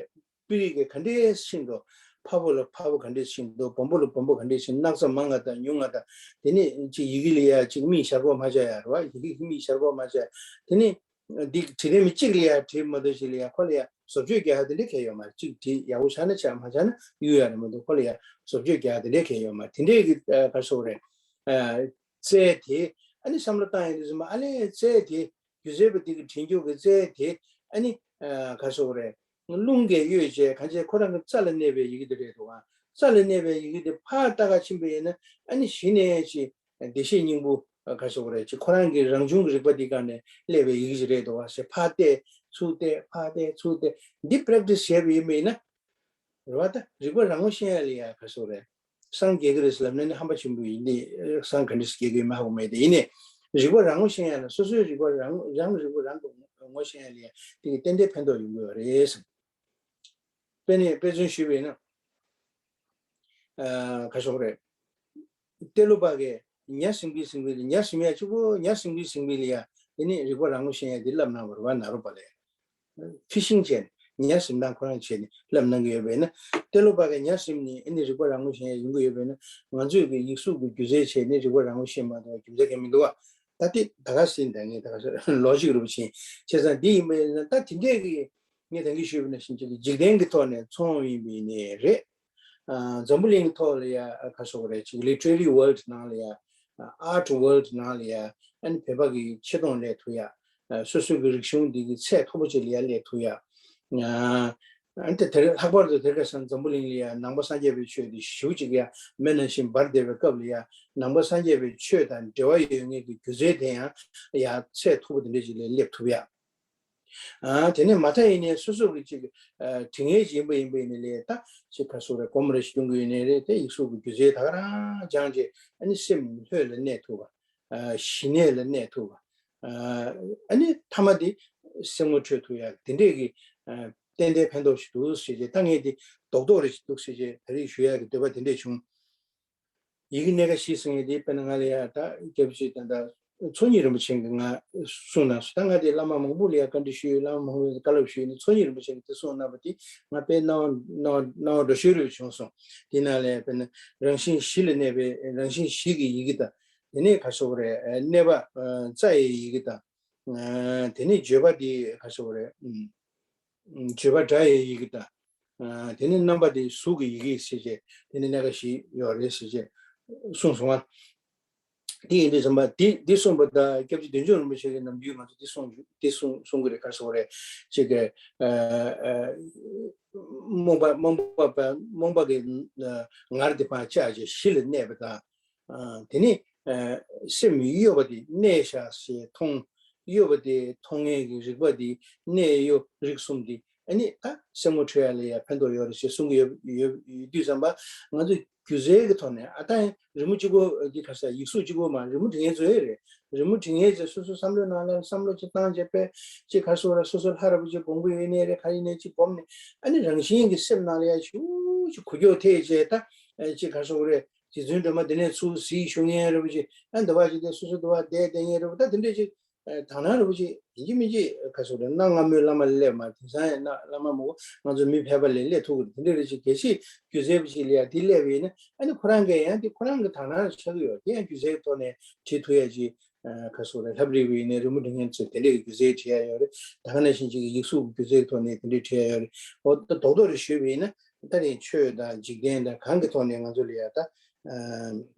པི་རིག་གི་ག་འདྲས་ཕྱིན་འགྲོ། ཕར་བུ་ལ་ཕར་བུ་ག་འདྲས་ཕྱིན་འགྲོ། སྦོམ་པོ་ལ་སྦོམ་པོ་ག་འདྲས་ཕྱིན། སྣག་ཚ་མང་ང་དང་ཉུང་ང་དང་། དེ་ནས་ཅིག་ཡི་གེ་ལ་ཡ་ཅིག་མིག་ཞར་སྐོར་མ་བྱ་ཡ་རེད་བ། ཡི་གེ་མིག་ཞར་སྐོར་མ་བྱ་ཡ། དེ་ནས་འདི་བྲིས་རན་མི་གཅིག་ལ་ཡ་བྲིས་མ་གཏོགས་ཞིག་ལ་ཡ་ཁོ་ལ་ཡ་བཟོ་བཅོས་རྒྱག་ཡ་དེ་འདྲས་གང་ཡང་ཡོད་མ་རེད། གཅིག་བྲིས་ཡག་པོ་ཆགས་ན་ཆགས། མ་ཆགས་ན་གཡུག་ཡ་རེད་མ་གཏོགས་ཁོ་ལ་ཡ་བཟོ་བཅོས་རྒྱག་ཡ་དེ་འདྲས་གང་ཡང་ཡོད་མ་རེད། དེ་འདྲས་ཀྱི་ཨ་ག་རེ་ཟེར་དགོས་རེད། ཨ་རྩལ་དེ་ཨ་ནི་བསམ་བློ་བཏང་ཡོང་དུས་ཙམ་པ་ཨ་ལས་རྩལ་དེ་སྒྱུ་རྩལ་པ་དེ་གི་བྲིས་འཇོག་གི་རྩལ་དེ་ཨ་ནི་ཨ་ག་རེ་ཟེར་དགོས་རེད། རླུང་གིས་གཡོས་བྱས་གང་བྱས་ཁོ་རང་གི་རྩ་ལ་གནས་པའི་ཡི་གེ་དེ་རེད་འདུག་ག་རྩ་ལ་གནས་པའི་ཡི་གེ་དེ་ཕར་ལྟ་ག་ཕྱིན་པ་ཡིན་ན་ཨ་ནི་གཞི་ནས་ཅིག་བདེ་གཤེགས་སྙིང་པོ་ ག་སོགས་རེད་ཅེས་ཁོ་རང་གི་རང་བྱུང་གི་རིག་པ་འདི་སྒང་ནས་སླེབས་པའི་ཡི་གེ་ཞིག་རེད་འདུག་བ་ཞེས་ཕར་བལྟས་ཚུར་བལྟས་ཕར་བལྟས་ཚུར་བལྟས་འདི་པེ་རེག་ཊི་སི་བྱས་པ་ཡིན་པ་ཡིན་ན། རེད་བ། ད་རིག་པ་རང་ངོ་ཤེས་ཡ་ལ་ཡ་ག་སོགས་རེད། སངས་རྒྱས་ཀྱི་རེད་ཟེར་ལབ་ན་ནི་ཧམ་པ་ཆེན་པོ་ཡིན་ནི། སངས་ག་འདྲ་ཞིག་རྒྱས་ཀྱི་ཡོད་མེད་ཧ་གོ་མེད་དེ་ཡིན་ནི། རིག་པ་རང་ངོ་ཤེས་ཡ་ལ་སོ་སོའི་རིག་པ་རང་རང་རིག་པ་རང་གི་ངོ་ཤེས་ཡ་ལ་ཡ་དེ་གི་ཏན་ཏན་ཕན་ཐོགས་ཡོང་གི་ཡོད་རེད་བསམ། དཔེ་ནི་དཔེ་མཚོན་ཞུས་པས་ན། ཨ་ག་སོགས་རེད། ཏེ་ལོ་པ་གས་ཉ་ཟིམ་གི་ཟིམ་གི་ལ་ཉ་ཟིམ་ཡ་གཅིག་པོ་ཉ་ཟིམ་གི་ཟིམ་གི་ལ་ཡ་དེ་ནི་རིག་པ་རང་ངོ་ཤེས་ཡ་དེ་བསླབ་གནང་བ་རེད་བ་ན་རོ་པ་ལས། ཕི་ཤིང་བྱས་ནས་ཉ་ཟིམ་སྟངས་ཁོ་རང་བྱས་ནས་བསླབ་གནང་གི་ཡོད་པས་ན། ཏེ་ལོ་པ་གས་ཉ་ཟིམ་ནི་ཨ་ནི་རིག་པ་རང་ངོ་ཤེས་ཡ་ཡོང་གི་ཡོད་པས་ན། ང་ཚོས་ཀྱི་ཡིག་གཟུགས་ཀྱི་སྒྱུ་རྩལ་བྱས་ནས་རིག་པ་རང་ངོ་ཤེས་མ་ཐུབ་པ་རྒྱུ་མཚན་གང་མི་འདུག་བ། ད་དེ་ད་ག་ཟིན་ད་ངས་ད་ག་ལོ་ཇིག་རུ་ཕྱིན་བྱས་ཙང་འདི་ཡིན་པས་ན་ད་དེ་འདྲས་ཀྱི་ངས་ད་གིན་ཞུས་པ་ནང་བཞིན་ཅིག་འཇིག་རྟེན་གྱི་ཐོག་ནས་ཚོང་ཡིན་པ་ཡིན་ནའི་རེད། ཨ་འཛམ་བུ་གླིང་ཐོག་ལ་ཡ་ཨ་ག་སོགས་རེད་ཅིག་ལི་ཊི་རེ་རི་ཝོལ་ཌི་ནང་ལ་ཡ་ཨ་ཨར་ཊི་ཝོལ་ཌི་ནང་ལ་ཡ་ཨ་ནི་བོད་པ་གི་ཆེ་མཐོང་སླེབས་ཐུབ་ཡ། ཨ་སོ་སོ་གི་རིག་གཞུང་འདི་གི་ཚད་མཐོ་པོ་ཅིག་ལ་ཡ་སླེབས་ཐུབ་ཡ། ཨ་ཨ་ནི་དེ་དེར་ལྷག་པར་དུ་དེ་ག་སང་འཛམ་བུ་གླིང་ལ་ཡ་ནང་པ་སངས་རྒྱས་པའི་ཆོས་འདི་ཞེ་པོ་ཅིག་ཡ་མེ་ནང་བཞིན་འབར་བསྡད་པའི་སྐབས་ལ་ཡ་ནང་པ་སངས་རྒྱས་པའི་ཆོས་དང་འབྲེལ་བ་ཡོད་མཁན་གྱི་སྒྱུ་རྩལ་དེ་ཡང་ཡ་ཚད་མཐོ་པོ་དེ་འདྲ་ཅིག་ལ་སླེབས་ཐུབ་ཡ། ཨ་དེ་ནས་མ་མཐའ་ཡིན་ནའི་སོ་སོ་གི་ཅིག་ཨ་དྲི་ངན་ཅིག་ཡིན་པ་ཡིན་པ་ཡིན་ནའི་ལས་ད་ཅིག་ག་སོགས་རེ་གོམས་རེ་ཞིག་གྱོང་གི་ཡོད་ནའི་རེད་དེ་ཡིག་གཟུགས་ཀྱི་སྒྱུ་རྩལ་ད་ག་རང་སྦྱངས་རྗེས་ཨ་ནི་སེམས་ལྷོད་ལ་གནས་ཐུབ་པ། ཨ་ཞི་གནས་ལ་གནས་ཐུབ་པ། ཨ་ཨ་ནི་མཐའ་མ་དེ་སེམས་ངོ་འཕྲོད་ཐུབ་ཡག་དེ་འདྲས་ཀྱི་ཨ་ཏན་ཏན་ཕན་ཐོགས་ཤིག་འདུག་ཟེར་རྗེས་ད་ངས་དེ་རྡོག་རྡོག་རེ་ཞིག་འདུག་ཟེར་རྗེས་ད་རེས་ཞུ་ཡག་གི་འདོད་པ་དེ་འདྲས་བྱུང་། ཡི་གེ་སྣ་ཁ་བཞི་ཟེར་མཁན་དེ་དཔེར་ན་ང་ལ་ཡ་ད་སྐྱབས་རྗེ་ད་ལྟ་མཚོ་སྙེགས་རིན་པོ་ཆེ་གིས་ང་གསུངས་གནང་སོང་། ད་ང་དེ་བླ་མ་མང་པོ་ལ་ཡ་བཀའ་འདྲི་ཞུས་བླ་མ་མང་པོ་ལ་བཀའ་སློབ་ཞུས་ནས་མཚོ་སྙེགས་རིན་པོ་ཆེ་གིས་དེ་གསུངས་གནང་བ་དེ་ང་དཔེ་སྣང་བ་སྣང་བ་སྣང་བ་འགྲོ་ཤེས་རུ་བྱུང་སོང་། དེ་ནང་ལ་ཡ་དཔེར་ན་རང་བཞིན་གཞི་ལ་གནས་པའི་རང་བཞིན་གཞི་གི་ཡི་གེ་དང་དེ་ནས་ག་སོགས་རེད་གནས་པ་རྩ་ཡི་ཡི་གེ་དང་དེ་ནས་བརྗོད་པ་དེ་ག་སོགས་རེད། བརྗོད་པ་སྒྲ་ཡི་ཡི་གེ་དང་། དེ་ནས་རྣམ་པ་དེ་གཟུགས་ཀྱི་ཡི་གེ་ཟེར་བྱས་དེ་ནས་སྣ་ཁ་བཞི་ཡོད་རེད་ཟེར་བྱས་གསུངས་སོང་ང་། དེ་ཡིན་དུས་ཙམ་པ་དེ་འདི་གསུངས་པ་དང་སྐྱབས་རྗེ་བདུད་འཇོམས་རིན་པོ་ཆེ་གི་ནམ་རྒྱུན་ང་ཚོ་འདི་གསུངས་འདི་གསུངས་གསུང་གི་རེད་ག་སོགས་རེད། ཅིག་གི་རྨོངས་པ་རྨོངས་པ་རྨོངས་པ་གི་ངར་དེ་ཕར་བཅག་བྱས་གཞི་ལ་གནས་པ་དང་། དེ་ནི་སེམས་གཡོ་བ་དེ་གནས་བཞག་ཞེས་མཐོང་། གཡོ་བ་དེ་མཐོང་ངེས་ཀྱི་རིག་པ་དེ་གནས་གཡོ་རིག་གསུམ་དེ་ཨ་ནི་ད་སེམས་ངོ་འཕྲོད་ཡ་ལ་ཡ་ཕན་ཐོགས་ཡོད་རེད་ཞེས་གསུང་གི་ཡོད་ཡོད་ཡོད་དུས་ཙམ་པ་ང་ཚོས་སྒྱུ་རྩལ་གྱི་ཐོག་ནས་ཨ་ད་རི་མོ་གཅིག་པོ་འདི་ག་ས་ཡིག་གཟུགས་གཅིག་པོ་མ་རི་མོ་འབྲི་མཁན་ཚོ་ཡོད་རེད། རི་མོ་འབྲི་མཁན་ཚོས་སོ་སོ་བསམ་བློའི་ནང་ལ་བསམ་བློ་ཅིག་བཏང་བྱས་པས་ཅིག་ག་སོ་ར་སོ་སོ་ལྷ་ར་བུ་ཅིག་སྒོམ་གི་ཡོད་ནའི་རེད་ག་ཡིན་ནའི་ཅིག་སྒོམ་ནས་ཨ་ནི་རང་བཞིན་གྱི་སེམས་ནང་ལ་ཡ་ཞུ་ཞུ་གུ་ཀྱོག་ཐེ་བྱས་ད་ཅིག་ག་སོ་རེད། རྗེ་བཙུན་སྒྲོལ་མ་འདི་ནས་ཚུར་གཟིགས་ཞུ་མཁན་རེད་པ་ཅིག་ཨ་འདི་བ་ཅིག་དེ་སོ་སོ་འདི་བ་བསྡད་བསྡད་མཁན་རེད་པ་ད་དེ་འདྲས་ཅིག་དག་སྣང་རེད་པ་ཅིག་ཡིན་གཅིག་མིན་གཅིག་ག་སོ་རེད་གནའ་སྔ་མོའི་བླ་མ་ལ་སླེབས་མ་དེང་སང་ཡང་གནའ་བླ་མ་མང་པོ་ང་ཚོ་མི་ཕལ་པ་ལས་སླེབས་ཐུབ་ཀྱི་རེད། དེ་འདྲས་རེད་ཅིག་གལ་སྲིད་སྒྱུ་རྩལ་པ་ཅིག་ལ་ཡང་དེ་སླེབས་པ་ཡིན་ན་ཨ་ནི་ཁོ་རང་གིས་ཡང་དེ་ཁོ་རང་གི་དག་སྣང་ཆགས་ཀྱི་ཡོད་དེ་ཡང་སྒྱུ་རྩལ་གྱི་ཐོག་ནས་བྲིས་ཐུབ་ཡ་ཅིག་ག་སོ་རེད་ལྷ་བྲིས་པ་ཡིན་ནའི་རི་མོ་འབྲི་མཁན་ཚོས་དེ་འདྲས་ཀྱི་སྒྱུ་རྩལ་བྲིས་ཡ་ཡོད་རེད། ད་ག་ནང་བཞིན་ཅིག་ཡིག་གཟུགས་ཀྱི་སྒྱུ་རྩལ་གྱི་ཐོག་ནས་དེ་འདྲས་བྲིས་ཡ་ཡོད་རེད། འོ་ད་རྡོག་རྡོག་རེ་ཞུས་པ་ཡིན་ན། ད་ནི་ཆོས་དང་འཇིག་རྟེན་དང་གང་གི་ཐོག་ནས་ང་ཚོ་ལ་ཡ་ད་ཨ་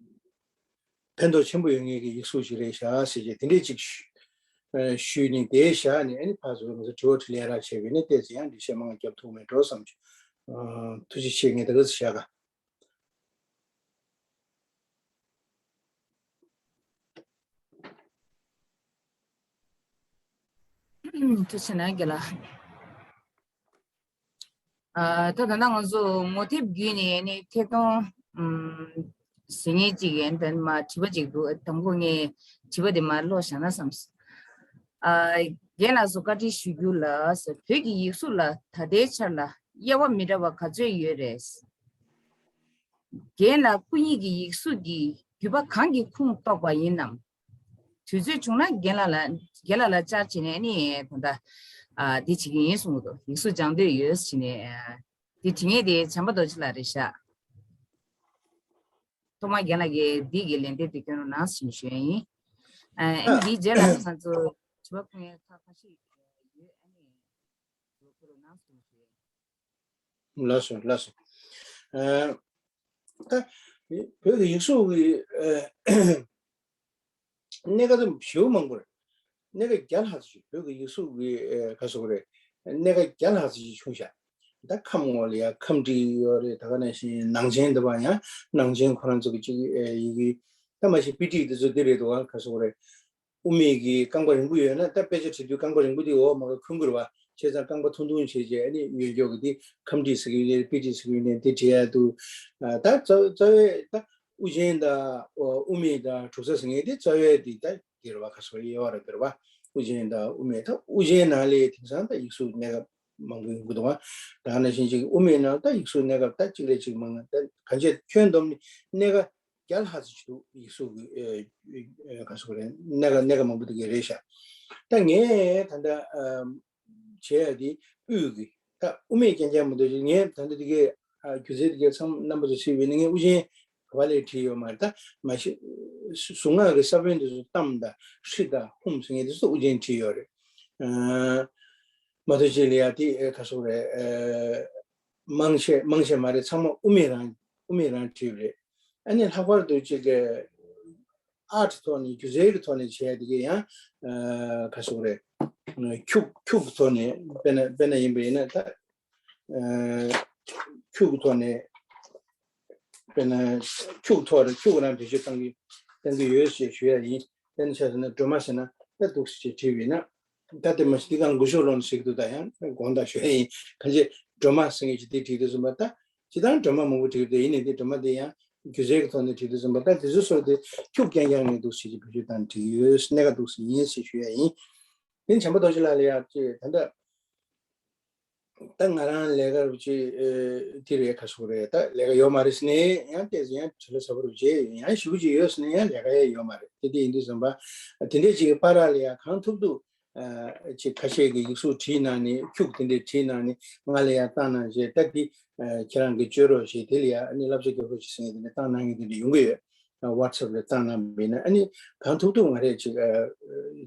ཕན་ཐོགས་ཆེན་པོ་ཡོད་མཁན་གྱི་ཡིག་གཟུགས་ཤིག་རེད་ཤག་ཟེར་བྱས་དེ་འདྲས་ཅིག་ཞུ་ཨ་ཞུས་ནས་དེ་བཞག་ནས་ཨ་ནི་ཕར་ཚུར་ང་ཚོ་དྲི་བ་དྲིས་ལན་རག་བྱས་པས་ན་ཏོག་ཙམ་ཡང་འགྲེལ་བཤད་མང་བ་རྒྱབ་ཐུབ་མེད་འགྲོ་བསམ་བྱུང་། ཨ་ཐུགས་རྗེ་ཆེ། ངས་ད་ག་ཚོད་བཞག་ག་ཐུགས་རྗེ་གནང་རྒན་ལགས། ཨ་ད་ད་ལྟ་ང་ཚོ་ངོ་དེབ་བརྒྱུད་ནས་ནི་ཐད་གཏོང་ཨམ་ཟེར་མཁན་ཅིག་ཡིན་ད་ནི་མ་དྲི་བ་ཅིག་འདུག་དང་པོ་ངས་དྲི་བ་དེ་མར་ཀློག་བཞག་ན་བསམས། ཨ་རྒན་ལགས་སུ་བཀའ་འདྲི་ཞུ་རྒྱུ་ལ་བོད་ཀྱི་ཡིག་གཟུགས་ལ་ད་ལྟའི་ཆར་ལ་དབྱེ་བ་མི་འདྲ་བ་ག་ཚོད་ཡོད་རེད། རྒན་ལགས་སྐུ་ཉིད་ཀྱི་ཡིག་གཟུགས་ཀྱི་བརྒྱུད་པ་གང་གི་ཁུངས་གཏོགས་པ་ཡིན་ནམ། དུས་ཚོད་བྱུང་ན་རྒན་ལགས་ལ་རྒན་ལགས་ལ་བཅར་བྱས་ནས་ནི་ད་ལྟ་ཨ་འདི་བྱེད་ཀྱི་ཡིན་གསུངས་འདུག་ཡིག་གཟུགས་སྦྱང་འདོད་ཡོད་ཟེར་ནས་ཨ་འདི་དྲི་ངེས་དེ་བྱམས་པ་རྡོ་རྗེ་ལགས་རེད་ཤག་ཐོག་མར་རྒན་ལགས་ཀྱིས་འདི་གི་ལན་འདེབས་དེ་སྐྱོན་རོགས་གནང་ཟེར་ནས་ཞུ་ཡ་ཡིན། ཨ་ཨ་འདིའི་རྗེས་ལ་ང་ཚོ་དྲི་བ་ཕུལ་མཁན་ཁ་ཁ་ཤས་ཡོད་ཨ་ནི་ཕུལ་རོགས་གནང་ཟེར་ནས་ཞུ་ཡ་ཡིན། ལགས་སོ་ལགས་སོ། ཨ་ད་བོད་ཀྱི་ཡིག་གཟུགས་ཀྱི་ཨ་གནད་འགག་ཙམ་ཞེ་པོ་མང་པོ་རེད། གནད་འགག་བརྒྱ་ལྷག་ཙམ་ཞིག་བོད་ཀྱི་ཡིག་གཟུགས་ཀྱི་ཨ་ག་ཟེར་དགོས་རེད། གནད་འགག་བརྒྱ་ལྷག་ཙམ་ཞིག་བྱུང་ཤག་ད་ཁམས་ངོ་ལ་ཡ་ཁམས་འདྲི་ཡོད་རེད། ད་ག་ནང་བཞིན་ནང་ཆེན་འདི་བ་ཡང་ནང་ཆེན་ཁོ་རང་ཚོ་གི་ཅིག་ཨ་ཡི་གེ་ ད་མ་གཞི་པི་ཊི་དེ་ཚོ་འདི་རེད་འདུག་ཨ། ག་སོག་རེད། དབུ་མེད་ཀྱི་རྐང་པ་རིང་པོ་ཡོད་ན་ད་དཔེ་ཆ་བྲིས་དུས་རྐང་པ་རིང་པོ་དེ་འོག་མ་ག་འཁོན་དགོས་རེད་བ། བྱས་ཙང་རྐང་པ་ཐུང་ཐུང་བྱས་བྱས་ཨ་ནི་ཡོད་མགྱོགས་ཀྱི་དེ་ཁམས་ཊི་ཟེར་གི་ཡོད་ནས་པི་ཊི་ཟེར་གི་ཡོད་ནས་དེ་བྲིས་ཡ་འདུག་ཨ། ད་རྩ་རྩ་བའི་ད་དབུ་ཅན་དང་དབུ་མེད་དང་དྲུག་ས་ཟེར་མཁན་དེ་རྩ་བའི་དེ་ད་དེ་རེད་བ། ག་སོག་དབྱེ་བ་རེད་འདུག་རེད་བ། དབུ་ཅན་དང་དབུ་མེད། ད་དབུ་ཅན་ནང་ལས་དེང་སང་ད་ཡིག་གཟུགས་གནས་སྐབས་མང་པོ་ཡོང་གི་འདུག་བ། ད་ནང་བཞིན་ཅིག་དབུ་མེད་ནང་ད་ཡིག་གཟུགས་གནས་སྐབས་ད་གཅིག་ལས་གཅིག་མང་ང་ད་གང་ཅི་ཁྱོན་བསྡོམས་ནས་གནས་ཀ་བརྒྱ་ལྷག་ཙམ་ཅིག་འདུག་ཡིག་གཟུགས་ཀྱི་ཨེ་ཨེ་ག་སོག་རེད། གནས་ཀ་གནས་ཀ་མང་པོ་འདུག་གི་རེད་ཤག་ད་ངས་ད་ལྟ་ཨམ་བྱས་ཡ་དེ་དབུས་ཀྱི་ད་དབུ་མེད་རྐྱང་རྐྱང་མ་གཏོགས་ཅིག་ངས་ད་ལྟ་དེ་གའི་ཨ་སྒྱུ་རྩལ་དེ་གའི་ཚང་རྣམ་པ་ཚོ་ཤེས་པས་ན་ངས་དབུ་ཅན་ག་པ་ལས་བྲིས་ཡོད་མ་རེད། ད་མ་གཞི་གཟུངས་སྔགས་ཀྱི་ས་བོན་དེ་ཚོ་གཏམ་དང་ཧྲི་དང་ཧཱུྃ་ཟེར་མཁན་དེ་ཚོ་དབུ་ཅན་བྲིས་ཡོད་རེད། ཨ་མ་གཏོགས་ཅིག་ལ་ཡ་དེ་ཨེ་ག་སོག་རེད། ཨེ་མང་ཆེ་མང་ཆེ་མ་རེད། ཚང་མ་དབུ་མེད་རང་དབུ་མེད་རང་བྲིས་པ་རེད། ཨ་ནི་ལྷག་པར་དུ་ཅིག་ཨ་ཊི་ཐོག་ནས་སྒྱུ་རྩལ་གྱི་ཐོག་ནས་བྱས་དེ་གའི་ཡང་ཨ་ག་སོག་རེད། ཁྱུག་ཁྱུག་གི་ཐོག་ནས་དཔེར་ན་དཔེར་ན་ཡིན་པ་ཡིན་ན་ད་ཨ་ཁྱུག་གི་ཐོག་ནས་དཔེར་ན་ཁྱུག་ཐོག་རེད། ཁྱུག་རང་འགྲེལ་བརྗོད་གཏང་གི་གཏང་གི་ཡོད་ཞེས་ཞུ་ཡ་ཡིན། དཔེར་ན་ཆ་བཞག་ན་སྒྲོལ་མ་ཟེར་ན་ད་འདུག་སེ་བྲིས་པ་ཡིན་ན། ད་དེ་མ་གཞི་འདི་ག་མགོ་མཇུག་ལོག་ནས་ཞིག་འདུག་ད་ཡང་དགོངས་དག་ཞུ་ཡ་ཡིན། གང་ཅི་སྒྲོལ་མ་ཟེར་མཁན་ཅིག་དེ་བྲིས་དུས་ཙམ་པ་ད་ཅི་ལྟར་སྒྲོལ་མ་མང་པོ་བྲིས་དུས་ཡིན་ནའི་དེ་སྒྲོལ་མ་དེ་ཡང་སྒྱུ་རྩལ་གྱི་ཐོག་ནས་བྲིས་དུས་ཙམ་པ་ད་དེ་ཚོ་སོགས་དེ་ཁྱུག་རྐྱང་རྐྱང་ནས་འདུག་སེ་ཅིག་བེད་སྤྱོད་བཏང་བྲིས་ཡོད། གནད་འགག་འདུག་སེ་ཡིན་ཟེར་ཞུ་ཡ་ཡིན། དེ་བྱམས་པ་རྡོ་རྗེ་ལགས་ལ་ཡང་ཅིག་ད་ལྟ་ད་ང་རང་ལས་ཀ་རུ་ཅིག་ཨེ་དེ་རེད་ག་སོག་རེད། ད་ལས་ཀ་ཡོད་མ་རེད་ཟེར་ནས་ཡང་བལྟས་ཟིན་ཡང་བྲེལ་བ་ཚ་པོ་རུ་བྱས་ཡང་ཞེ་པོ་ཅིག་ཡོད་ཟེར་ནས་ཡང་ལས་ཀ་ཡང་ཡོད་མ་རེད། དེ་དེ་ཡིན་དུས་ཙམ་པ་དེ་འདྲས་ཅིག་གི་བར་ལ་ཡང་གང་ཐུབ་ཐུབ་ཨ་ཅིག་ཁ་ཤས་ཀྱིས་ཡིག་གཟུགས་བྲིས་གནང་ནས་ཁྱུག་དེ་འདྲས་བྲིས་གནང་ནས་ང་ལ་ཡང་བཏང་གནང་བྱས། ད་འདི་ཨ་ཁྱེད་རང་གིས་བཅོས་རོགས་བྱས། དེ་ལ་ཡང་ཨ་ནི་བསླབ་བྱ་རྒྱག་རོགས་བྱེད་ཟེར་ནས་དེ་འདྲས་བཏང་གནང་མཁན་དེ་འདྲས་ཡོང་གི་ཡོད། WhatsApp་ལ་བཏང་གནང་བ་ཡིན་ན་ཨ་ནི་གང་ཐུབ་ཐུབ་ང་རས་ཅིག་ཨ་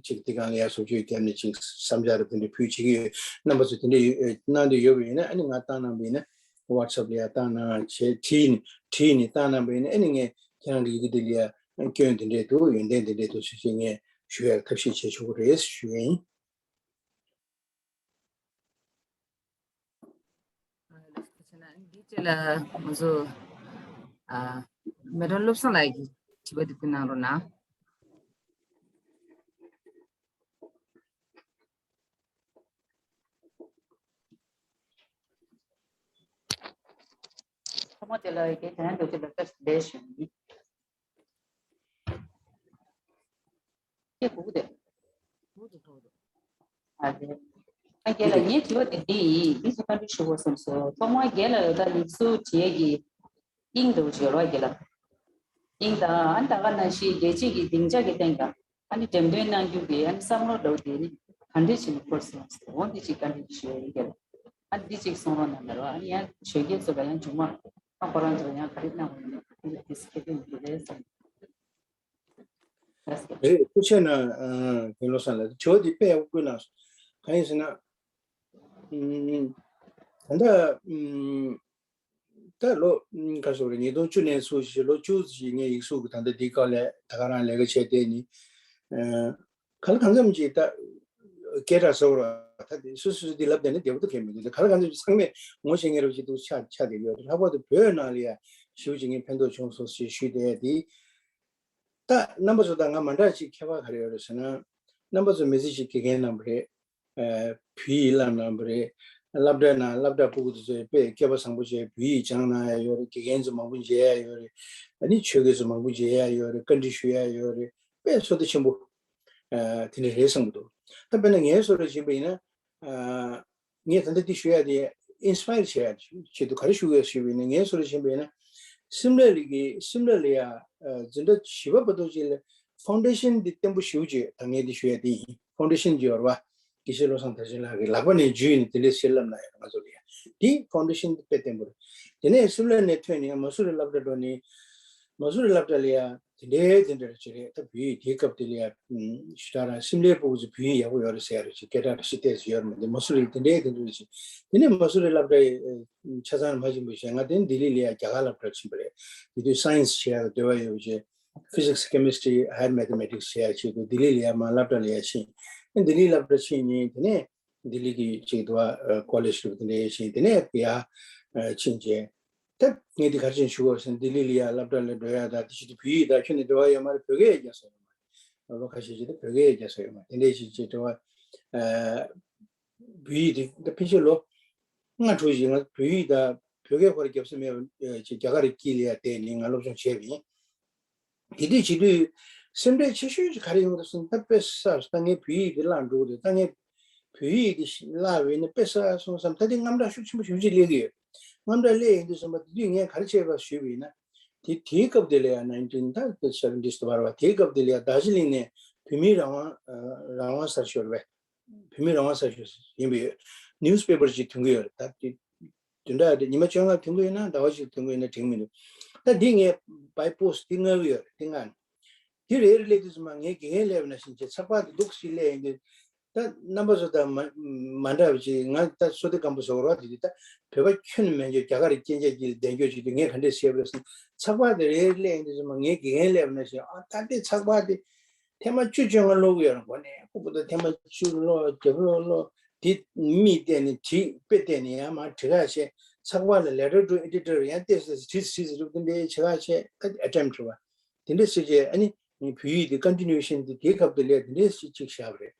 ཅིག་དེ་གང་ལ་ཡང་བཟོ་བཅོས་བརྒྱབ་ནས་ཅིག་བསམ་འཆར་དེ་འདྲས་ཕུལ་བྱེད་ཀྱི་ཡོད། རྣམ་པ་ཚོ་དེ་འདྲས་ཡོད་གནང་འདོད་ཡོད་པ་ཡིན་ན་ཨ་ནི་ང་བཏང་གནང་བ་ཡིན་ན་WhatsApp་ལ་ཡང་བཏང་གནང་བྱས། བྲིས་ནས་བྲིས་ནས་བཏང་གནང་བ་ཡིན་ན་ཨ་ནི་ངས་ཁྱེད་རང་གི་ཡི་གེ་དེ་ལ་ཡང་སྐྱོན་དེ་འདྲས་འདུག་ཡོན་ཏན་དེ་འདྲས་འདུག་ཟེར་བྱས་ངས་ཞུ་ཡག་ཐབས་ཤེས་བྱེད་ཆོག་གི་རེད་ཞུ་ཡ་ཡིན། འདི་བྱས་ལ་ང་ཚོ་ཨ་མེ་ཏོག་བློ་བཟང་ལགས་ཀྱི་དྲི་བ་འདི་བསྐུར་གནང་རོགས་གནང་། ཐོག་མ་དེ་ལ་རྒན་དོན་འདོད་ཅིག་ལ་བཀྲ་ཤིས་བདེ་ཞུ་ཡིན། ཁྱེད་སྒུག་དེ། ཨ་དེ། ཨ་རྒན་ལགས་ངའི་དྲི་བ་དེ་འདི་ཡིན། འདི་ཚོ་བཀའ་འདྲི་ཞུ་དགོས་བསམ་སོང་། ཐོག་མར་རྒན་ལགས་ད་ཡིག་གཟུགས་བྲིས་ཡས་ཀྱི་དབྱིངས་འདྲ་བོ་ཅིག་ཡོད་རེད་བ་རྒན་ལགས། དབྱིངས་དང་ཨ་ནི་ད་ག་ནང་བཞིན་རྒྱལ་སྤྱི་གི་སྡིངས་ཆ་གི་སྟེང་ལ་ཨ་ནི་འགྲེམས་སྟོན་གནང་རྒྱུ་གི་ཨ་ནི་བསམ་བློ་འདྲ་བོ་དེ་ནི་ག་འདྲས་བྱས་ནས་འཁོར་སོང་ཟེར། འོ་འདི་ཅིག་བཀའ་འདྲི་ཞུ་ཡ་ཡིན་རྒན་ལགས། ཨ་འདི་ཅིག་གསུང་རོགས་གནང་ད་རོགས། ཨ་ནི་ཡང་ཞོགས་ཀས་ཚོ་ལ་ཡང་མཇུག་མ་ཨ་ཁོ་རང་ཚོ་ལ་ཡང་ག་རེ་གནང་བ་ཡིན་ན་ཨ་ནི་དེ་སྐད་དེ་མི་འདུག་རེད་བསམ། རེད། ཐུགས་རྗེ་གནང་། ཨ་རྒན་བློ་བཟང་ལགས་དྲི་བ་འདི་དཔེ་ཡག་པོ་བསྐུར་གནང་སོང་། གང་ཡིན་ཟེར་ན། ཨུམ། ད་ལྟ་ཨུམ། ད་ལོ་ཨུམ་ག་ཟེར་རེད། ཉིས་སྟོང་བཅུ་ནས་ཚུར་བཞིན་ལོ་བཅུ་ཙམ་ཞིག་ངས་ཡིག་གཟུགས་ཀྱི་ད་ལྟ་འདི་སྐོར་ལ་ད་ག་རང་ལས་ཀ་བྱས་བསྡད་ནི། ཨ་ག་ལ་གང་འཚམ་ཅིག་ད་སྐད་གྲགས་ཟེར་བ་ད་དེ་སུ་སུ་འདི་ལབ་བསྡད་ན་བདེ་པོ་ད་གས་མི་འདུག་ད་ག་ལ་གང་འཚམ་ཅིག་ཚང་མས་ངོ་ཤེས་མཁན་རབ་ཅིག་འདུག་ཆགས་ཆགས་བསྡད་ཡོད། ལྷག་པར་དུ་བོད་ནང་ལ་ཡ་ཞེ་པོ་ཅིག་ངས་ཕན་ཐོགས་བྱུང་སོང་ཞེས་ཞུས་བསྡད་ཡ་དེ། ད་རྣམ་པ་ཚོ་དང་ང་མ་འདྲ་ཅིག་ཁྱད་པར་ག་རེ་ཡོད་རེད་ཟེར་ན། རྣམ་པ་ཚོ་མི་ཚེ་གཅིག་དགེ་རྒན་གནང་བ་རེད། ཨ་བོད་ཡིག་བསླབ་གནང་བ་རེད། སློབ་གྲྭའི་ནང་སློབ་གྲྭ་ཕྲུ་གུ་དེ་ཚོས་དཔེ་སྐལ་པ་བཟང་པོ་བྱས་བོད་ཡིག་སྦྱངས་གནང་ཡ་ཡོད་རེད། དགེ་རྒན་ཚོ་མང་པོ་མཇལ་ཡ་ཡོད་རེད། ཨ་ནི་ཆོས་དགེ་ཚོ་མང་པོ་མཇལ་ཡ་ཡོད་རེད། བཀའ་འདྲི་ཞུ་ཡ་ཡོད་རེད། དཔེ་བསོད་བདེ་ཆེན་པོ་ཨ་དེ་འདྲ་རེད་བསམ་གྱི་འདུག་ད་དཔེར་ན་ངའི་བཟོ་འདྲ་བྱས་པ་ཡིན་ན། ཨ་ངས་ད་ལྟ་འདི་ཞུ་ཡ་དེ་ཨིན་སི་པ་ཡར་བྱེད་ཡ་ཆེད་དུ་ག་རེ་ཞུ་དགོས་ཞུས་པ་ཡིན་ན། ངའི་བཟོ་འདྲ་བྱས་པ་ཡིན་ན་སིམ་ལ་ལི་གི་སིམ་ལ་ལི་ཡ་ཨ་འཛིན་གྲྭ་བཞི་པ་བར་དུ་ཅིག་ལ་ཕའུན་ཌེ་ཤན་འདི་བརྟན་པོ་ཞེ་པོ་ཅིག་ད་ངས་འདི་ཞུ་ཡ་དེ་ཡིན། ཕའུན་ཌེ་ཤན་ཅིག་ཡོད་རེད་བ། དགེ་བཤེས་བློ་བཟང་དར་ཆེན་ལགས་ཀྱིས་ལག་པ་ནས་འཇུས་ནས་དེ་འདྲའི་ཞིག་བསླབ་གནང་ཡོད་རེད་ང་ཚོ་ལ་ཡ། དེ་ཕའུན་ཌེ་ཤན་འདི་དཔེ་བརྟན་པོ་རེད། དེ་ནས་སིམ་ལ་ནས་ཐོན་ནས་མ་སུ་རི་སློབ་གྲྭ་འགྲོ་ནས། མ་སུ་རི་སློབ་གྲྭ་ལ་ཡ་དེ་འདྲའི་དེ་འདྲ་ཅིག་རེད། ད་བོད་ཡིག་དེའི་སྐབས་དེ་ལ་ཡ་ཞེ་དྲག་རང་སིམ་ལའི་ཕྲུ་གུ་ཚོ་བོད་ཡིག་ཡག་པོ་ཡོད་རེད་ཟེར་ཡ་རེད་ཅིག་སྐད་གྲགས་རེ་ཞིག་ཏོག་ཙམ་ཡོད་རེད་མ་གཏོགས། མ་སུ་རི་དེ་འདྲའི་དེ་འདྲ་རེད་ཅིག་དེ་ནས་མ་སུ་རི་སློབ་གྲྭ་ཡི་ཆ་ཚང་མ་ཕྱིན་པ་བྱས། ང་དེ་ནས་ལྡི་ལི་ལ་ཡ་རྒྱ་གར་སློབ་གྲྭར་ཕྱིན་པ་རེད། དེ་དུས་སའེན་སི་བྱེད་ཡག་འདོད་པ་ཡོད་པ་བྱས། ཕི་ཟིག་སི། ཀེ་མི་སི་ཊི་རི། ཧ་ཡར་མེ་ཐེ་མེ་ཊིག་སི་བྱེད་ཡག་ཆེད་དུ་ལྡི་ལི་ལ་ཡ་མར་སློབ་གྲྭ་ལ་ཡ་ཕྱིན། ལྡི་ལི་སློབ་གྲྭ་ཕྱིན་ནས་དེ་ནས་ལྡི་ལི་གི་ཅིག་འདུག་བ་ཀོ་ལེཇ་རེད་པ། དེ་འདྲ་ཕྱིན། དེ་ནས་ཡ་ཕྱིན་བྱས། ད་ ད་ངས་འདི་ག་རེ་བྱས་ནས་ཞུ་དགོས་ཟེར་ན། ལྡི་ལི་ལ་ཡ་སློབ་གྲྭ་ལ་འགྲོ་ཡ་དང་དེ་བཞིན་དུ་བོད་ཡིག་དང་ཁྱོན་ནས་འབྲེལ་བ་ཡོད་མ་རེད། བོད་སྐད་རྒྱག་ས་ཡོད་མ་རེད། ལོ་ཁ་ཤས་ཤིག་ད་བོད་སྐད་རྒྱག་ས་ཡོད་མ་རེད། དེ་འདྲས་ཞིག་བྱས་འབྲེལ་བ། ཨ། བོད་ཡིག་དེ་ད་ཕལ་ཆེར་ལོ་ལྔ་དྲུག་ཅིག་ང་བོད་ཡིག་དང་བོད་སྐད་ཁོ་རང་རྒྱབ་ས་མེད་པ་ཅིག་རྒྱ་གར་དཀྱིལ་ལ་ཡ་བསྡད་ནས་ང་སློབ་སྦྱོང་བྱས་པ་ཡིན། དེ་དུས་བྱེད་དུས་སེམས་ཁྲལ་ཆེ་ཤོས་ཅིག་ག་རེ་ཡོང་འདུག་ཟེར་ན། ད་དཔེ་གསར་ད་ངས་བོད་ཡིག་དེ་བརླག་འགྲོ་གི་འདུག་ད་ངས་བོད་ཡིག་དེ་བརླག་པ་ཡིན་ན་དཔེ་གསར་སོང་བསམ། ད་དེ་དངངས་སྐྲག་ཤུགས་ཆེན་པོ་ཞེ་པོ་ཅིག་སླེབས་ཀྱི་ཡོད། དངངས་སྐྲག་སླེབས་ཡོང་དུས་ཙམ་པ་དེ་དུས་ངས་ག་རེ་བྱས་པ་ཞུས་པ་ཡིན་ན། དེ་དེའི་སྐབས་དེ་ལ་ཡང་nineteen ད་seventies དུ་བར་བ་དེའི་སྐབས་དེ་ལ་ཡང་རྡོ་རྗེ་གླིང་ནས་བོད་མིའི་རང་དབང་རང་དབང་གསར་ཤོག་རེད་པས། བོད་མིའི་རང་དབང་གསར་ཤོག་ཡིན་པའི་newspaper ཅིག་ཐོན་གྱི་ཡོད་རེད། ད་དེ་བདུན་ཕྲག་དེ་ཉི་མ་བཅོ་ལྔ་ཐོན་གྱི་ཡོད་ན་ཟླ་བ་གཅིག་ཐོན་གྱི་ཡོད་ན་དྲན་གྱི་མི་འདུག་ད་འདི་ངས་by post དེ་མངགས་ཀྱི་ཡོད་རེད། དེ་མངགས་ནས་དེ་རེད་སླེབས་དུས་ཙམ་པ་ངས་དགེ་རྒན་སླེབས་ན་བཞིན་བྱས་ཚགས་པར་དེ་འདུག་སེ་སླེབས་ཡོང་དུས། ད་རྣམ་པ་ཚོ་དང་མ་མ་འདྲ་བ་ཅིག་ང་ད་བསོད་བདེ་སྒམ་པོ་ཟེར་བ་རེད་པ། དེ་དུས་ད་བོད་པ་ཁྱོན་ནས་མེད་འགྱོ། རྒྱ་གར་གྱི་སྐད་ཆ་ཅིག་ལ་བསྡད་འགྱོ་ཅིག་དུས་ངས་ག་འདྲས་བྱས་པ་རེད་ཟེར་ན། ཚགས་པར་དེ་རེད་སླེབས་ཡོང་དུས་ཙམ་པ་ངས་དགེ་རྒན་སླེབས་ན་བཞིན། ཨ་ད་ལྟའི་ཚགས་པར་དེ་ཐེངས་མ་བཅུ་བཅོ་ལྔ་ཀློག་གི་ཡོད་རེད། མགོ་ནས་ཁུག་པ་དང་ཐེངས་མ་བཅུ་ཀློག་རྒྱབ་ཀློག་ཀློག་དེ་མིག་བལྟས་ནས་བྲིས། དཔེ་བལྟས་ནས་ཡང་མར་བྲིས་ཁ་བྱས། ཚགས་པར་ལ་letter to editor ཡང་བལྟས་ཟེར་བྲིས་བྲིས་ཟེར་རུབ་དེ་འདྲའི་བྱེད་ཁ་བྱས། ད་attempt རེད་པ། དེ་འདྲ་བྱས་བྱས་ཨ་ནི་བོད་ཡིག་དེ་continuation དེ་དེའི་སྐབས་དུ་ལས་དེ་འདྲས་ཅིག་བཞག་པ་རེད།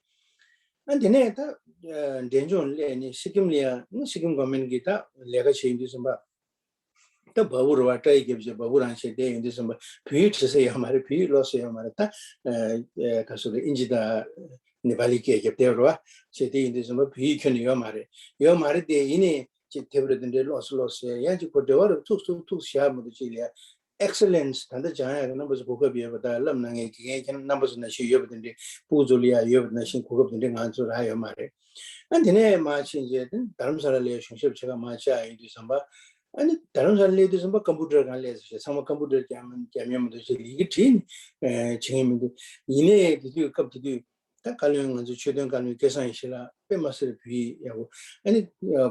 ཨ་དེ་ནས་ད་འབྲས་ལྗོངས་སླེབས་ནས་སི་ཀིམ་ལ་ཡང་སི་ཀིམ་government གི་ད་ལས་ཀ་བྱེད་ཡོང་དུས་ཙམ་པ། ད་བ་སྤུ་རེད་པ། སྐྲ་ཡི་རྒྱབ་བྱས་བ་སྤུ་རང་བྱས་བསྡད་ཡོང་དུས་ཙམ་པ་བོད་ཡིག་འབྲི་ས་ཡོད་མ་རེད། བོད་ཡིག་ཀློག་ས་ཡོད་མ་རེད། ད་ག་ཟེར་རེད། ཨིན་ཇི་དང་ནེ་པ་ལི་སྐད་རྒྱབ་བསྡད་རེད་པ། བྱས་བསྡད་ཡོང་དུས་ཙམ་པ་བོད་ཡིག་ཁྱོན་ནས་ཡོད་མ་རེད། ཡོད་མ་རེད་དེ་ཡིན་ནའི་ཅིག་དེབ་རེ་དེ་འདྲའི་ཀློག་སུ་ཀློག་སུ་ཡང་ཅིག་གོ་འབྲེལ་བ་རེ་ཐུག་ཐུག་ཐུག་བཞག་མི་འདུག་ཅིག་ལ་ཡ་excellence ད་ལྟ་སྦྱང་ཡག་གི་རྣམ་པ་ཚོ་གོ་སྐབས་ཡོད་པ། ད་བསླབ་གནང་མཁན་དགེ་རྒན་ཁྱེད་རྣམ་པ་ཚོ་ནང་བཞིན་ཡོད་པ་དེ་འདྲའི་ཕྲུ་གུ་ཚོ་ལ་ཡ་ཡོད་པ་ནང་བཞིན་གོ་སྐབས་དེ་འདྲའི་ང་ཚོ་རག་ཡོད་མ་རེད། ཨ་དེ་ནས་མར་ཕྱིན་རྗེས་དེ་རྡ་རམ་ས་ལ་ལ་ཡ་གཞུང་ཞབས་བྱེད་ག་མར་བཅར་ཡོང་དུས་ཙམ་པ། ཨ་ནི་རྡ་རམ་ས་ལ་སླེབས་དུས་ཙམ་པ་ཀམ་པུ་ཊར་སྒང་སླེབས་ཟེར་བྱས། ཚང་མ་ཀམ་པུ་ཊར་རྒྱག་མི་རྒྱག་མཁན་མི་འདུག་ཅེས་ཡི་གེ་བྲིས་ནས་བྱེད་མཁན་མི་འདུག་ཡིན་ནའི་དེ་དུས་སྐབས་དེ་དུས་ད་བཀའ་བློན་ང་ཚོའི་ཆོས་དོན་བཀའ་བློན་སྐལ་བཟང་ཡེ་ཤེས་ལགས་དཔེ་མ་སྲིད་པའི་བོད་ཡིག་ཡག་པོ། ཨ་ནི་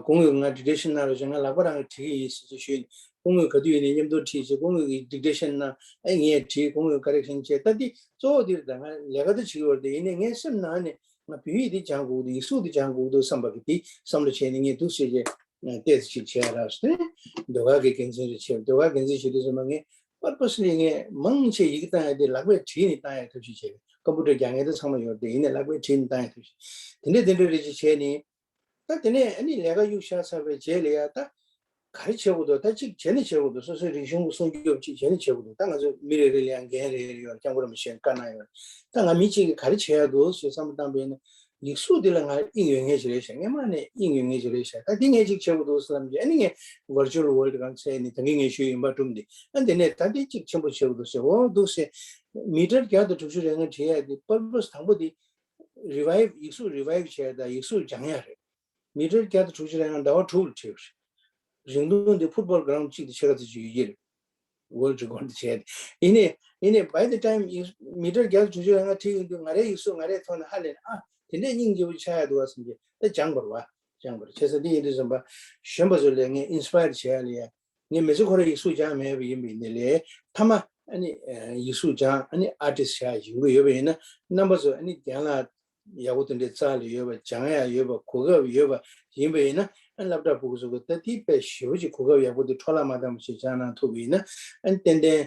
སྐུ་ངོས་ང་dictation གནང་རོགས་བྱས། ང་ལག་པ་རང་གིས་བྲིས་ཀྱི་ཡིན་ཟེར་ཅིག་ཞུས་ནས། སྐུ་ངོས་ག་དུས་ཡིན་ནའི་མཉམ་དུ་ཁྲིད་བྱས། སྐུ་ངོས་ཀྱིས་dictation གནང་། ཨ་ངས་བྲིས། སྐུ་ངོས་correction བྱས། ད་འདི་གཙོ་བོ་འདིར་ད་ང་ལས་ཀ་ད་བྱེད་ཀྱི་ཡོད་རེད་དེ། ཡིན་ནའི་ངའི་སེམས་ནང་ནས་ང་བོད་ཡིག་འདི་སྦྱང་དགོས་ཀྱི་འདུག་ཡིག་གཟུགས་འདི་སྦྱང་དགོས་ཀྱི་འདུག་བསམ་པ་གི་དེ་བསམ་བློ་བྱས་ནས་ངས་འདུག་སེ་བྱས་ཏོག་ཙམ་ཅིག་བྱས་ར་ཟེར་ནས་ཟློས་གར་གྱི་འགན་འཛིན་རེ་བྱས། ཟློས་གར་འགན་འཛིན་བྱེད་དུས་ཙམ་པ་ངས་purposely ངས་མང་ཆེ་ཡི་གེ་བཏང་ཡ་དེ་ལག་པས་བྲིས་ནས་བཏང་ཡ་ཐབས་ཤེས་བྱས། ཀམ་པུ་ཊར་རྒྱག་མཁན་དེ་ཚང་མ་ཡོད་རེད་དེ། ཡིན་ནའི་ལག་པས་བྲིས་ནས་བཏང་ཡ་ཐབས་ཤེས་དེ་འདྲ་དེ་འདྲ་རེ་ཅིག་བྱས་ནས། ད་དེ་ནས་ཨ་ནི་ལས་ཀ་གཡུག་བཞག་ཚར་བའི་རྗེས་ལ་ཡ་ད་ག་རེ་བྱེད་དགོས་འདུག་ད་གཅིག་བྱས་ནས་བྱེད་དགོས་འདུག་སོ་སོའི་རིག་གཞུང་སྲུང་སྐྱོབ་གཅིག་བྱས་ནས་བྱེད་དགོས་འདུག་ད་ང་ཚོ་མི་རེ་རེ་ལ་ཡང་འགན་རེ་རེ་ཡོད། སྐྱབས་མགོན་རིན་པོ་ཆེས་བཀའ་གནང་ཡོད། ད་ང་མི་གཅིག་གིས་ག་རེ་བྱེད་ཡག་འདུག་ཞེས་བསམ་བློ་བཏང་པས་ན། ཡིག་གཟུགས་འདི་ལ་ང་དབྱིངས་ཡོད་མཁན་ཞིག་རེད་ཤག་སྔོན་མ་ནས་དབྱིངས་ཡོད་མཁན་ཞིག་རེད་ཤག་ད་འདི་ངས་གཅིག་བྱེད་དགོས་འདུག་བསམ་གྱི། ཨ་ནི་ངས་virtual world སྒང་བཙལ་ནས་ད་གིན་ངས་ཞུས་ཡིན་པ་སྒྲུབ་འདི། ཨ་འདི་ནས་ད་འདི་གཅིག་ཆེན་པོ་བྱེད་དགོས་འདུག་ཟེར། འོ་འདུག་ཟེར། མི་ཊར་བརྒྱ་དང་དྲུག་ཅུ་རེ་ལྔ་བྲིས་ཡག་འདི་purpose དང་པོ་འདི་revive ཡིག་གཟུགས་revive བྱས་དང་ཡིག་གཟུགས་སྦྱང་ཡག་རེད། མི་ཊར་བརྒྱ་དང་དྲུག་ཅུ་རེ་ལྔ་ཟླ་བ་དྲུག་ལ་བྲིས་པ་རེད། རིང་ཐུང་འདི་football ground གཅིག་དང་ཕྱེད་ཀ་ཙམ་ཅིག་ཡོད་ཀྱི་རེད། world record དེ་བྱས་ཏེ། ཡིན་ནའི་ཡིན་ནའི་by the time མི་ཊར་བརྒྱ་དང་དྲུག་ཅུ་རེ་ལྔ་བྲིས་ཡོང་དུས་ང་རའི་ཡིག་གཟུགས་ང་རའི་ཐོག་ནས་ཧ་ལས་ནས། ཨ་དེ་འདྲས་སྙིང་རྗེ་པོ་ཆགས་ཡག་འདུག་བ་བསམ་གྱི། ད་སྦྱངས་པ་རེད་པ། སྦྱངས་པ་རེད། བྱས་ཙང་འདི་ཡིན་དུས་ཙམ་པ་གཞོན་པ་ཚོ་ལ་ངས་inspire བྱེད་ཡག་ལ་ཡ། ངས་མི་ཚེ་ཁོ་རང་ཡིག་གཟུགས་སྦྱངས་མེད་པ་ཡིན་པ་ཡིན་ནའི་ལས་མཐའ་མ་ཨ་ནི་ཡིག་གཟུགས་སྦྱངས། ཨ་ནི་artist ཆགས་ཡོང་གི་ཡོད་པ་ཡིན་ན། རྣམ་པ་ཚོ་ཨ་ནི་རྒན་ལགས་ཡག་པོ་དེ་འདྲའི་རྩ་ལ་ཡོད་པ། སྦྱང་ཡག་ཡོད་པ། གོ་སྐབས་ཡོད་པ་ཡིན་པ་ཡིན་ན། ཨ་སློབ་གྲྭ་ཕྲུ་གུ་ཚོ་གི་ད་དེ་དཔེ་ཞེ་པོ་ཅིག་གོ་སྐབས་ཡག་པོ་དེ་འཕྲོ་བརླག་མ་བཏང་བ་ཞིག་སྦྱང་གནང་ཐུབ་པ་ཡིན་ན། ཨ་ནི་ཏན་ཏན་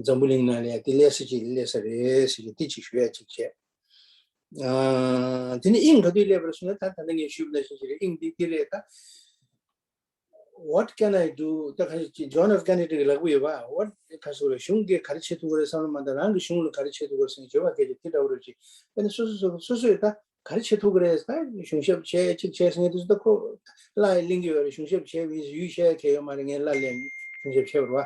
འཛམ་བུ་གླིང་ནང་ལ་ཡ་དེ་སླེབས་ས་ཅིག་སླེབས་ས་རེད་ཟེར་གྱི་དེ་ཅིག་ཞུ་ཡག་ཅིག་བྱས། ཨ་དེ་ནས་དབྱིངས་ག་དུས་སླེབས་པ་རེད་ཟེར་ན། ད་ད་ལྟ་ངས་ཞུས་པ་ནང་བཞིན་ཅིག་རེད། དབྱིངས་འདི་འདི་རེད་ད། What can I do? ད་ག་ཅིག་John F Kennedy གི་ལབ་ཀྱི་ཡོད་པ། What ག་ཟེར་རེད། གཞུང་གིས་ག་རེ་བྱེད་ཐུབ་ཀྱི་རེད་བསམ་བློ་མ་བཏང་། རང་གི་གཞུང་ལ་ག་རེ་བྱེད་ཐུབ་ཀྱི་རེད་ཟེར་ནས་བརྗོད་པ་སྐད་ཆ་དེ་འདྲ་བོ་རེད་ཅིག་ཨ་ནི་སོ་སོ་སོ་སོ་སོས་ད་ག་རེ་བྱེད་ཐུབ་ཀྱི་རེད། ད་གཞུང་ཞབས་བྱས་གཅིག་བྱས་ཟེར་མཁན་དེ་ཚོ་ད་ཁོ་བརླག་གླེང་གི་ཡོད་རེད། གཞུང་ཞབས་བྱས་པ་ཡིན་ཟེར་ཡུལ་བཤད་ཡག་གང་ཡོད་མ་རེད། ངས་བརླག་གླེང་གཞུང་ཞབས་བྱས་པ་རེད་པ།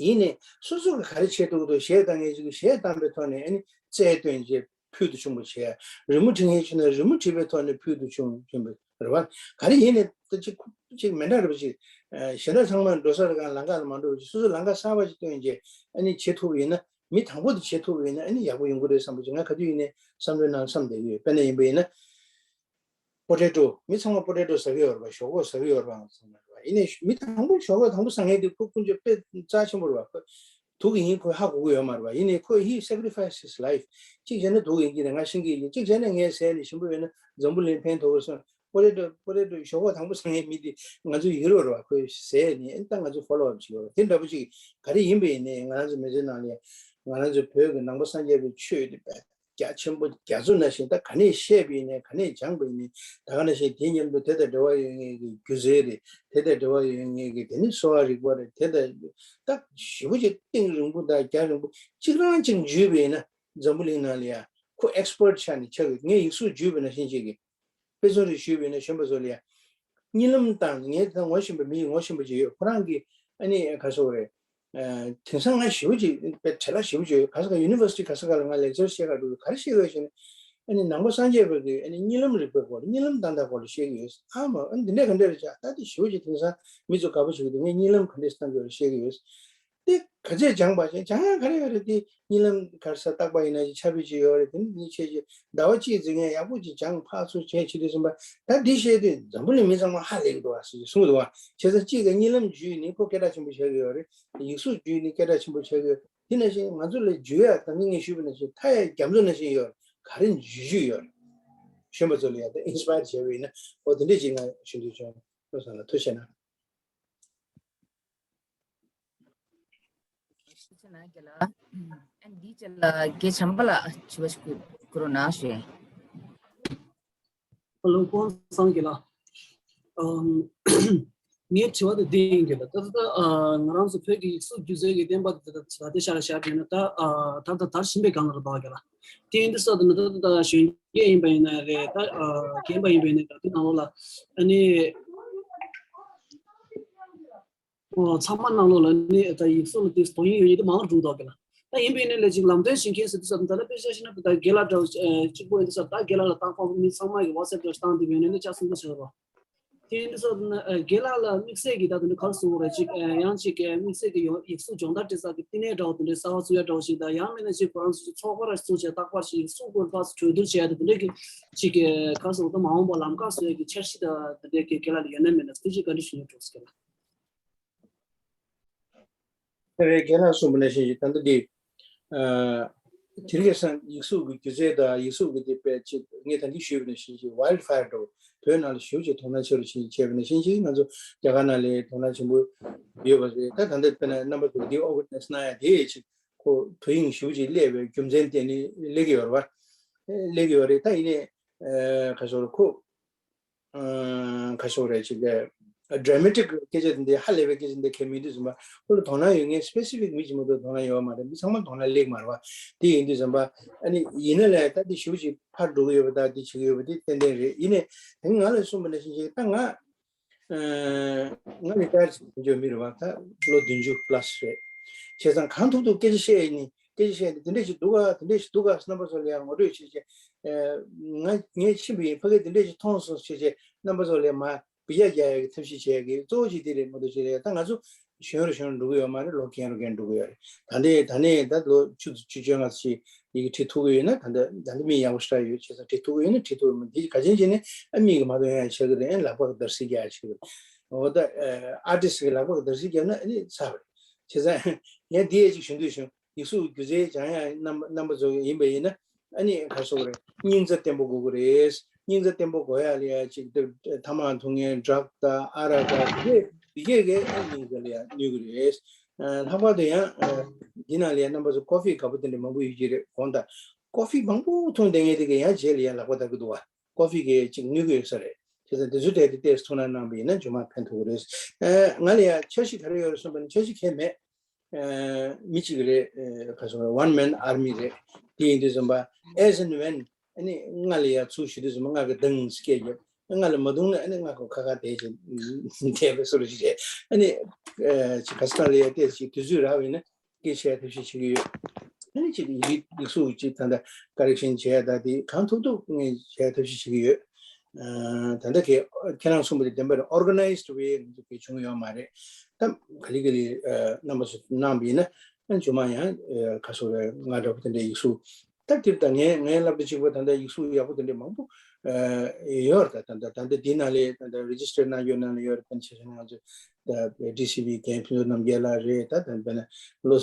ཡིན་ནའི་སོ་སོ་གིས་ག་རེ་བྱེད་ཐུབ་ཀྱི་འདུག་གཞས་བཏང་མཁན་ཅིག་གིས་གཞས་བཏང་པའི་ཐོག་ནས་ཨ་ནི་རྩལ་བཏོན་བྱས་ཕུལ་དུ་བྱུང་བ་བྱས། རི་མོ་འབྲི་མཁན་ཅིག་ཡིན་ན་རི་མོ་འབྲི་བའི་ཐོག་ནས་ཕུལ་དུ་བྱུང་བྱུང་བ་རེད་པ། ག་རེ་ཡིན་ནའི་ད་ཅིག་ཅིག་མི་འདྲ་རེད་པ། ཅིག་གཞན་དག་ཚང་མ་འགྲོ་ས་རེད། གང་ལམ་ཁ་ལ་མ་འགྲོ་བ་ཅིག་སོ་སོ་ལམ་ཁ་གསར་པ་ཅིག་བཏོན་བྱས་ཨ་ནི་བྱེད་ཐུབ་པ་ཡིན་ན། མི་དང་པོ་དེ་བྱེད་ཐུབ་པ་ཡིན་ན་ཨ་ནི་ཡག་པོ་ཡོང་གི་རེད་བསམ་པ་ཅིག་ང་ག་དུས་ཡིན་ནའི་བསམ་བློའི་ནང་བསམ་བསྡད་ཀྱི་ཡོད། དཔེར་ན་ཡིན་པ་ཡིན་ན། པོ་ཊེ་ཊོ། མི་ཚང་མ་པོ་ཊེ་ཊོ་ཟ་གི་ཡོད་རེད་པ། ཞོག་ཁོག་ཟ་གི་ཡོད་རེད་པ། ཚང་མ་རེད་པ། ཡིན་ནའི་མི་དང་པོ་ཞོག་ཁོག་དང་པོ་ཟ་མཁན་དེ་ཁོ་ཀུན་སྤྱོད་དཔེ་རྩ་ཆེན་པོ་རེད་པ། ཁོ་སྡུག་གི་ཡིན་ཁོས་ཧ་གོ་གི་ཡོད་མ་རེད་པ། ཡིན་ནའི་ཁོས་he sacrificed his life. གཅིག་བྱས་ན་སྡུག་ཡིན་གྱི་རེད། ང་ཤེས་ཀྱི་ཡིན། གཅིག་བྱས་ན་ངས་ཟས་ནས་ཞིམ་པོ་ཡོད་ན་འཛམ་བུ་གླིང་ཕན་ཐོགས་ཀྱི་རེད་བསམ། པོ་ཏེ་ཏོ་པོ་ཏེ་ཏོ་ཞོག་ཁོག་དང་པོ་ཟ་མཁན་མི་དེ་ང་ཚོའི་ཡུ་རོབ་རེད་བ། ཁོས་ཟས་ནས་ཨ་ནི་ད་ང་ཚོ་ཕོ་ལོ་ཨབ་བྱེད་ཀྱི་ཡོད་རེད། དེ་འདྲ་པོ་ཅིག་ག་རེ་ཡིན་པ་ཡིན་ནའི་ང་རང་ཚོ་མི་ཚེ་ནང་ལ་ང་རང་ཚོ་བོད་ཀྱི་ནང་པ་སངས་རྒྱས་པའི་ཆོས་དེ་རྒྱ་ཆེན་པོ་རྒྱ་མཚོ་ནང་བཞིན་ད་ག་ནས་བཤད་པ་ཡིན་ནའི་ག་ནས་སྦྱངས་པ་ཡིན་ནའི་ད་ག་ནང་བཞིན་དེ་མཉམ་དུ་དེ་དང་འབྲེལ་བ་ཡོད་མཁན་གྱི་སྒྱུ་རྩལ་རེད། དེ་དང་འབྲེལ་བ་ཡོད་མཁན་གྱི་དེ་ནི་གསོ་བ་རིག་པ་རེད། དེ་དང་ད་ཞེ་པོ་ཅིག་གཏིང་རིང་པོ་དང་རྒྱ་རིང་པོ་གཅིག་རང་གཅིག་འཇུས་པ་ཡིན་ན་འཛམ་བུ་གླིང་ནང་ལ་ཡང་ཁོ་ཨེག་སི་པར་ཊི་ཆགས་ནས་ཆགས་ཀྱི། ངས་ཡིག་གཟུགས་འཇུས་པ་ནང་བཞིན་ཅིག་གི་དཔེ་མཚོན་རེ་ཞུས་པ་ཡིན་ན་གཞོན་པ་ཚོ་ལ་ཡང་གཉིད་ལམ་དང་། ངས་ད་ངོ་ཤེས་པའི་མི་ཡིས་ངོ་ཤེས་པ་ཅིག་ཡོད། ཁོ་རང་གིས་ཨ་ནི་ག་རེ་ཟེར་དགོས་རེད། ཨ་དེང་སང་ང་ཞེ་པོ་ཅིག་དཔེ་བྲེལ་བ་ཞེ་པོ་ཅིག་ཡོད། ག་ས་ག་ཡུ་ནི་ཝར་སི་ཊི་ག་ས་ག་ལ་ང་ལེག་ཅར་བཤད་ག་འགྲོ་གི། ག་རེ་བཤད་གི་ཡོད་ཟེར་ན། ཨ་ནི་ནང་པ་སངས་རྒྱས་པ་གི་ཨ་ནི་གཉིད་ལམ་རིག་པའི་སྐོར། གཉིད་ལམ་ཏག་ཏག་སྐོར་ལ་བཤད་གི་ཡོད། ཨ་མ་ཨ་ནི་འདི་འདྲ་ག་འདྲ་རེད་ཤག་ད་དེ་ཞེ་པོ་ཅིག་དེང་སང་མི་ཚོ་དགའ་པོ་བྱེད་ཀྱི་འདུག་ངས་གཉིད་ལམ་ག་འདྲ་སྟོན་གི་ཡོད་བཤད་གི་ཡོད། དེ་ག་ཚད་སྦྱངས་པ་ཞིག་སྦྱང་ཡག་ག་རེ་ཡོད་རེད། དེ་གཉིད་ལམ་ག་རེ་ཟ། རྟག་པར་ཡིན་ན་ཞིག་ཆ་བོད་ཅིག་ཡོད་རེད། དེ་ནི་ཁྱེད་ཀྱིས་ཟླ་བ་གཅིག་འཛིན་མཁན་ཡག་པོ་ཅིག་སྦྱངས་ཕར་ཚུར་བྱས་བྱེད་དུས་ཙམ་པ་ད་འདི་བཤད་དུས་འཛམ་བུ་གླིང་མི་ཚང་མ་ཧ་ལས་ཀྱི་འདུག་ཨ་ཟེར་གསུང་གི་འདུག་བ། བྱས་ཙང་གཅིག་གིས་གཉིད་ལམ་འཇུས་ནི་ཁོ་སྐད་གྲགས་ཆེན་པོ་ཆགས་ཀྱི་ཡོད་རེད། ཡིག་གཟུགས་འཇུས་ནི་སྐད་གྲགས་ཆེན་པོ་ཆགས་ཀྱི་ཡོད། དེ་ནང་བཞིན་ང་ཚོ་ལ་འཇུས་ཡག་ད་གིན་ངས་ཞུས་པ་ནང་བཞིན་མཐའ་ཡས་རྒྱ་མཚོ་ནང་བཞིན་ཡོད། ག་རེ་འཇུས་འཇུས་ཡོད་རེད། གཞོན་པ་ཚོ་ལ་ཡང་ད་ཨིན་སི་པ་ཡར་བྱས་པ་ཡིན་ན་འོ་དེ་འདྲས་ཅིག་ང་ཞུ་འདོད་བྱུང་། བློ་བཟང་ལགས་ཐུགས་རྗེ་གནང་། ཐུགས་རྗེ་གནང་རྒན་ལགས། ཨ་འདིའི་རྗེས་ལ་རྒན་བྱམས་པ་ལགས་དྲི་བ་ཞིག་བསྐུར་རོགས་གནང་ཞུ། ཧ་ལོ། ཀོང་སང་རྒན་ལགས། ཨམ། ངའི་དྲི་བ་དེ་འདི་ཡིན་རྒན་ལགས། ད་ད་ད་ཨ་ང་རང་ཚོ་བོད་ཀྱི་ཡིག་གཟུགས་སྒྱུ་རྩལ་གྱི་བསྟན་པ་དེ་ད་ད་ལྟའི་ཆ་ལ་བཞག་པ་ཡིན་ན་ད་ཨ་ད་ད་དར་བཞིན་པའི་སྒང་ལ་རེད་པ་རྒན་ལགས། དེ་ཡིན་དུས་ཙམ་དུ་ན་ད་ད་ད་གཞོན་སྐྱེས་ཡིན་པ་ཡིན་ན་རེད། ད་ཨ་རྒན་པ་ཡིན་པ་ཡིན་ན་རེད། དེ་ནང་ལོགས་ལ་ཨ་ནི། ཨོ། ཚང་མ་ནང་ལོགས་ལ་ནི་ད་ཡིག་གཟུགས་ལ་དེ་དོ་དབྱིངས་ཡོད་མཁན་དེ་མང་རུ་འགྲོ་གི་འདུག་ག་ལ། ད་ཡིན་པས་ནི་ལས་ཅིག་ལམ་སྟོན་བྱེད་མཁན་ཟེར་དུས་ཙམ་ད་ལྟ་དཔེ་ཆ་བཞག་ན་ད་རྒན་ལགས་འདྲ་བོ་གཅིག་པོ་ཡིན་དུས་ཙམ་ད་རྒན་ལགས་ལ་ལྟ་ཁོང་མི་ཚང་མ་གི་ཝ་ཚེབ་འདྲ་བོ་བཏང་དེ་བས་ནི་ལས་ཆ་གསུང་ཆ་ཆགས་རོགས། དེ་ཡིན་དུས་ཙམ་ན་རྒན་ལགས་ལ་དམིགས་བསལ་གྱི་ད་དུང་ནི་ག་རེ་གསུང་དགོས་རེད། ཅིག་ཡང་ཅིག་དམིགས་བསལ་གྱི་ཡོ་ཡིག་གཟུགས་སྦྱོང་བརྡར་སྤྲད་ས་གི་བསྟི་གནས་འདྲ་བོ་དེ་འདྲའི་གསར་པ་བཙུགས་ཡ་འདྲ་བོ་ཞིག་དང་། ཡང་མིན་ན་ཅིག་ཁོ་རང་ཚོ་ཅིག་ཚོགས་པ་ར་བཙུགས་བྱས་རྟག་པར་ཅིག་ཡིག་གཟུགས་སྐོར་ཕར་ཚུར་གྲོས་བསྡུར་བྱས་ཡ་དེ་འདྲའི་གི་ཅིག་ག་རེ་གསུང་དགོས། ད་མ་འོངས་པ་ལམ་ཁ་བཟོ་ཡ་གི་འཆར་གཞི་དང་དེ་འདྲའི་གི་རྒན་ལགས་ལ་ཡོད་ན་མེད་ན་ཐུགས་རྗེ་བཀའ་འདྲི་ཞུ་སྙིང་འདོད་སྐྱེ་ལ། དེ་བས་རྒན་ལགས་གསུངས་པ་ནང་བཞིན་ད་ལྟ་འདི། ཨ། དེ་རིང་ཁ་སང་ཡིག་གཟུགས་ཀྱི་སྒྱུ་རྩལ་དང་ཡིག་གཟུགས་ཀྱི་དེ་དཔེ་ཅིག་ངས་ད་གིན་ཞུས་པ་ནང་བཞིན་ཅིག་ཝའིལ་ཌི་ཕ་ཡར་འདྲ་བོ་བོད་ནང་ལ་ཞེ་པོ་ཅིག་དོ་སྣང་ཆེ་རུ་ཕྱིན་བྱས་པ་ནང་བཞིན་ཅིག་ང་ཚོ་རྒྱ་གར་ནང་ལ་དོ་སྣང་ཆེན་པོ་ཡོད་པ་རེད། ད་ད་ལྟ་དཔེར་ན་རྣམ་པ་ཚོ་འདི་ཨོར་ག་ནའི་ཛི་གནང་ཡ་དེ་ཅིག་ཁོ་དོ་དབྱིངས་ཞེ་པོ་ཅིག་སླེབས་པའི་རྒྱུ་མཚན་དེ་ནི་སླེབས་ཀྱི་ཡོད་རེད་པ། སླེབས་ཀྱི་ཡོད་རེད། ད་ཡིན་ནའི་ཨ་ག་རེ་ཟེར་ཁོ། ཨ། ག་རེ་ཟེར་རེད། ཅིག་ཨ་ཌ་ར་མ་ཊིག་སྐད་ཆ་དེ་འདྲའི་ཧ་ལས་པའི་སྐད་ཆ་འདི་གང་ཡང་མིན་དུས་ཙམ་པ་ཁོ་ལ་དོ་སྣང་ཡོད་མཁན་སི་པེ་སི་ཕིག་མི་གཅིག་མ་གཏོགས་དོ་སྣང་ཡོད་མ་རེད། མི་ཚང་མ་དོ་སྣང་སླེབས་མ་རེད་པ། དེ་ཡིན་དུས་ཙམ་པ་ཨ་ནི་ཡིན་ན་ལས་ད་འདི་ཞེ་པོ་ཅིག་ཕར་འགྲོ་གི་ཡོད་པ་དང་འདི་བྱེད་ཀྱི་ཡོད་པ་འདི་ཏན་ཏན་རེད། ཡིན་ནའི་ད་ང་ལ་གསུངས་པ་ནང་བཞིན་ཅིག་ད་ང་ཨ་ང་རི་ཊ་ཡར་བྱེད་རྒྱུ་མི་རེད་པ། ད་ལོ་བདུན་ཅུ་པ་ལ་སི་རེད། བྱས་ཙང་གང་ཐུབ་ཐུབ་སྐད་ཆ་བཤད་ཡིན་ནི། སྐད་ཆ་བཤད་ནས་དེ་འདྲས་ཞིག་འདུག་ག་དེ་འདྲས་ཞིག་འདུག་ག་རྣམ་པ་ཚོ་ལ་ཡང་ངོ་སྤྲོད་བྱེད་བྱས། ཨ། ང་ངས་ཕྱིན་པ་ཡིན། ཕ་གིར་དེ་འདྲས་ཞིག་མཐོང་སོང་ཞེས་བྱས་རྣམ་པ་ཚོ་ལ་མར་འབུད་རྒྱག་རྒྱག་ཡག་གི་ཐབས་ཤེས་བྱེད་ཡག་གི་གཙོ་བོ་གཅིག་དེ་རེད་མ་གཏོགས་ཅི་རེད། ད་ང་ཚོ་གཞོན་རུ་གཞོན་རུ་འགྲོ་གི་ཡོད་མ་རེད། ལོ་རྒན་རུ་རྒན་འགྲོ་གི་ཡོད་རེད། ད་ལྟའི་ད་ནས་ད་ལོ་བཅུ་བཅུ་བཅོ་ལྔ་ཞིག་ཡི་གེ་ཁྲིད་ཐུབ་ཀྱི་ཡོད་ན། ད་ལྟ་ད་ལྟ་མི་ཡག་པོ་ཞེ་དྲག་ཡོད། བྱས་ཙང་ཁྲིད་ཐུབ་ཀྱི་ཡོད་ན་ཁྲིད་ཐུབ་ཡོད་མ། འདི་ག་ཅན་བྱས་ནས་ཨ་མིག་གིས་མ་མཐོང་ཡག་ཆགས་ཀྱི་རེད། ཨ་ནི་ལག་པ་གིས་བརྡར་ཤ་རྒྱག་ཡག་ཆགས་ཀྱི་རེད། འོ་ད་ཨ་ཨར་ཊིསི་གིས་ལག་པ་གིས་བརྡར་ཤ་བརྒྱབ་ན་ཨ་ནི་ཚར་བ་རེད། བྱས་ཙང་ངས་འདི་ཡས་ཅིག་ཞུ་འདོད་བྱུང་། ཡིག་གཟུགས་སྒྱུ་རྩལ་སྦྱང་ཡག་རྣམ་རྣམ་པ་ཚོ་ཡིན་པ་ཡིན་ན་ཨ་ནི་ག་རེ་ཟེར་དགོས་རེད། སྙིང་རྩ་བརྟན་པོ་དགོས་ཀྱི་རེད། སྙིང་རྩ་བརྟན་པོ་དགོས་ཡག་ལ་ཡ་ཅིག་ཐ་མག་འཐུང་མཁན་ཌྲག་དང་ཨ་རག་དང་དེ་གས་དེ་གས་ཀྱིས་ཨ་སྙིང་རྩ་ལ་ཡ་གནོད་ཀྱི་རེད། ཨ་ལྷག་པར་དུ་ཡང་ཨ་འདི་ནང་ལ་ཡ་རྣམ་པ་ཚོ་ཀོ་ཕི་དགའ་པོ་དེ་འདྲ་མང་པོ་ཡོད་ཀྱི་རེད། གོང་དང་ཀོ་ཕི་མང་པོ་འཐུང་བསྡད་མཁན་དེ་གས་ཡང་རྗེས་ལ་ཡ་ལག་པ་བརྡར་གྱི་འདུག་བ། ཀོ་ཕི་གིས་ཅིག་གནོད་ཀྱི་ཡོད་ས་རེད། བྱས་ཙང་དེ་ཚོའི་གྲས་དེ་ཏོག་ཙམ་ཐུགས་སྣང་གནང་བ་ཡིན་ན་ཇོ་མོ་ཕན་ཐོགས་ཀྱི་རེད། ཨ་ང་ལ་ཡ་འཆར་གཞི་ག་རེ་ཡོད་རེད་གསུངས་པ་ན་འཆར་གཞི་གང་ཡང་མེད། ཨ་མི་གཅིག་རེད། ཨ་ག་རེ་ཟེར་དགོས་རེད། ཝན་མེན་ཨར་མི་རེད། དེ་ཡིན་དུས་ཙམ་པ་as and when ཨ་ནི་ང་ལ་ཡ་ཚུར་ཞུ་དུས་ཙམ་པ་ང་གིས་དང་སྐད་རྒྱབ། ང་ལ་མ་བཏུང་ན་ཨ་ནི་ང་ཁོ་ཁ་ཁ་བསྡད་ཅིག་བསྡད་པའི་བཟོ་འདྲ་ཞིག་རེད། ཨ་ནི་ཨ་ཅིག་ག་ས་ག་ལ་ཡ་ཏོག་ཙམ་དུས་ཚོད་རག་པ་ཡིན་ན། སྐད་ཆ་བཤད་ཐབས་ཤེས་བྱེད་ཀྱི་ཡོད། ཨ་ནི་ཅིག་ཡིག་ཡིག་གཟུགས་ཅིག་ད་ལྟ་ཀ་རེག་ཤན་བྱེད་ཡ་ད་དེ་གང་ཐུབ་ཐུབ་ངས་བྱེད་ཐབས་ཤེས་བྱེད་ཀྱི་ཡོད། ཨ་ད་ལྟ་གི་ཁྱེད་རང་གསུངས་པ་དེ་བདེན་པ་རེད། ཨོར་ག་ནའི་ཛི་ཌི་ཝེ་ང་ཚོ་གི་བྱུང་ཡོད་མ་རེད། ད་ག་ལེ་ག་ལེ་ཨ་རྣམ་པ་ཚོ་གནང་བ་ཡིན་ན་ཨ་ནི་ཇོ་མོ་ཡང་ཨ་ག་རེ་ཟེར་དགོས་རེད། ང་འདྲ་པོ་དེ་འདྲའི་ཡིག་གཟུགས་ད་དེར་ད་ངའི་ངའི་སློབ་གྲྭ་གཅིག་པོ་ད་ལྟ་ཡིག་གཟུགས་ཡག་པོ་དེ་འདྲ་མང་པོ་ཨ་ཡོད་རེད། ད་ད་ད་ལྟ་འདི་ནང་ལ་ད་ལྟ་རེ་ཇི་སི་ཊར་གནང་རྒྱུ་ནང་ལ་ཡོད་རེད། དཔེར་ན་ཆ་བཞག་ན་ང་ཚོ་ད་ཌི་སི་བི་རྒན་ཕུན་ཚོགས་རྣམ་རྒྱལ་ལགས་རེད། ད་ད་དཔེར་ན་བློ་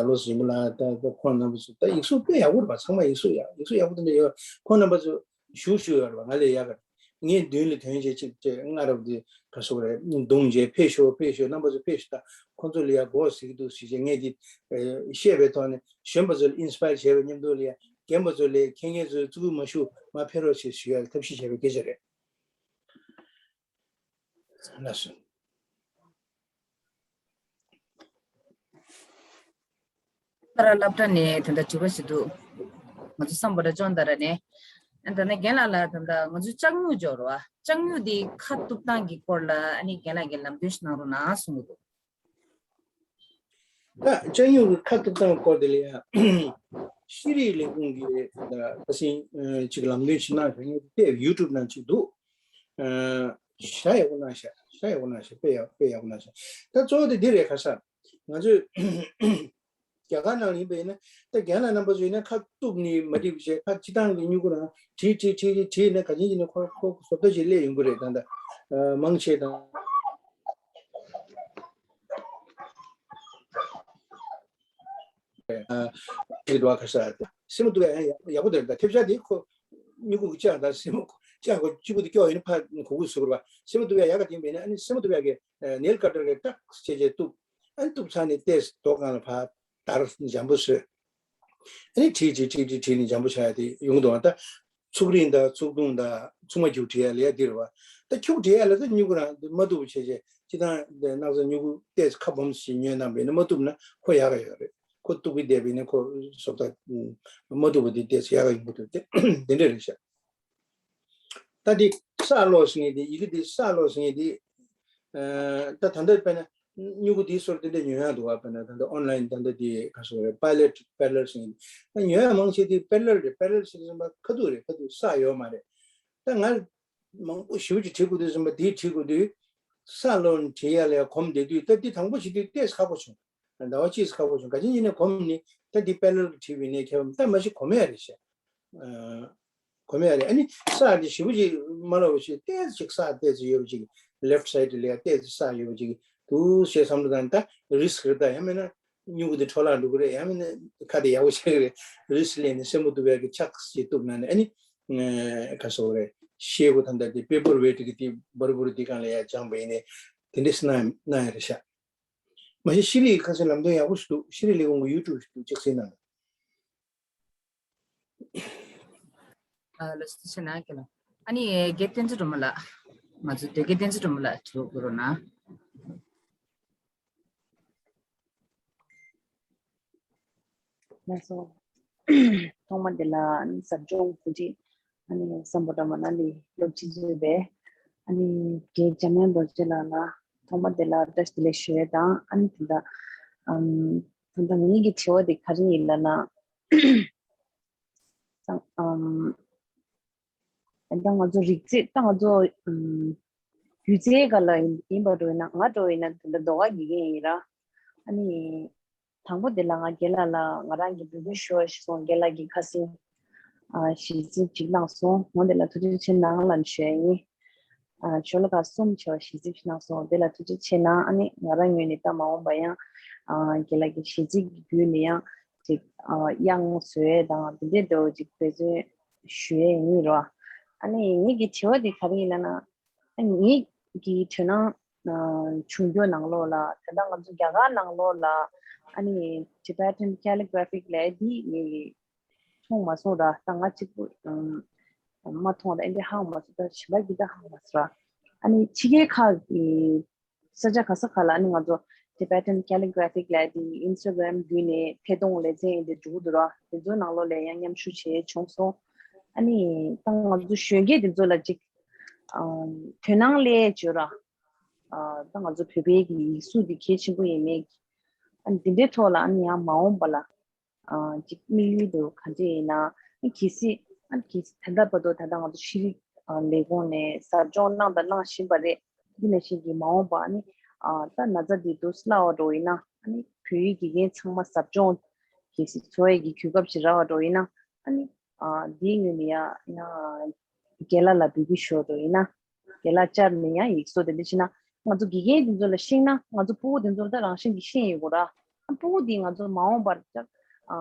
བློ་གཟིགས་མོ་ལགས། ད་ད་ཁོང་རྣམ་པ་ཚོ་ད་ཡིག་གཟུགས་དཔེ་ཡག་པོ་རེད་པ། ཚང་མ་ཡིག་གཟུགས་ཡག་ཡིག་གཟུགས་ཡག་པོ་དེ་འདྲ་ཡོད། ཁོང་རྣམ་པ་ཚོ་ཞུགས་ཞུགས་ཡོད་རེད་པ། ང་ལས་ཡག་ག་རེད། ངའི་མདུན་ལ་ཐོན་བྱས་ཅིག་ཅེས་སྔ་རབས་དེ་ག་སོག་རེད་རྡུང་བྱས་ཕེབས་ཤོག་ཕེབས་ཤོག་རྣམ་པ་ཚོ་ཕེབས་ཤོག་ད་ཁོང་ཚོ་ལ་ཡ་མགོ་ཟིག་འདུག་ཟེར་བྱས་ངས་དེ་བཤད་པའི་ཐོག་ནས་གཞོན་པ་ཚོ་ལ་ཨིན་སི་པ་ཡར་བྱས་པའི་མཉམ་དུ་ལ་ཡ་རྒན་པ་ཚོ་ལ་ཁྱེད་ངེད་ཚོ་ཙུ་གུ་མ་ཞུགས་མ་ཕེབས་རོགས་ཞེས་ཞུ་ཡ་ཐབས་ཤེས་བྱས་པའི་སྐད་ཆ་རེད། ལགས་སོ། ད་ར་སློབ་གྲྭ་ནས་ད་ལྟ་དྲི་བ་ཞིག་འདུག་ང་ཚོ་སམ་བྷོ་ཊ་ཅོན་ད་ར་ནས། ཨ་ད་ནས་རྒན་ལགས་ལ་ད་ལྟ་ང་ཚོ་ལྕགས་སྨྱུག་འབྱོར་བ་ལྕགས་སྨྱུག་འདི་ཁ་གཏུབ་སྟངས་ཀྱི་སྐོར་ལ་ཨ་ནི་རྒན་ལགས་ཀྱིས་ལམ་སྟོན་ཞིག་གནང་རོགས་གནང་གསུང་གི་འདུག་ད་ལྕགས་སྨྱུག་གི་ཁ་གཏུབ་སྟངས་སྐོར་དེ་ལ་ཡང་ཤེས་རིག་ལས་ཁུངས་ཀྱི་ད་ཁ་སང་ཅིག་ལམ་སྟོན་ཞིག་གནང་བྱུང་ཡོད་དེ་ཡུ་ཊུབ་ནང་ཅིག་འདུག་ཨ་ཤ་ཡག་པོ་གནང་ཤག་ཤ་ཡག་པོ་གནང་ཤག་དཔེ་ཡག་དཔེ་ཡག་པོ་གནང་ཤག་ད་གཙོ་བོ་དེ་འདི་རེད། ཁ་སང་ང་ཚོས་རྒྱ་གར་ནང་ཡིན་པ་ཡིན་ན་ད་རྒན་ལགས་རྣམ་པ་ཚོ་ཡིན་ན་ཁ་གཏུབ་ནས་མ་བསྡད་པ་བྱས་ཁ་སྤྱི་བཏང་གི་སྨྱུ་གུ་རང་བྲིས་བྲིས་བྲིས་བྲིས་བྲིས་ནས་ག་ཅིན་ཅིན་ནས་ཁོ་ཁོ་བཟོ་ལྟ་ཅིག་སླེབས་ཡོང་གི་རེད། ད་ད་མང་ཆེ་དང་། ཨ་ཅིག་འདུག་ཁ་ས་སེན་མོ་གཏུབ་ཡ་ཡག་པོ་དེ་རེད། ད་ཐེབས་ཆག་དེ་ཁོ་སྨྱུ་གུ་གི་ལྕགས་དང་སེན་མོ་ལྕགས་ཁོ་གཅིག་པུ་དེ་སྐྱོ་ཡིན་ཕ་གོ་གུ་ཟུག་ར་བ་སེན་མོ་གཏུབ་ཡ་ཡག་ག་དེ་མེད་ན་ཨ་ནི་སེན་མོ་གཏུབ་ཡ་གི་ནེལ་ཀ་ཊར་གི་ཏག་བྱས་བྱས་གཏུབ། ཨ་ནི་གཏུབ་ཚར་ནས་ཏེས་རྡོ་སྒང་ལ་ཕར་དར་འཇམ་པོ་བཟོས། ཨ་ནི་བྲིས་བྲིས་བྲིས་བྲིས་བྲིས་ནས་འཇམ་པོ་ཆགས་ཡ་དེ་ཡོང་གི་འདུག་ད་ཚུགས་རིང་དང་ཚུགས་ཐུང་དང་ཚུགས་མ་ཁྱུག་བྲིས་ཡ་ལས་ཡ་དེ་རེད་བ། ད་ཁྱུག་བྲིས་ཡ་ལ་ད་སྨྱུ་གུ་རང་དེ་མ་གཏུབ་བྱས་བྱས་སྤྱི་བཏང་དེ་སྣག་ཚ་སྨྱུ་གུ་ཏེས་ཁ་སྦོམ་ཞིག་ཉོས་གནང་བས་ན་མ་གཏུབ་ན་ཁོ་ཡག་ག་ཡོད་རེད། ཁོ་གཏུབ་གི་བསྡད་པས་ན་ཁོ་བཟོ་ལྟ་མ་གཏུབ་པ་དེ་ཏེས་ཡག་ག་ཡོང་གི་འདུག་དེ་དེ་འདྲ་རེད་ཤག་ད་འདི་ས་ལོག་ཟེར་མཁན་དེ་ཡི་གེ་འདི་ས་ལོག་ཟེར་མཁན་དེ། ཨ་ད་ད་ལྟ་དཔེར་ན་སྨྱུ་གུ་འདིའི་སོར་དེ་འདྲ་ཉོ་ཡག་འདུག་བ། དཔེར་ན་ད་ལྟ་ཨོན་ལན་དེ་འདྲ་དེ་ག་སོག་རེད། པའི་ལེཊ་པེ་ལར་ཟེར་མཁན་དེ་ད་ཉོ་ཡག་མང་ཆེ་དེ་པེ་ལར་རེད། པེ་ལར་ཟེར་ཙམ་པ་ཁ་ཐུག་རེད། ཁ་ཐུག་ས་ཡོད་མ་རེད། ད་ང་མང་པོ་ཞེ་པོ་ཅིག་བྲིས་དགོས་དུས་ཙམ་པ་དེ་བྲིས་དགོས་དུས་ས་ལོག་བྲིས་ཡག་ལ་གོམས་བསྡད་དུས་ད་འདི་དང་པོ་བྱེད་དུས་ཏོག་ཙམ་ཁག་པོ་བྱུང་། ཟླ་བ་གཅིག་ཁག་པོ་བྱུང་། ག་ཅི་ཡིན་ནའི་གོམས་ནི་ད་འདི་པེ་ལར་གྱིས་བྲིས་པའི་ནས་ཁྱབ་ད་མ་གཞི་གོམས་ཡ་རེད་ཤག་ཨ་གོམས་ཡ་རེད། ཨ་ནི་ས་འདི་ཞེ་པོ་ཅིག་མ་ལོག་པ་ཞིག་ཏོག་ཙམ་ཅིག་ས་ཏོག་ཙམ་ཡོད་པ་ཅིག་ལེཕ་སའིད་ལ་ཡ་ཏོག་ཙམ་ས་ཡོད་པ་ཅིག་འདུག་ཞེས་བསམ་བློ་བཏང་ད་རིས་ཀི་རེད། ད་ཡང་མིན་ན་སྨྱུ་གུ་འདི་འཕྲོ་བརླག་འགྲོ་གི་རེད། ཡང་མིན་ན་ཁ་དེ་ཡག་པོ་ཆགས་ཀྱི་རེད། རིས་ཀི་ལེན་ནས་སེན་མོ་གཏུབ་ཡ་གི་ཆག་ཅིག་གཏུབ་ན་ནི་ཨ་ནི་ག་སོག་རེད། ཤེལ་སྒོ་ད་ལྟ་དེ་པེ་པར་ཝེ་ཊི་གི་དེ་བར་བར་དེ་སྒང་ལ་ཡ་སྦྱངས་པ་ཡིན་ནའི་དེ་འདྲས་གནང་གནང་ཡ་རེད་ཤག་མ་གཞི་ཤེས་རིག་ཁ་སང་ལམ་སྟོན་ཡག་པོ་ཞིག་འདུག་ཤེས་རིག་ལས་ཁུངས་ཀྱི་ཡུ་ཊུབ་ཞིག་འདུག་ཅིག་གཟིགས་གནང་། ཨ་ལགས་སོ། ཐུགས་རྗེ་གནང་། ཨ་ནི་དགེ་བསྟན་འཛིན་སྒྲོལ་མ་ལགས། ང་ཚོ་དགེ་བསྟན་འཛིན་སྒྲོལ་མ་ལགས་དྲི་བ་བཀོད་རོགས་གནང་། ལགས་སོ། ཐོག་མ་དེ་ལ་ཨ་ནི་ཟབ་སྦྱོང་གོ་སྒྲིག་ཨ་ནི་སམ་བྷོ་ཊ་མ་ན་ལི་སློབ་སྤྱི་གཙོས་པའི་ཨ་ནི་རྒན་འཇམ་དབྱངས་རྡོ་རྗེ་ལགས་ལ་ཐོག་མ་དེ་ལ་བཀྲ་ཤིས་བདེ་ལེགས་ཞུ་ཡས་དང་ཨ་ནི་དེ་འདྲ་ཨམ་ད་ལྟ་ངེད་ཀྱི་དྲི་བ་དེ་ག་རེ་ཡིན་ལབ་ན། ད་ཨམ་ད་ང་ཚོ་རིག་རྩལ་ད་ང་ཚོ་ཨམ་སྒྱུ་རྩལ་སྒང་ལ་ཡིན་ཡིན་པ་འགྲོ་ཡིན་ན་ང་འགྲོ་ཡིན་ན་དེ་འདྲ་ཟློས་གར་དགེ་རྒན་ཡིན་ར། ཨ་ནི། དང་པོ་དེ་ལ་ང་རྒན་ལགས་ལ་ང་རང་གི་འབོད་སྐུལ་ཞུ་བ་ཞིག་སོང་། རྒན་ལགས་ཀྱིས་ཁ་སང་ཨ་ཞལ་གཟིགས་ཅིག་གནང་སོང་། འོ་དེ་ལ་ཐུགས་རྗེ་ཆེ་གནང་ལབ་ཞུ་ཡ་ཡིན། ཨ་ཇོ་ལོ་ཀ་གསུམ་བྱས་པ་ཞལ་གཟིགས་ཅིག་གནང་སོང་། དེ་ལ་ཐུགས་རྗེ་ཆེ་གནང་། ཨ་ནི་ང་རང་ངོས་ནས་ད་མ་འོངས་པ་ཡང་ཨ་རྒན་ལགས་ཀྱི་ཞལ་གཟིགས་ཀྱི་བརྒྱུད་ནས་ཡང་ཅིག་ཨ་དབྱངས་བཟོ་ཡས་དང་དེ་འདྲའི་འདྲ་བོ་ཅིག་འབད་བརྩོན་ཞུ་ཡས་ཡིན་རོ། ཨ་ནི་ངེད་ཀྱི་དྲི་བ་དེ་ག་རེ་ཡིན་ལབ་ན། ངེད་ཀྱི་དོ་སྣང་བྱུང་རྒྱུ་ནང་ལོགས་ལ་ད་ལྟ་ང་ཚོ་རྒྱ་གར་ནང་ལོགས་ལ་ཨ་ནི་Tibetan Calligraphic་ལབ་དེ་ངས་མཐོང་མ་སོང་ར། ད་ང་གཅིག་པུ་མ་མཐོང་ར། ཨེ་འདྲ་ཧ་གོ་མ་སོང་། ད་གཞན་པ་གི་ད་ཧ་གོ་མ་སོང་ར། ཨ་ནི་ཕྱི་རྒྱལ་ཁག་གི་ས་ཆ་ག་ས་ག་ལ་ཨ་ནི་ང་ཚོ་Tibetan Calligraphic་ལབ་དེ་Instagram་བརྒྱུད་ནས་ཐད་གཏོང་ལེ་ཚན་ཨེ་འདྲ་འགྲོ་གི་འདུག་ར། དེ་ཚོའི་ནང་ལོགས་ལ་ཡང་མཉམ་ཞུགས་བྱས་བྱུང་སོང་། ཨ་ནི་ད་ང་ཚོ་གཞོན་སྐྱེས་དེ་ཚོ་ལ་ཅིག་ཨ་དོ་སྣང་སླེབས་བྱོས་ར། ཨ་ད་ང་ཚོ་བོད་པའི་གི་ཡིག་གཟུགས་དེ་གལ་ཆེན་པོ་ཡིན་མེད་ཀྱི། ཨ་ནི་དེ་འདྲའི་ཐོག་ལ་ཨ་ནི་ཡང་མ་འོངས་པ་ལ་ཨ་ཅིག་དམིགས་ཡུལ་དེ་ག་འདྲ་ཡིན་ན། ཨ་གལ་སྲིད་ཨ་གལ་སྲིད་ད་ལྟ་བར་དུ་ད་ལྟ་ང་ཚོ་ཤེས་རིག་ཨ་ལས་ཁུངས་ནས་ཟབ་སྦྱོང་གནང་དང་གནང་བཞིན་པ་རེད། འདི་ནང་བཞིན་གྱི་མ་འོངས་པ་ཨ་ནི་ཨ་ད་ན་ཚ་འདི་འདུག་སེ་སླ་བ་འགྲོ་ཡིན་ན་ཨ་ནི་བོད་ཡིག་དགེ་རྒན་ཚང་མ་ཟབ་སྦྱོང་གལ་སྲིད་འཚོ་བའི་གི་གོ་སྐབས་ཤིག་རག་པ་འགྲོ་ཡིན་ན་ཨ་ནི་ཨ་འདིའི་ངོས་ནས་ཡང་ཡང་རྒན་ལགས་ལ་འབོད་སྐུལ་ཞུ་བ་འགྲོ་ཡིན་ན། རྒན་ལགས་བཅར་ནས་ཡང་ཡིག་གཟུགས་དེ་འདྲ་ཤེས་ན་ང་ཚོ་དགེ་རྒན་དེ་ཚོ་ལ་ཤེས་ན་ང་ཚོ་ཕྲུ་གུ་དེ་ཚོ་ལ་ད་རང་བཞིན་གྱིས་ཤེས་ཡོང་གི་ར། ཨ་ཕྲུ་གུ་དེ་ང་ཚོ་མ་འོངས་པར་ད་ཨ་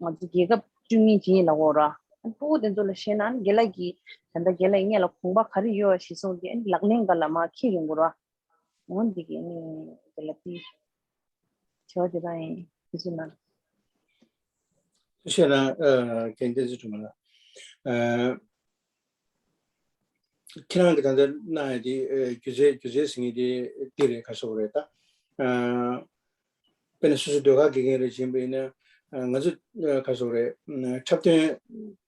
ང་ཚོ་རྒྱལ་ཁབ་བཅུ་གཉིས་ཅན་ལ་འོ་ར། ཨ་ སྤུ་གུ་དེ་ཚོ་ལ་བཤད་ན་རྒན་ལགས་ཀྱིས་ད་ལྟ་རྒན་ལགས་ངེད་ལ་དགོངས་པ་ག་རེ་ཡོད་ཞེས་གསུངས་ཏེ་ལག་ལེན་ག་ལ་མ་འཁྱེར་ཡོང་གི་ར། འོ་འདི་གི་ནི་རྒན་ལགས་དེ་དྲི་བ་དེ་རང་ཡིན་དེ་ཚོ་ན། ཐུགས་རྗེ་གནང་། ཨ། རྒན་བསྟན་འཛིན་སྒྲོལ་མ་ལགས། ཨ། ཁྱེད་རང་གིས་ད་ལྟ་གནང་ཡ་དེ་ཨ་སྒྱུ་རྩལ་སྒྱུ་རྩལ་ཟེར་མཁན་དེ་འདི་རེད། ག་ཟེར་དགོས་རེད་ད། ཨ། དཔེར་ན་སོ་སོའི་ཟློས་གར་དགེ་རྒན་རེ་བྱིན་པ་ཡིན་ན། ཨ། ང་ཚོ་ཨ་ག་ཟེར་དགོས་རེད། ཨ། འཁྲབ་སྟོན་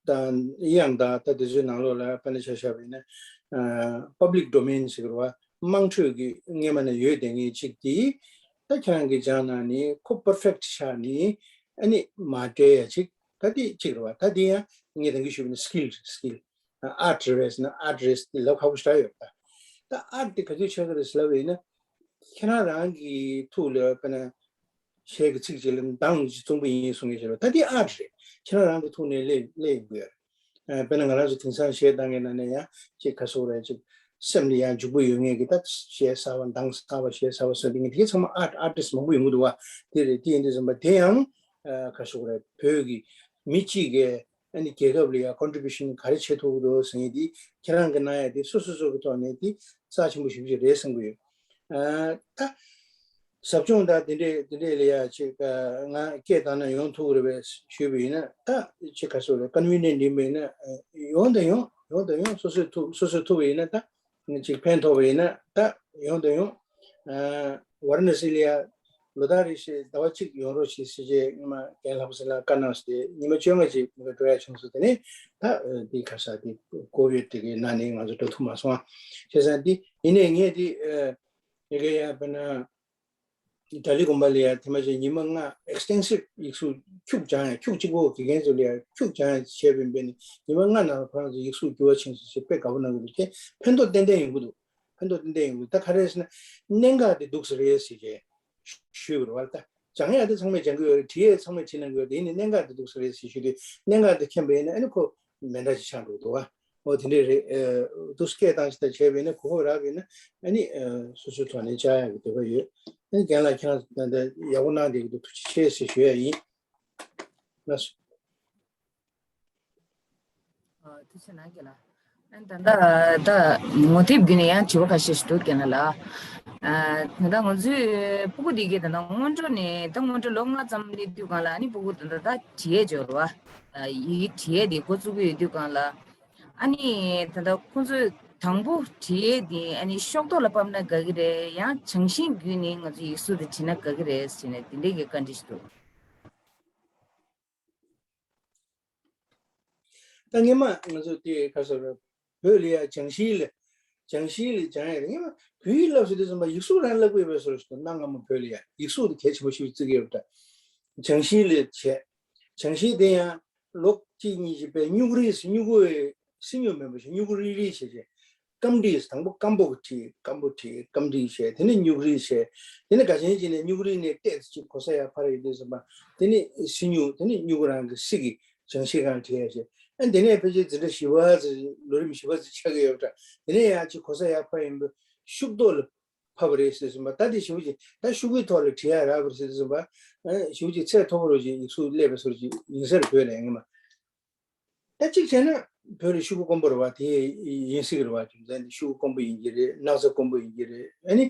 དང་དབྱངས་དང་ད་དེ་ཚོའི་ནང་ལོགས་ལ་དཔེར་ན་ཆ་བཞག་པ་ཡིན་ན། ཨ། པབ་ལིག་ཌོ་མེན་ཟེར་གི་རེད་བ། དམངས་ཁྲོད་ཀྱི་སྔས་མ་ནས་ཡོད་བསྡད་མཁན་ཅིག་དེ་ད་ཁྱེད་རང་གིས་སྦྱངས་གནང་ནས་ཁོ་པར་ཕེག་ཊི་ཆགས་ནས་ཨ་ནི་མ་སྤྲད་ཡ་ཅིག་ད་དེ་གཅིག་རེད་བ། ད་དེ་ཡང་ངས་ད་གིན་ཞུས་པ་ནི་སི་ཀིལ་རེད། སི་ཀིལ། ཨར་ཊི་རེད་ཟེར་ན་ཨར་ཊི་རེད་ཟེར་ཏེ་ལབ་ཁག་པོ་ཞེ་དྲག་ཡོད་པ། ད་ཨར་ཊི་དེ་ག་དུས་ཆགས་ཀྱི་རེད་ཟེར་ལབ་པ་ཡིན་ན། ཁྱེད་རང་རང་གི་ཐུགས་ལ་དཔེར་ན་གཞས་ཀྱི་ཚིག་ཅིག་ལ་མདངས་ཅིག་བཙུགས་པ་ཡིན་གསུང་མཁན་ཞིག་རེད། ད་དེ་ཨར་ཊི་རེད། ཁྱེད་རང་རང་གི་ཐུགས་ནས་སླེབས་སླེབས་ཡོང་གི་ཡོད་རེད། ཨ། དཔེར་ན་ང་རང་ཚོ་དེང་སང་གཞས་བཏང་མཁན་ནང་ནས་ཡང་ཅིག་ག་ཟེར་དགོས་རེད། ཅིག་སེམས་ལ་ཡང་འཇུག་པོ་ཡོད་མཁན་གྱི་ད་གཞས་གསར་བ་མདངས་གསར་བ་གཞས་གསར་བ་བཟོ་མཁན་དེ་གའི་ཚང་མ་ཨར་ཊི་ཨར་ཊིསི་མང་པོ་ཡོང་གི་འདུག་བ། དེ་རེད། དེ་ཡིན་དུས་ཙམ་པ་དེ་ཡང་ཨ་ག་ཟེར་དགོས་རེད། བོད་ཀྱི་མི་གཅིག་གིས་ཨ་ནི་རྒྱལ་ཁབ་ལ་ཡང་ཀོན་ཊི་བིའུ་ཤན་ག་རེ་བྱེད་ཐུབ་ཀྱི་འདུག་ཟེར་མཁན་དེ་ཁྱེད་རང་གིས་གནང་ཡ་དེ་སོ་སོ་སོ་གི་ཐོག་ནས་དེ་རྩ་ཆེན་པོ་ཞེ་པོ་ཅིག་རེད་བསམ་གྱི་ཡོད། ཨ། ད་ཟབ་སྦྱོང་དང་དེ་འདྲས་དེ་འདྲས་ལ་ཡ་ཅིག་ཨ་ང་སྐད་བཏང་ན་ཡོང་ཐུབ་ཀྱི་རེད་པས་ཞུས་པ་ཡིན་ན། ད་ཅིག་ག་ཟེར་དགོས་རེད། ཀོན་ཝི་ནེན་ཊི་ཡིན་པ་ཡིན་ན་ཡོང་དང་ཡོང་། ཡོང་དང་ཡོང་། སོ་སོས་ཐུབ། སོ་སོས་ཐུབ་པ་ཡིན་ན་ད། ཅིག་ཕན་ཐོགས་པ་ཡིན་ན་ད་ཡོང་དང་ཡོང་། ཨ། ཝཱ་ར་ཎ་སི་ལ་ཡ་ལོ་ལྟར་རེ་བཞིན་ཟླ་བ་གཅིག་ཡོང་རོགས་ཞེས་ཟེར་བྱས་སྔོན་མ་རྒན་ལྷག་པ་ཟེར་ལ་བཀའ་གནང་སྟེ་ཉི་མ་བཅོ་ལྔ་ཅིག་མི་འགྲོ་ཡ་བྱུང་སོང་། དེ་ནས་ད་འདི་ག་ས་འདི་ཀོ་བིཌ་དེ་གའི་ནང་ནས་ང་ཚོ་འགྲོ་ཐུབ་མ་སོང་། བྱས་ཙང་འདི་ཡིན་ནའི་ངས་འདི་ཨ་ཡ་གི་ཡ་དཔེར་ན་ཏཱ་ལའི་དགོན་པ་ལ་ཡ་དེ་མ་བྱས་ཉི་མ་ལྔ་ཨེག་སི་ཊེན་སིབ་ཡིག་གཟུགས་ཁྱུག་སྦྱང་ཡ། ཁྱུག་གཅིག་པོ་དགེ་རྒན་ཚོ་ལ་ཡ་ཁྱུག་སྦྱང་ཡ་བྱས་པ་ཡིན་པས་ནི་ཉི་མ་ལྔ་ནང་ལ་ཁོ་རང་ཚོ་ཡིག་གཟུགས་འགྱུར་བ་ཕྱིན་སོང་ཞེས་དཔེ་དགའ་པོ་གནང་གི་འདུག་དེ་ཕན་ཐོགས་ཏན་ཏན་ཡོང་གི་འདུག་ཕན་ཐོགས་ཏན་ཏན་ཡོང་གི་འདུག་ད་ག་རེ་ཟེར་ན་གནད་འགག་དེ་འདུག་ས་རེད་ཟེར་བྱས་ཞུས་པ་རེད་བ། ད་སྦྱང་ཡ་དེ་ཚང་མས་སྦྱང་གི་ཡོད་རེད། བྲིས་ཡ་ཚང་མས་བྲིས་གནང་གི་ཡོད་རེད། ཡིན་ནའི་གནད་འགག་དེ་འདུག་ས་རེད་ཟེར་ཞུས་དུས་གནད་འགག་དེ་མཁྱེན་པ་ཡིན་ན་ཨ་ནི་ཁོ་མེ་མདའ་ཅིག་ཆགས་འགྲོ་འདུག་བ། འོ་དེ་འདྲས་རེད། ཨ། འདུག་སེ་སྐད་བཏང་ཅིག་ད་བྱས་པ་ཡིན་ན་གོ་སྐབས་རག་པ་ཡིན་ན་ཨ་ནི་ཨ་སོ་སོའི་ཐོག་ནས་བཅར་ཡག་གི་འདོད་པ་ཡོད། ཨ་ནི་རྒན་ལགས་ཁྱེད་རང་ད་ལྟ་ཡག་པོ་གནང་བསྡད་ཀྱི་འདུག་ཐུགས་རྗེ་ཆེ་ཞེས་ཞུ་ཡ་ཡིན། ལགས་སོ། ཨ། ཐུགས་རྗེ་གནང་རྒན་ལགས། ཨ་ནི་ད་ལྟ་ད་ངོ་དེབ་བརྒྱུད་ནས་ཡང་དྲི་བ་ཁ་ཤས་ཤིག་འདུག་རྒན་ལགས་ལ། ཨ། ད་ལྟ་ང་ཚོའི་སྤུ་གུ་འདི་གས་ད་ལྟ་སྔོན་འགྲོ་ནས་ད་སྔོན་འགྲོ་ལོ་ལྔ་ཙམ་སླེབས་དུས་སྒང་ལ་ཨ་ནི་སྤུ་གུ་ད་ལྟ་ད་བྲིས་ཡས་འབྱོར་བ། ཨ། ཡི་གེ་བྲིས་ཡས་དེ་འགོ་བཙུགས་ཀྱི་ཡོད་དུས་སྒང་ལ། ཨ་ནི་ད་ལྟ་ཁོང་ཚོས་དང་པོ་བྲིས་ཡས་དེ་ཨ་ནི་ཤོག་ཐོག་ལ་ཕབ་ན་དགའ་གི་རེད། ཡང་བྱང་ཤིང་བརྒྱུད་ནས་ང་ཚོ་ཡིག་གཟུགས་དེ་བྲིས་ན་དགའ་གི་རེད་ཟེར་ནས་དེ་འདྲས་ཀྱི་བཀའ་འདྲི་ཞིག་འདུག་ད་སྔོན་མ་ང་ཚོ་དེ་ག་ཟེར་བོད་ལ་ཡ་སྦྱང་ཤིང་ལ་སྦྱང་ཤིང་ལ་སྦྱང་ཡ་རེད། སྔོན་མ་བོད་ཡིག་བསླབ་ཟེར་དུས་ཙམ་པ་ཡིག་གཟུགས་རང་བསླབ་ཀྱི་ཡོད་པའི་བཟོ་འདྲ་ཞིག་འདུག་གནའ་སྔ་མོ་བོད་ལ་ཡ་ཡིག་གཟུགས་དེ་གལ་ཆེན་པོ་ཞིག་བརྩི་གི་ཡོད་པ་འདྲ། སྦྱང་ཤིང་ལ་བྱས། སྦྱང་ཤིང་དེ་ཡང་ལོག་གཅིག་གཉིས་ཀྱིས་དཔེ་སྨྱུ་གུ་རིས་སྨྱུ་གུ་བའི་སིལ་སྨྱུག་མེད་པ་ཞིག་སྨྱུ་གུ་རིལ་རིལ་བྱས་བྱས། སྐམ་བྲིས། དང་པོ་སྐམ་པོ་བྲིས། སྐམ་པོ་བྲིས། སྐམ་བྲིས་བྱས། དེ་ནས་སྨྱུ་གུ་རིལ་བྱས། དེ་ནས་དགའ་ཆེན་བྱས་ནས་སྨྱུ་གུ་རིལ་ནས་ཏོག་ཙམ་ཅིག་གོ་ས་ཡར་འཕར་ཡོང་དུས་ཙམ་པ་དེ་ནས་སིལ་སྨྱུག་དེ་ནས་སྨྱུ་གུ་རང་གི་སིལ་གྱིས་སྦྱང་ཤིང་སྒང་ལ་བྲིས་ཡ་བྱས། ཨ། དེ་ནས་ཕལ་ཆེར་འཛིན་གྲྭ་བཞི་པ་ཙམ་ལོ་རིམ་བཞི་པ་ཙམ་ཆགས་ཀྱི་ཡོད་པ་འདྲ། དེ་ནས་ཡང་ཅིག་གོ་ས་ཡར་འཕར་ཡོང་དུས་ཤུགས་ཐོག་ལ་ཕབ་པ་རེད་ཟེར་ཙམ་པ། ད་དེ་ཞེ་པོ་ཅིག་ད་ཤུ་གུའི་ཐོག་ལ་བྲིས་ཡ་རག་པ་རེད་ཟེར་ཙམ་པ། ཨ། ཞེ་པོ་ཅིག་ཚད་མཐོ་པོ་རུ་ཅིག་ཡིག་གཟུགས་སླེབས་པའི་བཟོ་འདྲ་ཅིག་ཡིན་ས་རེད་བོད་ལ་ཡང་སྔོན་མ། ད་གཅིག་བྱས་ན་བོད་ལ་ཤུ་གུ་དཀོན་པོ་རེད་བ། དེ་ཡིན་སྲིད་ཀྱི་རེད་བ། རྒྱུ་མཚན་དེ་ཤུ་གུ་དཀོན་པོ་ཡིན་གྱི་རེད། སྣག་ཚ་དཀོན་པོ་ཡིན་གྱི་རེད། ཨ་ནི་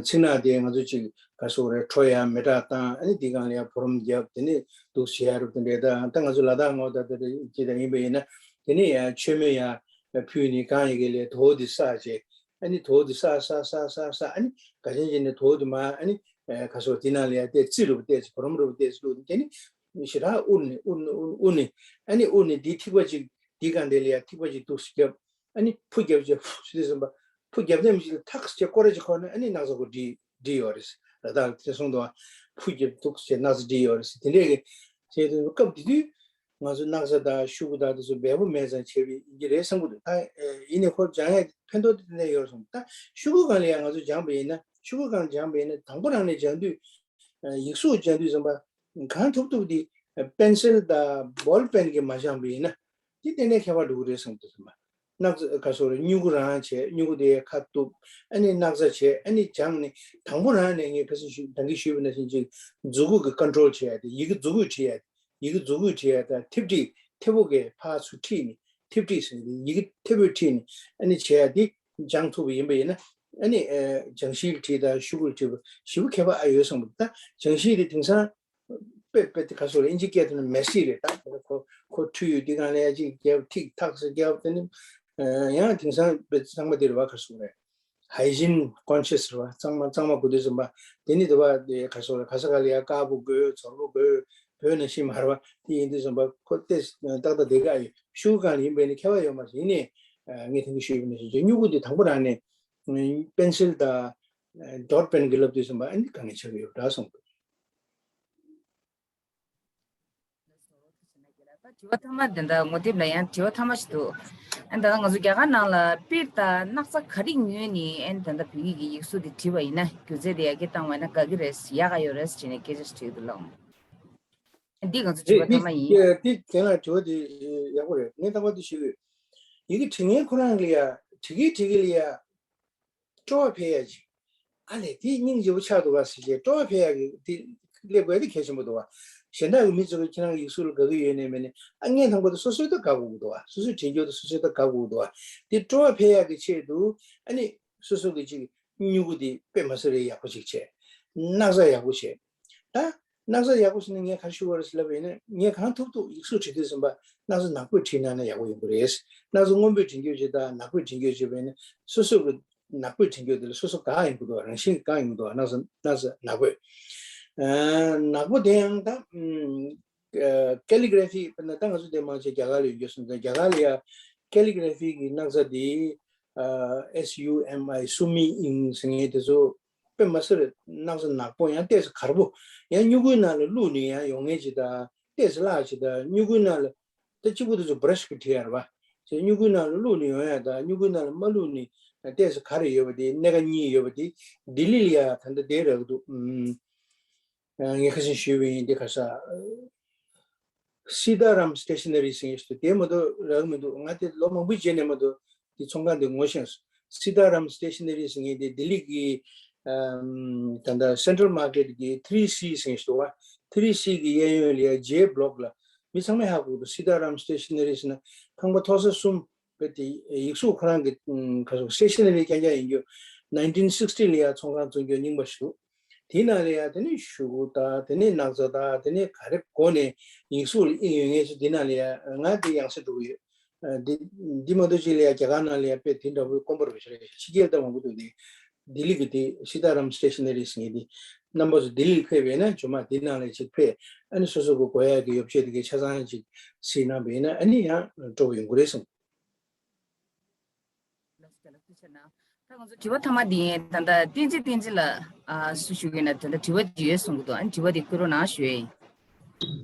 ཚིག་ནག་དེ་ང་ཚོ་ཅིག་ག་ཟེར་དགོས་རེད། ཁྲོ་ཡ་མེ་སྲེག་བཏང་། ཨ་ནི་དེའི་སྒང་ལ་ཡ་བུ་རམ་བརྒྱབ། དེ་ནས་འདུག་བྱེད་ཡ་རུ་དེ་འདྲས། ད་ད་ང་ཚོ་ལ་དྭགས་ངོ་ད་ད་ད་ཅིག་ད་ཡིན་པ་ཡིན་ན་དེ་ནས་ཡ་མཆོད་མེ་ཡ་ཕུལ་ནས་གང་ཡི་གེ་ལས་དོ་བོ་དེ་བསགས་བྱས། ཨ་ནི་དོ་བོ་དེ་བསགས་བསགས་བསགས་བསགས་བསགས། ཨ་ནི་དགའ་ཆེན་བྱས་ནས་དོ་བོ་དེ་མར་ཨ་ནི་ག་ཟེར་དགོས། དེ་ནང་ལ་ཡ་ཏོག་ཙམ་རྩི་རུ་བ་ཏོག་ཙམ་བུ་རམ་རུ་བ་ཏོག་ཙམ་བླུགས་ནས་དེ་ནས་ཞེ་དྲག་དབུར་ནས་དབུར་ནས་དབུར་ནས་དབུར་ནས། ཨ་ནི་དབུར་ནས་དེའི་ཐིགས་པ་གཅིག་དེའི་སྒང་དེ་ལ་ཡ་ཐིགས་པ་གཅིག་འདུག་སེ་བརྒྱབ། ཨ་ནི་ཕུ་བརྒྱབ་བྱས་ཕུ་ཟེར་དུས་ཙམ་པ་ཕུ་བརྒྱབ་དེ་མི་ཅིག་ལ་ཐག་ཟེར་བྱས་སྐོར་ར་ཅིག་འཁོར་ན་ཨ་ནི་སྣག་ཚ་ཁོ་བྲིས་བྲིས་ཡོད་རེད། ལ་དྭགས་ལ་དེ་གསུངས་འདུག་བ། ཕུ་བརྒྱབ་འདུག་ཟེར་བྱས་སྣག་ཚ་བྲིས་ཡོད་རེད་ཟེར། དེ་འདྲས་ཀྱི་བྱས་དུས་སྐབས་དེ་དུས་ང་ཚོ་སྣག་ཚ་དང་ཤུ་གུ་དང་དེ་ཚོ་འབེལ་པོ་མེད་ཙང་བྱས་པ་ཡིན་གྱི་རེད་བསམ་གྱི་འདུག་ད་ཡིན་ནའི་ཁོ་སྦྱང་ཡས་ཕན་ཐོགས་དེ་ཏན་ཏན་ཡོད་རེད་བསམ། ད་ཤུ་གུ་སྒང་ལ་ཡང་ང་ཚོ་སྦྱངས་པ་ཡིན་ན། ཤུ་གུ་སྒང་སྦྱངས་པ་ཡིན་ན་དང་པོ་རང་ནས་སྦྱང་དུས། ཡིག་གཟུགས་སྦྱང་དུས་ཙམ་པ་གང་ཐུབ་ཐུབ་དེ་པེན་སིལ་དང་བོལ་པེན་གྱིས་མ་སྦྱངས་པ་ཡིན་ན་དེ་ཏན་ཏན་ཁྱད་པར་འགྲོ་གི་རེད་བསམ་གྱི་འདུག་བསམ། སྣག་ཚ་ག་ཟེར་དགོས་རེད། སྨྱུ་གུ་རང་བྱས། སྨྱུ་གུ་དེ་ཁ་གཏུབ། ཨ་ནི་སྣག་ཚ་བྱས། ཨ་ནི་སྦྱངས་ནས་དང་པོ་རང་ནས་ངས་ཁ་སང་ཞུ་ད་གིན་ཞུས་པ་ནང་བཞིན་ཅིག་མཛུབ་གུ་གི་ཀོན་ཊོལ་བྱེད་ཡ་དེ། ཡི་གེ་མཛུབ་གུས་བྲིས་ཡ་དེ། ཡི་གེ་མཛུབ་གུས་བྲིས་ཡ་དང་ཐིག་བྲིས་ མཐེ་བོ་གིས་ཕར་ཚུར་ཁྲིད་ནས་མཐེབ་ཁྲིད་ཟེར་ནས་ཡི་གེ་མཐེ་བོས་ཁྲིད་ནས་ཨ་ནི་བྱེད་ཡ་དེ་སྦྱང་ཐུབ་པ་ཡིན་པ་ཡིན་ན། ཨ་ནི་ཨ་སྦྱང་གཞིར་བྲིས་དང་ཤོག་གུར་བྲིས་པ་ཞེ་པོ་ཁྱད་པར་ཨ་ཡོད་བསམ་པ། ད་སྦྱང་གཞི་དེ་དེང་སང་དཔེ་དཔེ་དེ་ག་སོགས་ལ་ཨིན་ཇི་སྐད་དུ་ན་མེ་སི་རེད། ད་ཁོ་ཁོ་འཁྲུལ་ཡོད་དེ་གང་ལ་ཡ་གཅིག་རྒྱབ་ཐིག་ཐག་ཟེར་རྒྱབ། དེ་ནི་ཡང་དེང་སང་དཔེ་ཚང་མ་དེ་རེད་བ། ག་སོགས་རེད། Hygiene conscious རེད་བ། གཙང་མ་གཙང་མ་དགོས་དུས་ཙམ་པ་དེ་ནི་དེ་བ་དེ་ག་སོགས་རེད། ག་ས་ག་ལ་ཡ་དཀར་པོ་དགོས། ཚོར་པོ་དགོས། བོད་ནང་བཞིན་མ་རེད་བ། དེ་ཡིན་དུས་ཙམ་པ་ཁོ་ཏེ་ཏག་ཏག་དེ་ག་ཡོད། ཤོག་གུ་སྒང་ལ་ཡིན་པས་ནི་ཁྱད་པར་ཡོད་མ་རེད། ཡིན་ནའི་ངས་ཐེངས་ཤིག་ཞུས་པ་ནང་བཞིན་སྨྱུ་གུ་དེ་དང་པོ་རང་ནས་པེན་སིལ་དང་ཌོཊ་པེན་གྱིས་ལབ་དུས་ཙམ་པ་ཨ་ནི་དཀའ་ངལ་ཆགས་ཀྱི་ཡོད་འདྲ་གསུངས་འདུག། དྲི་བ་ཐ་མ་དེ་འདྲ་ངོ་དེབ་ལ་ཡང་དྲི་བ་ཐ་མ་ཞིག་འདུག། ཨ་ད་ང་ཚོ་རྒྱ་གར་ནང་ལ་པིར་དང་སྣག་ཚ་ག་རེ་ཉོས་ནས་ཨ་ད་ལྟ་བོད་ཡིག་གི་ཡིག་གཟུགས་དེ་བྲིས་པ་ཡིན་ན་སྒྱུ་རྩལ་དེ་ཡར་རྒྱས་བཏང་བ་ཡིན་ན་དགའ་གི་རེད། ཡག་ག་ཡོད་རེད་ཟེར་ནས་སྐད་ཆ་དྲིས་འདུག་ལགས། འདི་ང་ཚོ་དྲི་རེད། བ་ཐ་མ་ཡིན། འདི་དེ་དེ་ལ་དྲི་བ་དེ་ཡག་པོ་རེད། ངས་ལྟ་བ་དེ་ཞུ་གི་ཡོད། ཡི་གེ་འབྲི་མཁན་ཁོ་རང་གི་ཡ་འབྲི་གི་འབྲི་གི་ལ་ཡ་སྤྲོ་བ་འཕེལ་ཡ་ཅིག། ཨ་ལས་དེ་སྙིང་རྗེ་པོ་ཆགས་འདུག་ག་ཟེར་བྱས་སྤྲོ་བ་འཕེལ་ཡ་གི་དེ་སླེབས་དགོས་དེ་གལ་ཆེན་པོ་འདུག་ག། གཞན་དག་གི་མི་ཚོ་གི་ཁྱེད་རང་གི་ཡིག་གཟུགས་ལ་དགའ་གི་ཡོད་ནའི་མེད་ནའི་ཨ་ངས་མཐོང་པ་དེ་སོ་སོའི་ད་དགའ་དགོས་ཀྱི་འདུག་ག། སོ་སོའི་འབྲི་རྒྱུ་དེ་སོ་སོའི་ད་དགའ་དགོས་ཀྱི་འདུག་ག། དེ་སྤྲོ་བ་འཕེལ་ཡ་གི་ཆེད་དུ་ཨ་ནི་སོ་སོ་གི་ཅིག་སྨྱུ་གུ་དེ་དཔེ་མ་སྲིད་རེ་ཡག་པོ་ཅིག་བྱས། སྣག་ཚ་ཡག་པོ་བྱས། ད་སྣག་ཚ་ཡག་པོ་ཟེར་ནས་ངས་ག་རེ་ཞུ་བ་རེད་ཟེར་ལབ་པ་ཡིན་ན། ངས་གང་ཐུབ་ཐུབ་ཡིག་གཟུགས་བྲིས་དུས་ཙམ་པ་སྣག་ཚ་ནག་པོས་བྲིས་གནང་ན་ཡག་པོ་ཡོང་གི་རེད། སྣག་ཚ་སྔོན་པོས་བྲིས་རྒྱུ་བྱེད་དང་ནག་པོས་བྲིས་རྒྱུ་བྱེད་པ་ཡིན་ན་སོ་སོ་གི་ནག་པོས་བྲིས་རྒྱུ་དེ་ལ་སོ་སོ་དགའ་ཡོང་གི་འདུག། རང་བཞིན་གྱིས་དགའ་ཡོང་གི་འདུག། སྣག་ཚ་སྣག་ཚ་ནག་པོས། ཨ་ནག་པོ་དེ་ཡང་ད་ཨམ་ཨ་ཀེ་ལི་གྷ་ར་ཕི་དཔེར་ན་ད་ང་ཚོ་དེ་མང་ཆེ་རྒྱ་གར་ལ་ཡོད་རྒྱུ་སོང་ཙང་རྒྱ་གར་ལ་ཡ་ཀེ་ལི་གྷ་ར་ཕི་གི་སྣག་ཚ་དེ་ཨ་S U M I སུ་མི་ཨིང་ཟེར་མཁན་དེ་ཚོ་དཔེ་མ་སྲིད་རེད། སྣག་ཚ་ནག་པོ་ཡང་ཏོག་ཙམ་དཀར་པོ། ཡང་སྨྱུ་གུའི་ནང་ལ་བླུགས་ནས་ཡང་ཡོང་མཁན་ཅིག་དང་ཏོག་ཙམ་བརླག་ཅིག་དང་། སྨྱུ་གུའི་ནང་ལ་ད་གཅིག་པུ་དེ་ཚོ་བྷ་ར་ཤི་གིས་བྲི་ཡ་རེད་པ། ཅེས་སྨྱུ་གུའི་ནང་ལ་བླུགས་ནས་ཡོང་ཡ་དང་སྨྱུ་གུའི་ནང་ལ་མ་བླུགས་ནས་ཏོག་ཙམ་ག་རེ་ཡོད་པ་དེ། སྣེ་ཁ་གཉིས་ཡོད་པ་དེ་ལྡི་ལི་ལ་ཡ་ད་ལྟ་དེ་རག་གི་འདུག། ཨུམ། ངས་ཁ་སང་ཞུས་པ་ཡིན། དེ་ག་ས་སི་ཏཱ་རམ་སི་ཊེ་ཤ་ན་རི་ཟེར་མཁན་ཞིག་འདུག། དེ་མ་གཏོགས་རག་གི་མི་འདུག། ང་དེ་ལོ་མང་པོའི་རྗེས་ནས་མ་གཏོགས་དེ་ཚོང་ཁང་དེ་ངོ་ཤེས་སོང་། སི་ཏཱ་རམ་སི་ཊེ་ཤ་ན་རི་ཟེར་མཁན་དེ་ལྡི་ལི་གི་ཨམ་ད་ལྟ་སེན་ཊྲལ་མར་ཀེཊ་གི་ཐི་རི་སི་ཟེར་མཁན་ཞིག་འདུག་པ། ཐི་རི་སི་གི་གཡས་གཡོན་ལ་ཡ་ཇེ་བྷི་ལོག་ལ། མི་ཚང་མས་ཧ་གོ་གི་འདུག། སི་ཏཱ་རམ་སི་ཊེ་ཤ་ན་རི་ཟེར་ན་ཁང་པ་མཐོ་ས་གསུམ། དཔེ་དེ་ཡིག་གཟུགས་ཁོ་རང་གི་ཨུམ་ག་ཚོད་སི་ཊེ་ཤ་ན་རི་རྐྱང་རྐྱང་ཡིན་རྒྱུ། ནའིན་ཊིན་སིག་སི་ཊི་ལ་ཡ་ཚོང་ཁང་བཙུགས་རྒྱུ་རྙིང་པ་ཞིག་འདུག། དེའི་ནང་ལ་ཡ་དེ་ནས་ཤོག་གུ་དང་དེ་ནས་སྣག་ཚ་དང་དེ་ནས་ག་རེ་དགོས་ནས་ཡིག་གཟུགས་ལ་དབྱིངས་ཡོད་མཁན་ཚོ་དེ་ནང་ལ་ཡ་ང་དེ་ཡང་སེ་འགྲོ་གི་ཡོད། ཨ་འདི་འདི་མ་གཏོགས་ཅིག་ལ་ཡ་རྒྱ་གར་ནང་ལ་ཡ་དཔེ་དེ་འདྲ་བོའི་དཀོན་པོ་རེད་པ་ཞིག་རེད། ཕྱི་རྒྱལ་ལ་ད་མང་པོ་འདུག། དེ་ལྡི་ལི་གི་དེ་སི་ཏཱ་རམ་སི་ཊེ་ཤ་ན་རི་ཟེར་མཁན་དེ། རྣམ་པ་ཚོ་ལྡི་ལི་ལ་ཕེབས་པ་ཡིན་ན་ཇོ་མ་དེ་ནང་ལ་ཅིག་ཕེབས། ཨ་ནི་སོ་སོ་གི་དགོས་ཡ་གི་ཡོ་བྱད་དེ་གའི་ཆ་ཚང་ཅིག་གཟིགས་གནང་བ་ཡིན་ན་ཨ་ནི་ཡང་སྤྲོ་པོ་ཡོང་གི་རེད་གསུངས། ལགས་སོ། ལགས་སོ། ཐུགས་རྗེ་གནང་། ད་ང་ཚོ་དྲི་བ་ཐ་མ་འདི་ཡིན། ད་ལྟ་བསྟན་འཛིན་བསྟན་འཛིན་ལགས་ཨ་སུ་ཞུ་གི་ཡིན་ན། ད་ལྟ་དྲི་བ་འདི་ཡོད་གསུང་གི་འདུག། ཨ་ནི་དྲི་བ་འདི་བཀོད་རོགས་གནང་ཞུ་ཡ་ཡིན།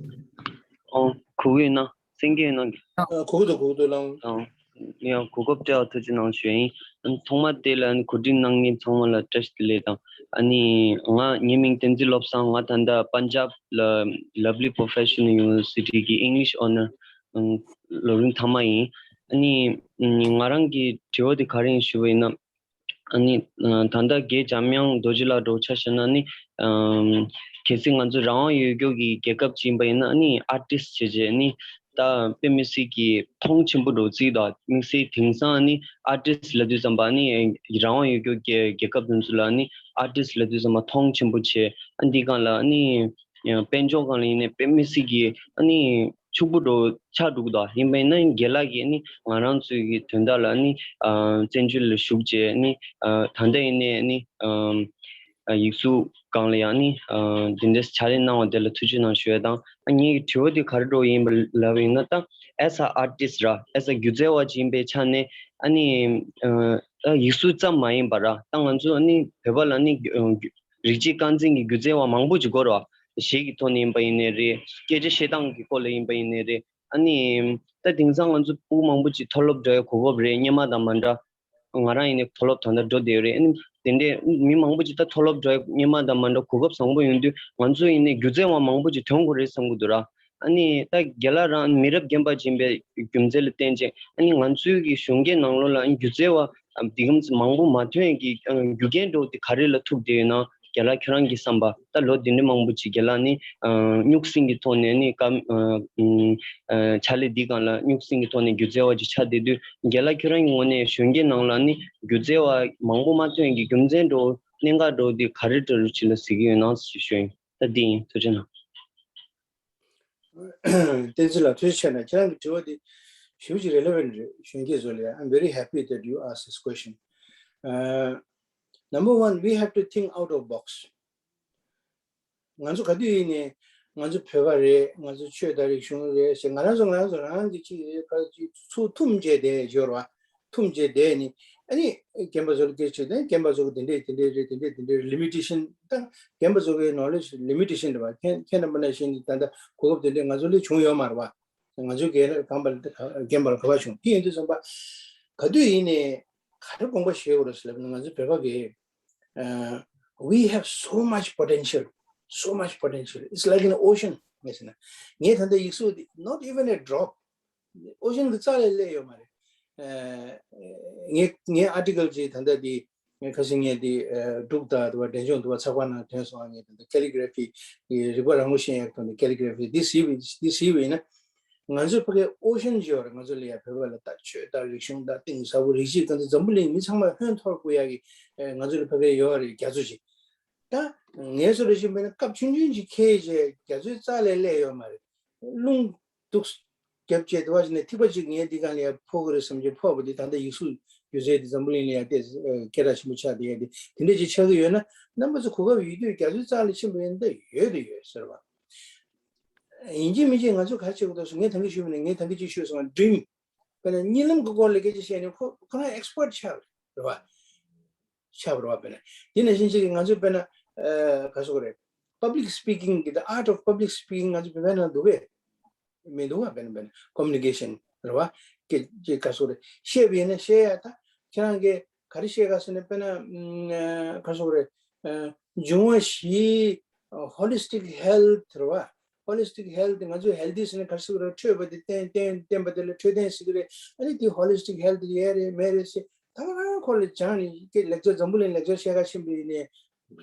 ཨོ། གོ་གི་ཡོད་ན། གསན་གྱི་ཡོད་ན། ཨ་གོ་གི་འདུག། གོ་གི་འདུག་ལགས། ཨོ། ཡང་གོ་སྐབས་སྤྲད་པར་ཐུགས་རྗེ་གནང་ཞུ་ཡ་ཡིན། ཨ་ནི་ཐོག་མ་དེ་ལ་ཨ་ནི་གོ་སྒྲིག་གནང་མཁན་ཚང་མ་ལ་བཀྲ་ཤིས་བདེ་ལེགས་དང་། ཨ་ནི་ང་ངའི་མིང་བསྟན་འཛིན་བློ་བཟང་། ང་ད་ལྟ་པན་ཇབ་ལ་Lovely Professional University གི་English Honour ཨང་ལོ་རིམ་ཐ་མ་ཡིན། ཨ་ནི་ང་རང་གི་དྲི་བ་དེ་ག་རེ་ཡིན་ཞུ་བ་ཡིན་ན། ཨ་ནི་ད་ལྟ་རྒན་འཇམ་དབྱངས་རྡོ་རྗེ་ལགས་འདྲ་བོ་ཆ་བཞག་ན་ནི། ཨམ་གལ་སྲིད་ང་ཚོ་རང་དབང་ཡོད་མཁན་གྱི་རྒྱལ་ཁབ་ཅིག་ཡིན་པ་ཡིན་ན། ཨ་ནི་ཨར་ཊིསི་བྱས་བྱས་ནི་ད་དཔེ་མི་སྲིད་ཀྱི་མཐོང་ཆེན་པོ་འདྲ་བོ་བརྩི་གི་འདུག། དམིགས་བསལ་དེང་སང་ནི་ཨར་ཊིསི་ལབ་དུས་ཙམ་པ་ནི་རང་དབང་ཡོད་མཁན་གྱི་རྒྱལ་ཁབ་དེ་ཚོ་ལ་ནི་ཨར་ཊིསི་ལབ་དུས་ཙམ་པ་མཐོང་ཆེན་པོ་བྱས། ཨ་འདི་སྒང་ལ་ནི་ཡང་དཔལ་འབྱོར་སྒང་ལ་ཡིན་ནའི་དཔེ་མི་སྲིད་ཀྱི་ཨ་ནི་ཕྱུག་པོ་འདྲ་བོ་ཆགས་འགྲོ་གི་འདུག། ཡིན་པ་ཡིན་ན་རྒན་ལགས་ཀྱིས་ནི་ང་རང་ཚོའི་གི་དོན་དག་ལ་ནི་ཨ་བཙན་བྱོལ་ལ་བཞུགས་བྱས་ནི་ཨ་ད་ལྟ་ཡིན་ནའི་ནི་ཨ་ཡིག་གཟུགས་སྒང་ལ་ཡང་ནི་ཨ་འདི་འདྲའི་ཕྱག་ལས་གནང་བ་དེ་ལ་ཐུགས་རྗེ་གནང་ཞུ་ཡ་དང་། ཨ་ངའི་གི་དྲི་བ་དེ་ག་རེ་འདྲ་བོ་ཡིན་པ་ལབ་ཡིན་ན། ད་as a artist ར། as a སྒྱུ་རྩལ་བ་ཅིག་ཡིན་པའི་ཆ་ནས་ཨ་ནི་ཨ་ད་ཡིག་གཟུགས་ཙམ་མ་ཡིན་པ་ར། ད་ང་ཚོ་ཨ་ནི་བོད་པ་ལ་ནི་ཨ་རིགས་གཅིག་རྐང་འཛིན་གྱི་སྒྱུ་རྩལ་བ་མང་པོ་ཅིག་དགོས་རེད་བ། གཞས་ཀྱི་ཐོག་ནས་ཡིན་པ་ཡིན་ནའི་རེད། སྐད་ཆ་བཤད་སྟངས་ཀྱི་སྐོར་ལ་ཡིན་པ་ཡིན་ནའི་རེད། ཨ་ནི་ད་དེང་སང་ང་ཚོ་ཕྲུ་གུ་མང་པོ་ཅིག་མཐོ་སློབ་འགྲོ་ཡ་གོ་སྐབས་རེད། སྔོན་མ་དང་མ་འདྲ། ང་རང་ཡིན་ནའི་མཐོ་སློབ་ད་ལྟ་འགྲོ་བསྡད་ཡོད་རེད། ཨ་ནི་དེ་འདྲའི་མི་མང་པོ་ཅིག་ད་མཐོ་སློབ་འགྲོ་ཡ་སྔོན་མ་དང་མ་འདྲ་གོ་སྐབས་བཟང་པོ་ཡོང་དུས་ང་ཚོ་ཡིན་ནའི་སྒྱུ་རྩལ་བ་མང་པོ་ཅིག་ཐོན་དགོས་རེད་བསམ་གྱི་འདུག་ར། ཨ་ནི་ད་རྒན་ལགས་རང་མི་རབས་རྒན་པ་ཅིག་ཡིན་པའི་རྒྱུ་མཚན་ལ་བརྟེན་བྱས། ཨ་ནི་ང་ཚོའི་གི་གཞོན་སྐྱེས་ནང་ལོགས་ལ་ཨ་ནི་སྒྱུ་རྩལ་བ་ཨ་འདི་གམ་ཚོ་མང་པོ་མ་ཐོན་གི་ཨ་རྒྱུ་རྐྱེན་འདྲ་བོ་དེ་ག་རེ་ལ་ཐུག་བསྡད་ཡོད་ན། རྒན་ལགས་ཁྱོད་རང་གི་བསམ་པ། ད་ལོ་འདི་འདྲ་མང་པོ་ཅིག་རྒན་ལགས་ནི་ཨ་སྨྱུག་སྲིང་གི་ཐོག་ནས་ནི་བཀའ་ཨ་ཨ་ཕྱག་ལས་འདི་སྒང་ལ་སྨྱུག་སྲིང་གི་ཐོག་ནས་སྒྱུ་རྩལ་བ་ཅིག་ཆགས་བསྡད་དུས། རྒན་ལགས་ཁྱོད་རང་གི་ངོས་ནས་གཞོན་སྐྱེས་ནང་ལ་ནི་སྒྱུ་རྩལ་བ་མང་པོ་མ་ཐོན་གྱི་རྒྱུ་མཚན་འདྲ་བོ་གནད་འགག་འདྲ་བོ་འདི་ག་རེ་འདྲ་བོ་ཅིག་ལ་གཟིགས་ཀྱི་ཡོད་ན་ཞུ་ཞུ་ཡིན། ད་འདི་ཡིན། ཐུགས་རྗེ་གནང་། བསྟན་འཛིན་ལགས་ཐུགས་རྗེ་ཆེ་གནང་། ཁྱེད་རང་གི་དྲི་བ་འདི་ཞེ་པོ་ཅིག་relevant་རེད། གཞོན་སྐྱེས་ཚོ་ལ། I'm very happy that you asked this question. Uh, number one, we have to think out of box. ང་ཚོ་ག་དུས་ཡིན་ནའི་ང་ཚོ་བོད་པ་རེད། ང་ཚོ་ཆོས་དང་རིག་གཞུང་རེད་ཟེར། ང་རང་ཚོ་ང་རང་ཚོ་རང་གི་ཅིག་ག་ཅིག་ཚུར་ཐུམ་བྱས་བསྡད་ཡོད་རེད་བ། ཐུམ་བྱས་བསྡད་ནི། ཨ་ནི་རྒན་པ་ཚོ་ལ་སྐད་ཆ་དྲིས་ན། རྒན་པ་ཚོ་གི་དེ་འདྲས་དེ་འདྲས་རེད། དེ་འདྲས་དེ་འདྲས་རེད། ལི་མི་ཊེ་ཤན། ད་རྒན་པ་ཚོ་གི་ནོ་ལེ་ཇི་ལི་མི་ཊེ་ཤན་རེད་བ། ཁྱེད་ཁྱེད་རྣམ་པ་ནང་བཞིན་གྱི་ད་ལྟ་གོ་སྐབས་དེ་འདྲས་ང་ཚོ་ལ་བྱུང་ཡོད་མ་རེད་བ། ང་ཚོའི་རྒན་རྒན་པ་རྒན་པ་ལ་ག་པར་བྱུང་། དེ་ཡིན་དུས་ཙམ་པ་ག་དུས་ཡིན་ནའི་ག་འདྲ་དགོངས་པ་བཞེས་དགོས་རེད་ཟེར་ལབ་ན། ང་ཚོ་བོད་པ་གི uh, we have so much potential, so much potential. It's like an ocean. ངས་ཟེར་ན། ངས་ད་ལྟ་ཡིག་གཟུགས་འདི་not even a drop. ཨོ་ཤན་གྱི་རྩ་ལས་སླེབས་ཡོད་མ་རེད། ཨ་ངའི་ངའི་article་ཅིག་ད་ལྟ་འདི་ངས་ཁ་སང་ངས་འདི་ཨ་འབྲུག་དང་དུ་བ་འབྲས་ལྗོངས་དུ་བ་ཚགས་པར་ནང་ཐོན་སོང་། ངས་ད་ལྟ་calligraphy་གི་རིག་པ་རང་ངོ་ཤེས་ཡག་ཐོག་ནས་calligraphy་འདི་གཟིགས་པ་འདི་གཟིགས་པ་ཡིན་ན། ང་ཚོ་ཕ་གིའི་ཨོ་ཤན་ཅིག་ཡོད་རེད། ང་ཚོ་ལ་ཡ་བོད་པ་ལ་ད་ཆོས་དང་རིག་གཞུང་དང་གཏིང་ཟབ་པོ་རིག་གཞི་གང་ཚེ་འཛམ་བུ་གླིང་མི་ཚང་མ་ཧོན་ཐོར་དགོས་ཡག་གི་ཨ་ང་ཚོ་ལ་ཕ་གིའི་ཡོད་རེད། རྒྱ་མཚོ་ཅིག་ད་ངས་བཟོ་འདྲ་ཞིག་མིན་ན་སྐབས་ཆུང་ཆུང་ཅིག་འཁེལ་བྱས་རྒྱ་མཚོའི་རྩ་ལས་སླེབས་ཡོད་མ་རེད། རླུང་སྟུག་རྒྱབ་བྱས་དུ་བ་ཞིག་ནས་ཐིགས་པ་ཅིག་ངའི་འདི་གང་ལ་ཡ་ཕོག་གི་རེད་བསམ་གྱི་ཕོག་པ་འདི་ད་ལྟ་ཡིག་གཟུགས་སྒྱུ་རྩལ་འདི་འཛམ་བུ་གླིང་ལ་ཡ་ཏེ་སྐད་གྲགས་ཆེན་པོ་ཆགས་བསྡད་ཡ་འདི་དེ་འདྲ་ཅིག་ཆགས་ཀྱི་ཡོད་ན། རྣམ་པ་ཚོ་གོ་སྐབས་ཡོད་དུས་རྒྱ་མཚོའི་རྩ་ལ་ཕྱིན་པ་ཡིན་ན་ད་ཡོད་དུ་ཡོད་ཟེར་བ། ཡིན་གཅིག་མིན་གཅིག་ང་ཚོས་ག་རེ་བྱེད་དགོས་འདུག་ཟེར། ངས་ད་གིན་ཞུས་པ་ནས་ངས་ད་གིན་ཅིག་ཞུས་སོང་བ། ཌྲིམ། དཔེར་ན་གཉིད་ལམ་གྱི་སྐོར་ལ་སྐད་ཆ་བཤད་ནས་ཁོ་ཁོ་རང་ཨེག་སི་པར་ཊི་ཆགས་རེད་བ། ཆགས་པ་རེད་བ། དཔེར་ན་དེ་ནང་བཞིན་ཅིག་ང་ཚོས་དཔེར་ན་ཨ་ག་རེ་ཟེར་དགོས་རེད། public speaking་གི་the art of public speaking་ང་ཚོ་བོད་པའི་ནང་འདུག་གས། མི་འདུག་བ། དཔེར་ན་དཔེར་ན་communication་རེད་བ། སྐད་ཅིག་ག་རེ་ཟེར་དགོས་རེད། བཤད་པ་ཡིན་ན་བཤད་ཡ་ད་ཁྱེད་རང་གིས་ག་རེ་བཤད་ག་ཟེར་ན། དཔེར་ན་ཨ་ག་རེ་ཟེར་དགོས་རེད། ཨ་འབྱུང་བ་བཞི། ཨ་holistic health་རེད་བ། holistic health་ང་ཚོས་healthy་ཟེར་ན་ག་རེ་ཟེར་དགོས་རེད། འཕྲོད་པ་དེ་བསྟེན་བསྟེན་བསྟེན་པ་དེ་ལ་འཕྲོད་བསྟེན་ཟེར་གི་རེད། ཨ་ནི་དེ་holistic health་ཡོད་རེད་མེད་རེད་ཟེར། ད་ག་རང་ཁོ་ལ་སྦྱངས་ནས་ཀྱི་ལེགས་སྦྱར་འཛམ་བུ་གླིང་ལེགས་སྦྱར་བཤད་ག་ཕྱིན་པ་ཡིན་ནའི་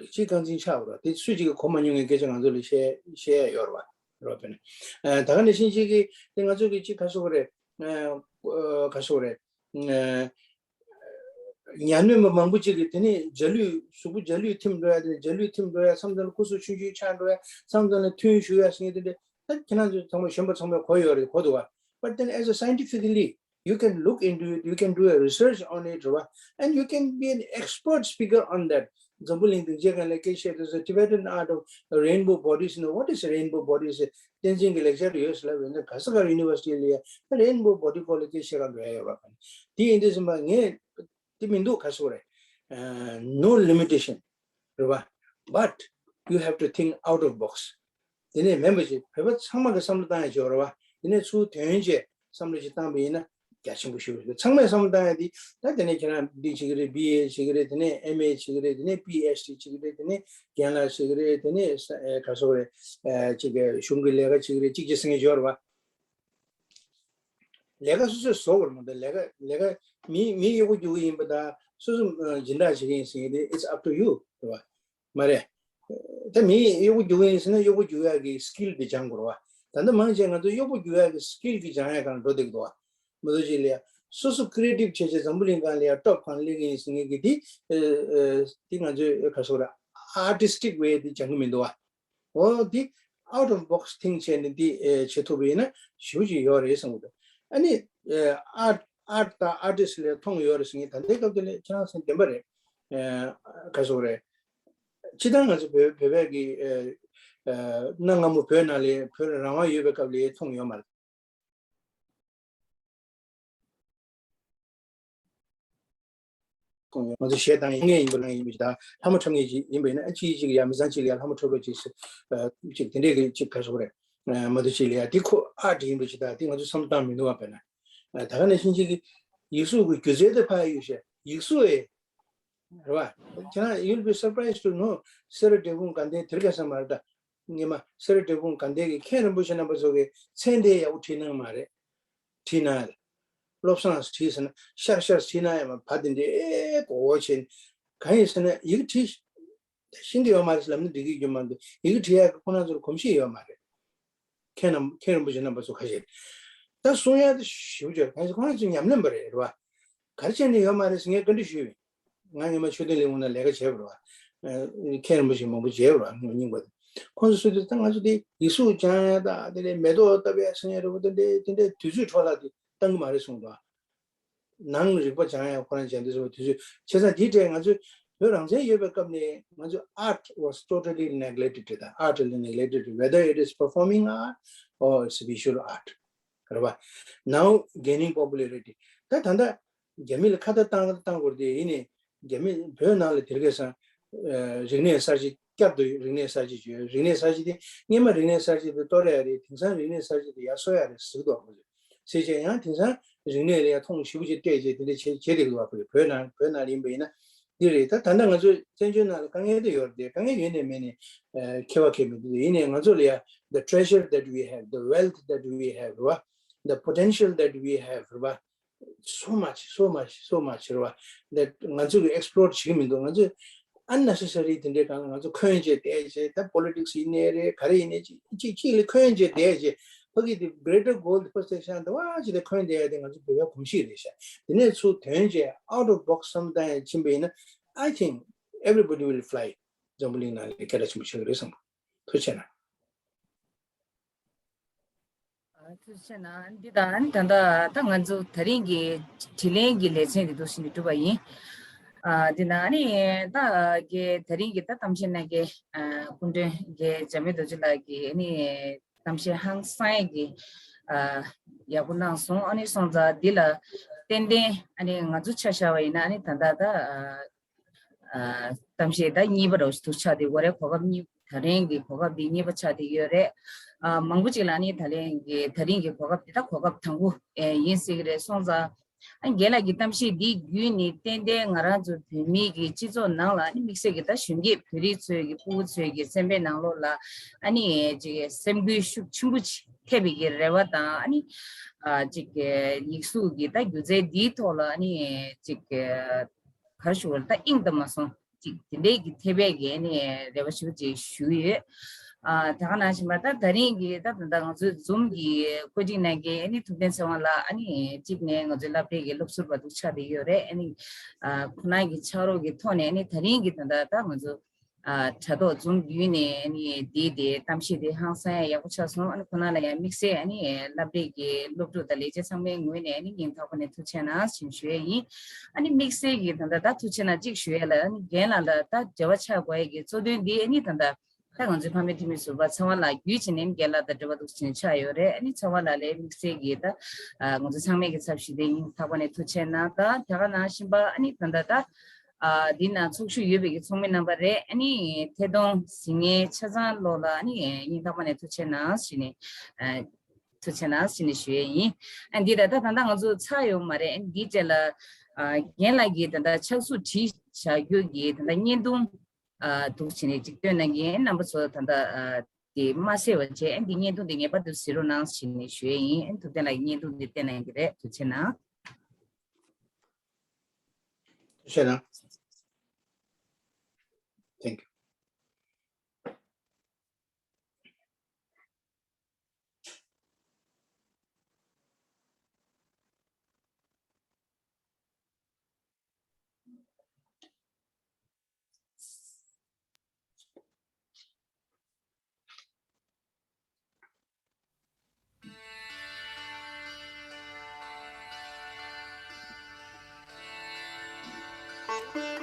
གཅིག་རྐང་འཛིན་ཆགས་པ་རེད། དེ་སུ་གཅིག་གིས་གོ་མ་མྱོང་བའི་སྐད་ཆ་ང་ཚོ་ལ་བཤད་བཤད་ཡ་ཡོད་རེད་བ། རེད་བ། དཔེར་ན་ཨ་ད་ག་ནང་བཞིན་གཅིག་གིས་དེ་ང་ཚོ་གི་གཅིག་ག་རེ་ཟེར་དགོས་རེད། ཨ་ག་རེ་ཟེར་དགོས་རེད། ཨ་ཉ་གནོན་པ་མང་པོ་ཅིག་གིས་དེ་ནས་འཇའ་ལུས་གཟུགས་པོ་འཇའ་ལུས་ཐིམ་འགྲོ་ཡ། དེ་ནས་འཇའ་ལུས་ཐིམ་འགྲོ་ཡ། མཚམས་མཚམས་ལ་སྐུ་གཟུགས་ཆུང་ཆུང་ཆགས་འགྲོ་ཡ། མཚམས་མཚམས་ལ་ཐུན་ཞུགས་ཡ་ཟེར་མཁན་དེ་འདྲ། ད་ཁྱེད་རང་ཚོ་ཚང་མ་གཞོན་པ་ཚང་མས་གོ་ཡོད་རེད། གོ་འདུག་བ། But then as a scientifically you can look into it, you can do a research on it, རེད་བ། And you can be an expert speaker on that. འཛམ་བུ་གླིང་སྟེང་ཅེས་གང་ལ་སྐད་བཤད་དུས་ཚོད། Tibetan art of rainbow bodies, you know, what is rainbow bodies? བསྟན་འཛིན་གྱི་ལེགས་སྦྱར་ཡོད་ཟེར་ལབ་ཡོད་ན། ག་ས་ག་ཡུ་ནི་ཝར་སི་ཊི་ལ་ཡ་ད་rainbow body་སྐོར་ལ་སྐད་བཤད་ག་འགྲོ་ཡ་ཡོད་རེད་བ། དེ་ཡིན་དུས་ཙམ་པ་ངས་དེ་མི་འདུག་ག་ཟེར་དགོས་རེད། ཨ་no limitation་རེད་བ། But you have to think out of box. དེ་ནས་མིན་པ་ཅིག་བོད་པ་ཚང་མ་གི་བསམ་བློ་བཏང་ཡ་ཅིག་ཡོད་རེད་བ། དེ་ནས་ཚུར་དོན་བྱས་བསམ་བློ་ཅིག་བཏང་པ་ཡིན་ན་རྒྱ་ཆེན་པོ་ཞིག་རེད། ཚང་མས་བསམ་བློ་བཏང་ཡ་དེ་ད་དེ་ནས་ཁྱེད་རང་འདི་བྱེད་ཀྱི་རེད། བི་ཨེ་བྱེད་ཀྱི་རེད། དེ་ནས་ཨེམ་ཨེ་བྱེད་ཀྱི་རེད། དེ་ནས་པི་ཨེཆ་ཌི་བྱེད་ཀྱི་རེད། དེ་ནས་རྒན་ལགས་བྱེད་ཀྱི་རེད། དེ་ནས་ས་ཨེ་ག་ཟེར་དགོས་རེད། ཨེ་ཅིག་གི་གཞུང་གི་ལས་ཀ་བྱེད་ཀྱི་རེད། ཅིག་ཅིག་ཟེར་མཁན་ཅིག་ཡོད་རེད་བ། ལས་ཀ་སོ་སོས་བཟོ་དགོས་རེད་མ་གཏོགས། ལས་ཀ་ལས་ཀ་མི་མི་གཡོག་པོ་རྒྱུག་གི་ཡིན་པ་དང་སོ་སོ་ཨ་སྦྱིན་བདག་བྱེད་ཀྱི་ཡིན་ཟེར་མཁན་དེ་it's up to you་རེད་བ། མ་རེད། ད་མི་གཡོག་པོ་རྒྱུག་གི་ཡིན་ཟེར་ན་གཡོག་པོ་རྒྱུག་ཡག་གི་སི་ཀིལ་དེ་སྦྱང་དགོས་རེད་བ། ད་ལྟ་མང་ཆེ་ང་ཚོ་གཡོག་པོ་རྒྱུག་ཡག་གི་སི་ཀིལ་གི་སྦྱང་ཡག་སྒང་འགྲོ་བསྡད་ཀྱི་འདུག་བ། མ་གཏོགས་ཅིག་ལ་ཡ་སོ་སོ་ཀི་རི་ཨེ་ཊིབ་བྱས་བྱས་འཛམ་བུ་གླིང་སྒང་ལ་ཡ་ཊོབ་སྒང་སླེབས་ཀྱི་ཡིན་ཟེར་མཁན་གྱི་དེ་ཨ་ཨ་དེ་ང་ཚོས་ག་ཟེར་དགོས་རེད། ཨར་ཊི་སི་ཊིག་ཝེ་དེ་སྦྱང་གི་མི་འདུག་བ། འོ་འདི་out of box think་བྱས་ནས་འདི་ཨེ་བྱེད་ཐུབ་པ་ཡིན་ན་ཞེ་པོ་ཅིག་ཡོད་རེད་བསམ་གྱི་འདུག་ཨ་ནི་ཨེ་art art་དང་artist་ལ་མཐོང་ཡོད་རེད་ཟེར་མཁན་ད་ལྟའི་སྐབས་དེ་ལ་ཁྱེད་རང་ཚོ་བདེན་པ་རེད། ཨེ་ག་ཟེར་དགོས་རེད། སྤྱིར་བཏང་ང་ཚོ་བོད་བོད་པའི་གི་ཨེ་ཨེ་གནའ་སྔ་མོ་བོད་ནང་ལ་བོད་ལ་རང་དབང་ཡོད་པའི་སྐབས་ལ་མཐོང་ཡོད་མ་རེད། ང་ཚོ་གཞས་བཏང་ཡིན་ངེས་ཡིན་པ་ལ་ཡིན་པ་ཞིག་དང་ལྷ་མོ་འཁྲབ་མཁན་ཞིག་ཡིན་པ་ཡིན་ན་ཨ་ཅིག་ཅིག་ཡ་མི་ཚང་ཅིག་ལ་ཡ་ལྷ་མོ་འཁྲབ་རོགས་ཅིག་ཟེར། ཨ་ཅིག་དེ་འདྲས་ཀྱི་ཅིག་ག་ཟེར་དགོས་རེད། ཨ་མ་གཏོགས་ཅིག་ལ་ཡ་དེ་ཁོ་ཨར་ཊི་ཡིན་པ་ཞིག་དང་དེ་ང་ཚོ་བསམ་བློ་བཏང་མི་འདུག་བ། དཔེར་ན་ཨ་ད་ག་ནང་བཞིན་ཅིག་གི་ཡིག་གཟུགས་ཀྱི་སྒྱུ་རྩལ་དེ་ཕར་གཡུག་བྱས་ཡིག་གཟུགས་ཨེ་རེད་བ། ཁྱེད་རང་you'll be surprised to know སེ་ར་འབྲས་སྤུངས་དགའ་ལྡན་དེར་ག་ས་མ་རེད་ད། ངས་མ་སེ་ར་འབྲས་སྤུངས་དགའ་ལྡན་གྱི་མཁན་རིན་པོ་ཆེ་རྣམ་པ་ཚོ་གིས་མཚན་དེ་ཡག་པོ་བྲིས་གནང་མ་རེད། བྲིས་གནང་། བློ་བཟང་བྲིས་ཟེར་ན་ཤར་ཤར་བྲིས་གནང་ཡ་མ་བ་དེ་འདྲའི་མགོ་བོ་ཆེ། གང་ཡིན་ཟེར་ན་ཡི་གེ་བྲིས། ད་ཤེས་ཀྱི་ཡོད་མ་རེད། ལབ་ན་འགྲིག་གི་ཡོད་མ་འདུག་ཡི་གེ་བྲིས་ཡག་གི་ཁོ་རང་ཚོར་གོམས་གཤིས་ཡོད་མ་རེད། མཁན་རྣམ་མཁན་རིན་པོ་ཆེ་རྣམ་པ་ཚོ་ཁ་ཤས་ད་གསུང་ཡག་ད་ཞིབ་ཅོར་གང་ཞིག་ཁོ་རང་ཚོ་ཉམས་ལེན་པ་རེད། རེད་བ། ག་རེ་བྱས་ནས་ཡོད་མ་རེད་ཟེར་ངས་བཀའ་འདྲི་ཞུས་པས། ང་སྔོན་མ་ཆོས་ལྡན་གླིང་ནང་ལས་ཀ་བྱས་པ་རེད་བ། མཁན་རིན་པོ་ཆེ་མང་པོ་མཇལ་བ་རེད་བ། སྙིང་པོ་ཁོང་ཚོ་སུ་དེ་ད་ང་ཚོ་དེ་ཡིག་གཟུགས་སྦྱང་ཡག་ད་དེ་ལས་མེ་ཏོག་བཏབ་ཡག་ཟེར་ཡག་རེད་བ། དེ་འདྲའི་དེ་འདྲའི་དུས་ཚོད་འཕྲོ་བརླག་དེ་གཏང་གི་མ་རེད་གསུངས་འདུག་ནང་རིག་པ་སྦྱང་ཡག་ཁོ་རང་སྦྱང་དུས་ཙམ་པ་དུས་ཚོད་བྱས་ཙང་དེའི་གྲས་ང་ཚོས་བོད་རང་བཙན་ཡོད་པའི་སྐབས་ནས་ང་ཚོ་art was totally neglected དང་art is neglected whether it is performing art or it's visual art རེད་བ། Now gaining popularity ད་ད་ལྟ་རྒྱ་མི་ལ་ཁ་བརྡ་བཏང་བཏང་དགོས་རེད་དེ་ཡིན་ནའི་རྒྱ་མི་བོད་ནང་ལ་དེ་རིང་ཁ་སང་རིག་གནས་གསར་བརྗེ་བསྐྱར་དུ་རིག་གནས་གསར་བརྗེ་བྱོས། རིག་གནས་གསར་བརྗེ་དེ་སྔོན་མ་རིག་གནས་གསར་བརྗེ་དེ་གཏོར་ཡག་རེད། དེང་སང་རིག་གནས་གསར་བརྗེ་དེ་ཡར་གསོ་ཡག་རེད་ཟེར་གི་འདུག་ཁོ་ཚོས། ཟེར་བྱས་ཡང་དེང་སང་རིག་གནས་ལ་ཡང་མཐོང་ཞེ་པོ་ཅིག་སྤྲད་བྱས་དེ་འདྲ་བྱེད་བྱེད་བསྡད་ཀྱི་འདུག་བ། བོད་བོད་ནང་བོད་ནང་ལ་ཡིན་པ་ཡིན་ན་འདི་རེད། ད་ད་ལྟ་ང་ཚོ་བཙན་བྱོལ་ནང་ལ་དཀའ་ངལ་དེ་ཡོད་རེད། དཀའ་ངལ་ཡོད་ནའི་མེད་ནའི་ཁྱད་པར་གང་ཡང་མི་འདུག་ཡིན་ནའི་ང་ཚོ་ལ་ཡང་the treasure that we have, the wealth that we have རེད་བ། The potential that we have རེད་བ། So much, so much, so much རེད་བ། འདི་ང་ཚོ་གི་explore བྱེད་ཀྱི་མི་འདུག་ང་ཚོས་unnecessary དེ་འདྲའི་སྒང་ལ་ང་ཚོ་འཁོན་བྱས་བསྡད་བྱས། ད་politics ཡིན་ནའི་རེད། ག་རེ་ཡིན་ནའི་གཅིག་གཅིག་གཅིག་ལ་འཁོན་བྱས་བསྡད་བྱས། ཕ་གི་དེ་greater goal དེ་first station དེ་བ་ཅིག་ལ་འཁོན་བསྡད་ཡ་དེ་ང་ཚོ་བོད་པའི་གོམས་གཤིས་རེད་ཤག་དེ་ནས་ཚུར་ཐོན་བྱས་out of box བསམ་བཏང་ཡ་ཕྱིན་པ་ཡིན་ན། I think everybody will fly འཛམ་བུ་གླིང་ནང་ལ་སྐད་གྲགས་ཆེན་པོ་ཆགས་ཀྱི་རེད་བསམ། ཐུགས་རྗེ་ཆེ་གནང་། ཨ། ཐུགས་རྗེ་ཆེ་གནང་། འདི་དང་ད་ལྟ་ད་ང་ཚོ་ད་རིང་གི་དྲིན་ལན་གྱི་ལེ་ཚན་འདི་འདུག་སེ་ནས་གྲུབ་པ་ཡིན། ཨ། འདི་ན་ནི་ད་གི་ད་རིང་གི་ད་གཏམ་བཤད་གནང་མཁན་ཨ་སྐུ་མགྲོན་གྱི་འཇམ་དཔལ་རྡོ་རྗེ་ལགས་ཀྱིས་ནི་གཏམ་བཤད་ཧང་སང་ཡས་ཀྱི་ཨ་ཡག་པོ་གནང་སོང་། ཨ་ནི་སོང་ཙང་འདི་ལ་ཏན་ཏན་ཨ་ནི་ང་ཚོ་ཆ་བཞག་པ་ཡིན་ན་ཨ་ནི་ད་ལྟ་ད་ཨ་ཨ་གཏམ་བཤད་ད་གཉིས་པ་རོ་ཞིག་འདུག་ཆགས་བསྡད་ཡོད་རེད། གོ་སྐབས་གཉིས། ད་རིང་གི་གོ་སྐབས་འདི་གཉིས་པ་ཆགས་བསྡད་ཡོད་རེད། ཨ་མང་པོ་ཅིག་ལ་ནི་ད་རིང་གི་ད་རིང་གི་གོ་སྐབས་འདི་ད་གོ་སྐབས་དང་པོ་ཨེ་ཡིན་སྲིད་ཀྱི་རེད། སོང་ཙང་ཨ་རྒན་ལགས་ཀྱི་གཏམ་བཤད་འདི་བརྒྱུད་ནས་ཏན་ཏན་ང་རང་ཚོ་བོད་མི་གི་སྤྱི་ཚོགས་ནང་ལ་ཨ་ནི་དམིགས་བསལ་གྱི་ད་གཞོན་སྐྱེས་བོད་རིགས་ཚོའི་གི་ཕྲུ་གུ་ཚོའི་གི་སེམས་པའི་ནང་ལོགས་ལ་ཨ་ནི་ཅིག་སེམས་འགུལ་ཤུགས་ཆེན་པོ་ཅིག་ཐེབས་པའི་གི་རེ་བ་དང་། ཨ་ནི་ཨ་ཅིག་ཡིག་གཟུགས་ཀྱི་ད་སྒྱུ་རྩལ་འདིའི་ཐོག་ལ་ཨ་ནི་ཅིག་ག་རེ་ཞུ་དགོས་རེད། ད་དབྱིངས་དང་མ་སོང་ཅིག་དེ་འདྲའི་གི་ཐེབས་པའི་གི་ཨ་ནི་རེ་བ་ཞུ་ཅིག་ཞུ་ཡོད། ཨ་ད་ག་ནང་བཞིན་པ་ད་ད་རིང་གི་ད་ད་ལྟ་ང་ཚོའི་Zoom་གི་བཀོད་སྒྲིག་གནང་མཁན་ཨ་ནི་ཐུབ་བསྟན་ཚེ་དབང་ལགས། ཨ་ནི་གཅིག་ནས་ང་ཚོའི་སློབ་གྲྭའི་གི་སློབ་ཟུར་པ་འདུག་ཆགས་བསྡད་ཡོད་རེད། ཨ་ནི་ཨ་ཁོང་རྣམ་གཉིས་ཀྱི་ཕྱག་རོགས་ཀྱི་ཐོག་ནས་ཨ་ནི་ད་རིང་གི་ད་ལྟ་ད་ང་ཚོ་ཨ་དྲ་ཐོག་Zoom་བརྒྱུད་ནས་ཨ་ནི་འདི་དེ་གཏམ་བཤད་དེ་ཧང་སང་ཡག་པོ་ཆགས་སོང་། ཨ་ནི་ཁོང་རྣམ་ལ་ཡང་དམིགས་བསལ་ཨ་ནི་སློབ་གྲྭའི་གི་སློབ་ཕྲུག་དང་ལས་བྱེད་ཚང་མའི་ངོས་ནས་ཨ་ནི་སྙིང་ཐག་པ་ནས་ཐུགས་རྗེ་གནང་ཞེས་ཞུ་ཡས་ཡིན། ཨ་ནི་དམིགས་བསལ་གྱི་ད་ལྟ་ད་ཐུགས་རྗེ་གནང་གཅིག་ཞུ་ཡས་ལ། ཨ་ནི་རྒན་ལགས་ལ་ད་འབྲེལ་བ་ཆགས་དགོས་ཡས་ཀྱི་གཙོ་དོན་འདི་ཨ་ནི་ད་ལྟ་ད་ང་ཚོའི་ཕ་མེས་འཐུས་མི་ཟུར་པ་ཚེ་དབང་ལགས་བརྒྱུད་བྱས་ནས་རྒན་ལགས་དང་འབྲེལ་བ་འདུག་ཅིང་ཆགས་ཡོད་རེད། ཨ་ནི་ཚེ་དབང་ལགས་ལ་དམིགས་བསལ་གྱི་ད་ང་ཚོ་ཚང་མས་ཀྱི་ཚབ་ཞུས་ཏེ་སྙིང་ཐག་པ་ནས་ཐུགས་རྗེ་གནང་དང་། དེ་ག་ནང་བཞིན་པ་ཨ་ནི་ད་ལྟ་ད་ཨ་འདི་ན་ཚོགས་ཞུགས་ཡོད་པའི་གི་ཚོགས་མི་རྣམ་པ་རེད། ཨ་ནི་ཐད་གཏོང་གཟིགས་མཁན་ཆ་ཚང་ལོག་ལ་ཨ་ནི་སྙིང་ཐག་པ་ནས་ཐུགས་རྗེ་གནང་ཞེས་ནས་ཨ་ཐུགས་རྗེ་གནང་ཞེས་ནས་ཞུ་ཡས་ཡིན། ཨ་འདི་ད་ལྟ་ད་ལྟ་ང་ཚོ་ཚར་ཡོད་མ་རེད། ཨ་འདིའི་རྗེས་ལ་ཨ་རྒན་ལགས་ཀྱིས་ད་ལྟ་ཕྱག་ཚུལ་བྲིས་བཞག་རྒྱུ་གི་ད་ལྟ་བརྙན་ཐུང་ཨ་འདུག་བྱས་ནས་ཅིག་སྟོན་གནང་གི་ཡིན། རྣམ་པ་ཚོ་ད་ལྟ་ཨ་དེ་མ་གསལ་བ་བྱས། ཨ་འདི་བརྙན་ཐུང་འདི་ངེས་པར་དུ་གཟིགས་རོགས་གནང་ཞེས་ནས་ཞུ་ཡས་ཡིན། ཨ་ཐུབ་བསྟན་ལགས་ཀྱིས་བརྙན་ཐུང་འདི་བསྟན་གནང་གི་རེད། ཐུགས་རྗེ་གནང་། ཐུགས་རྗེ་གནང་། Thank you.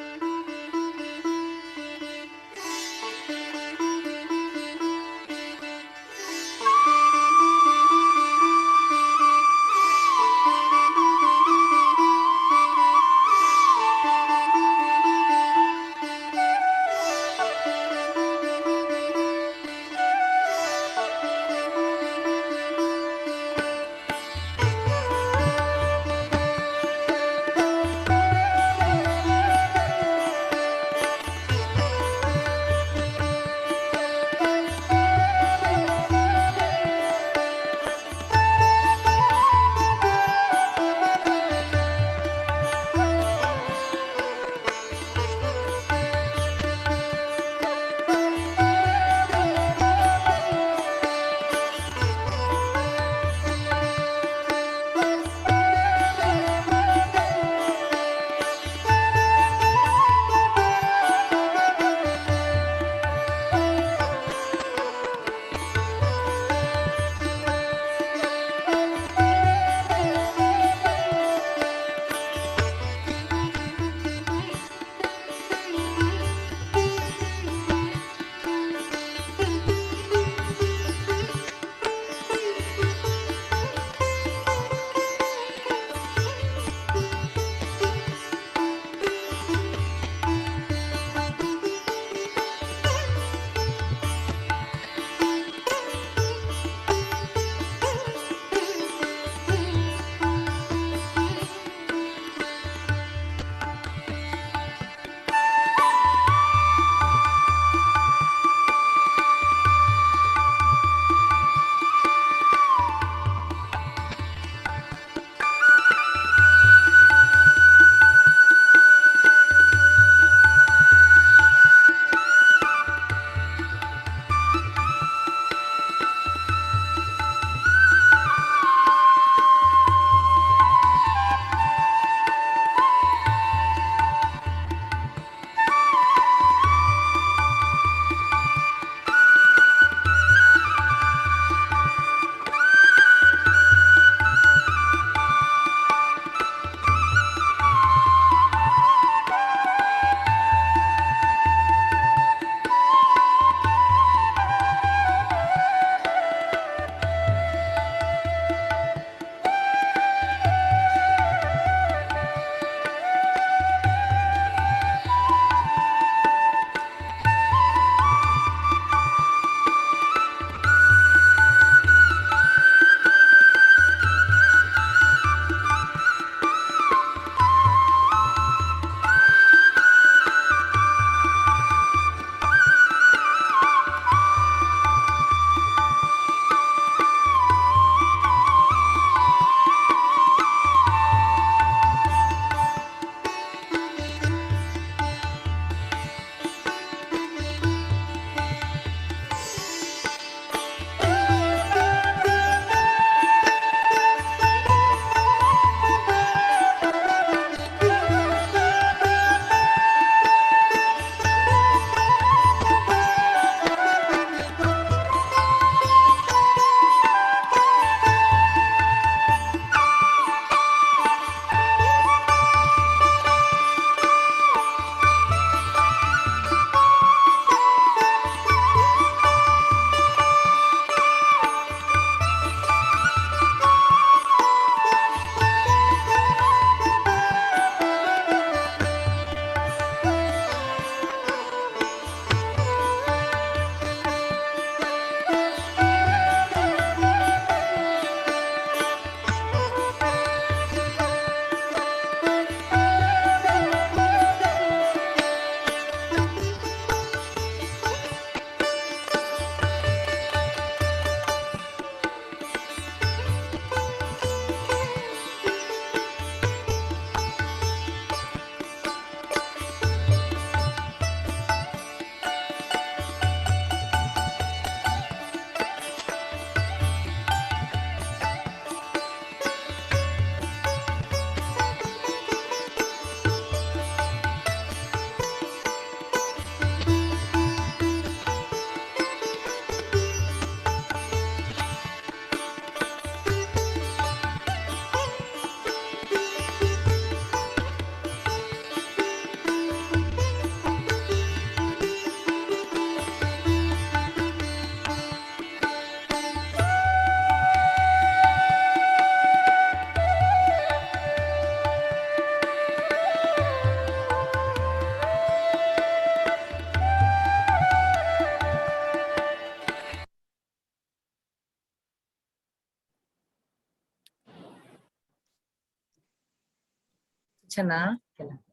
ཆེ་གནང་། ཁྱེད་ལ།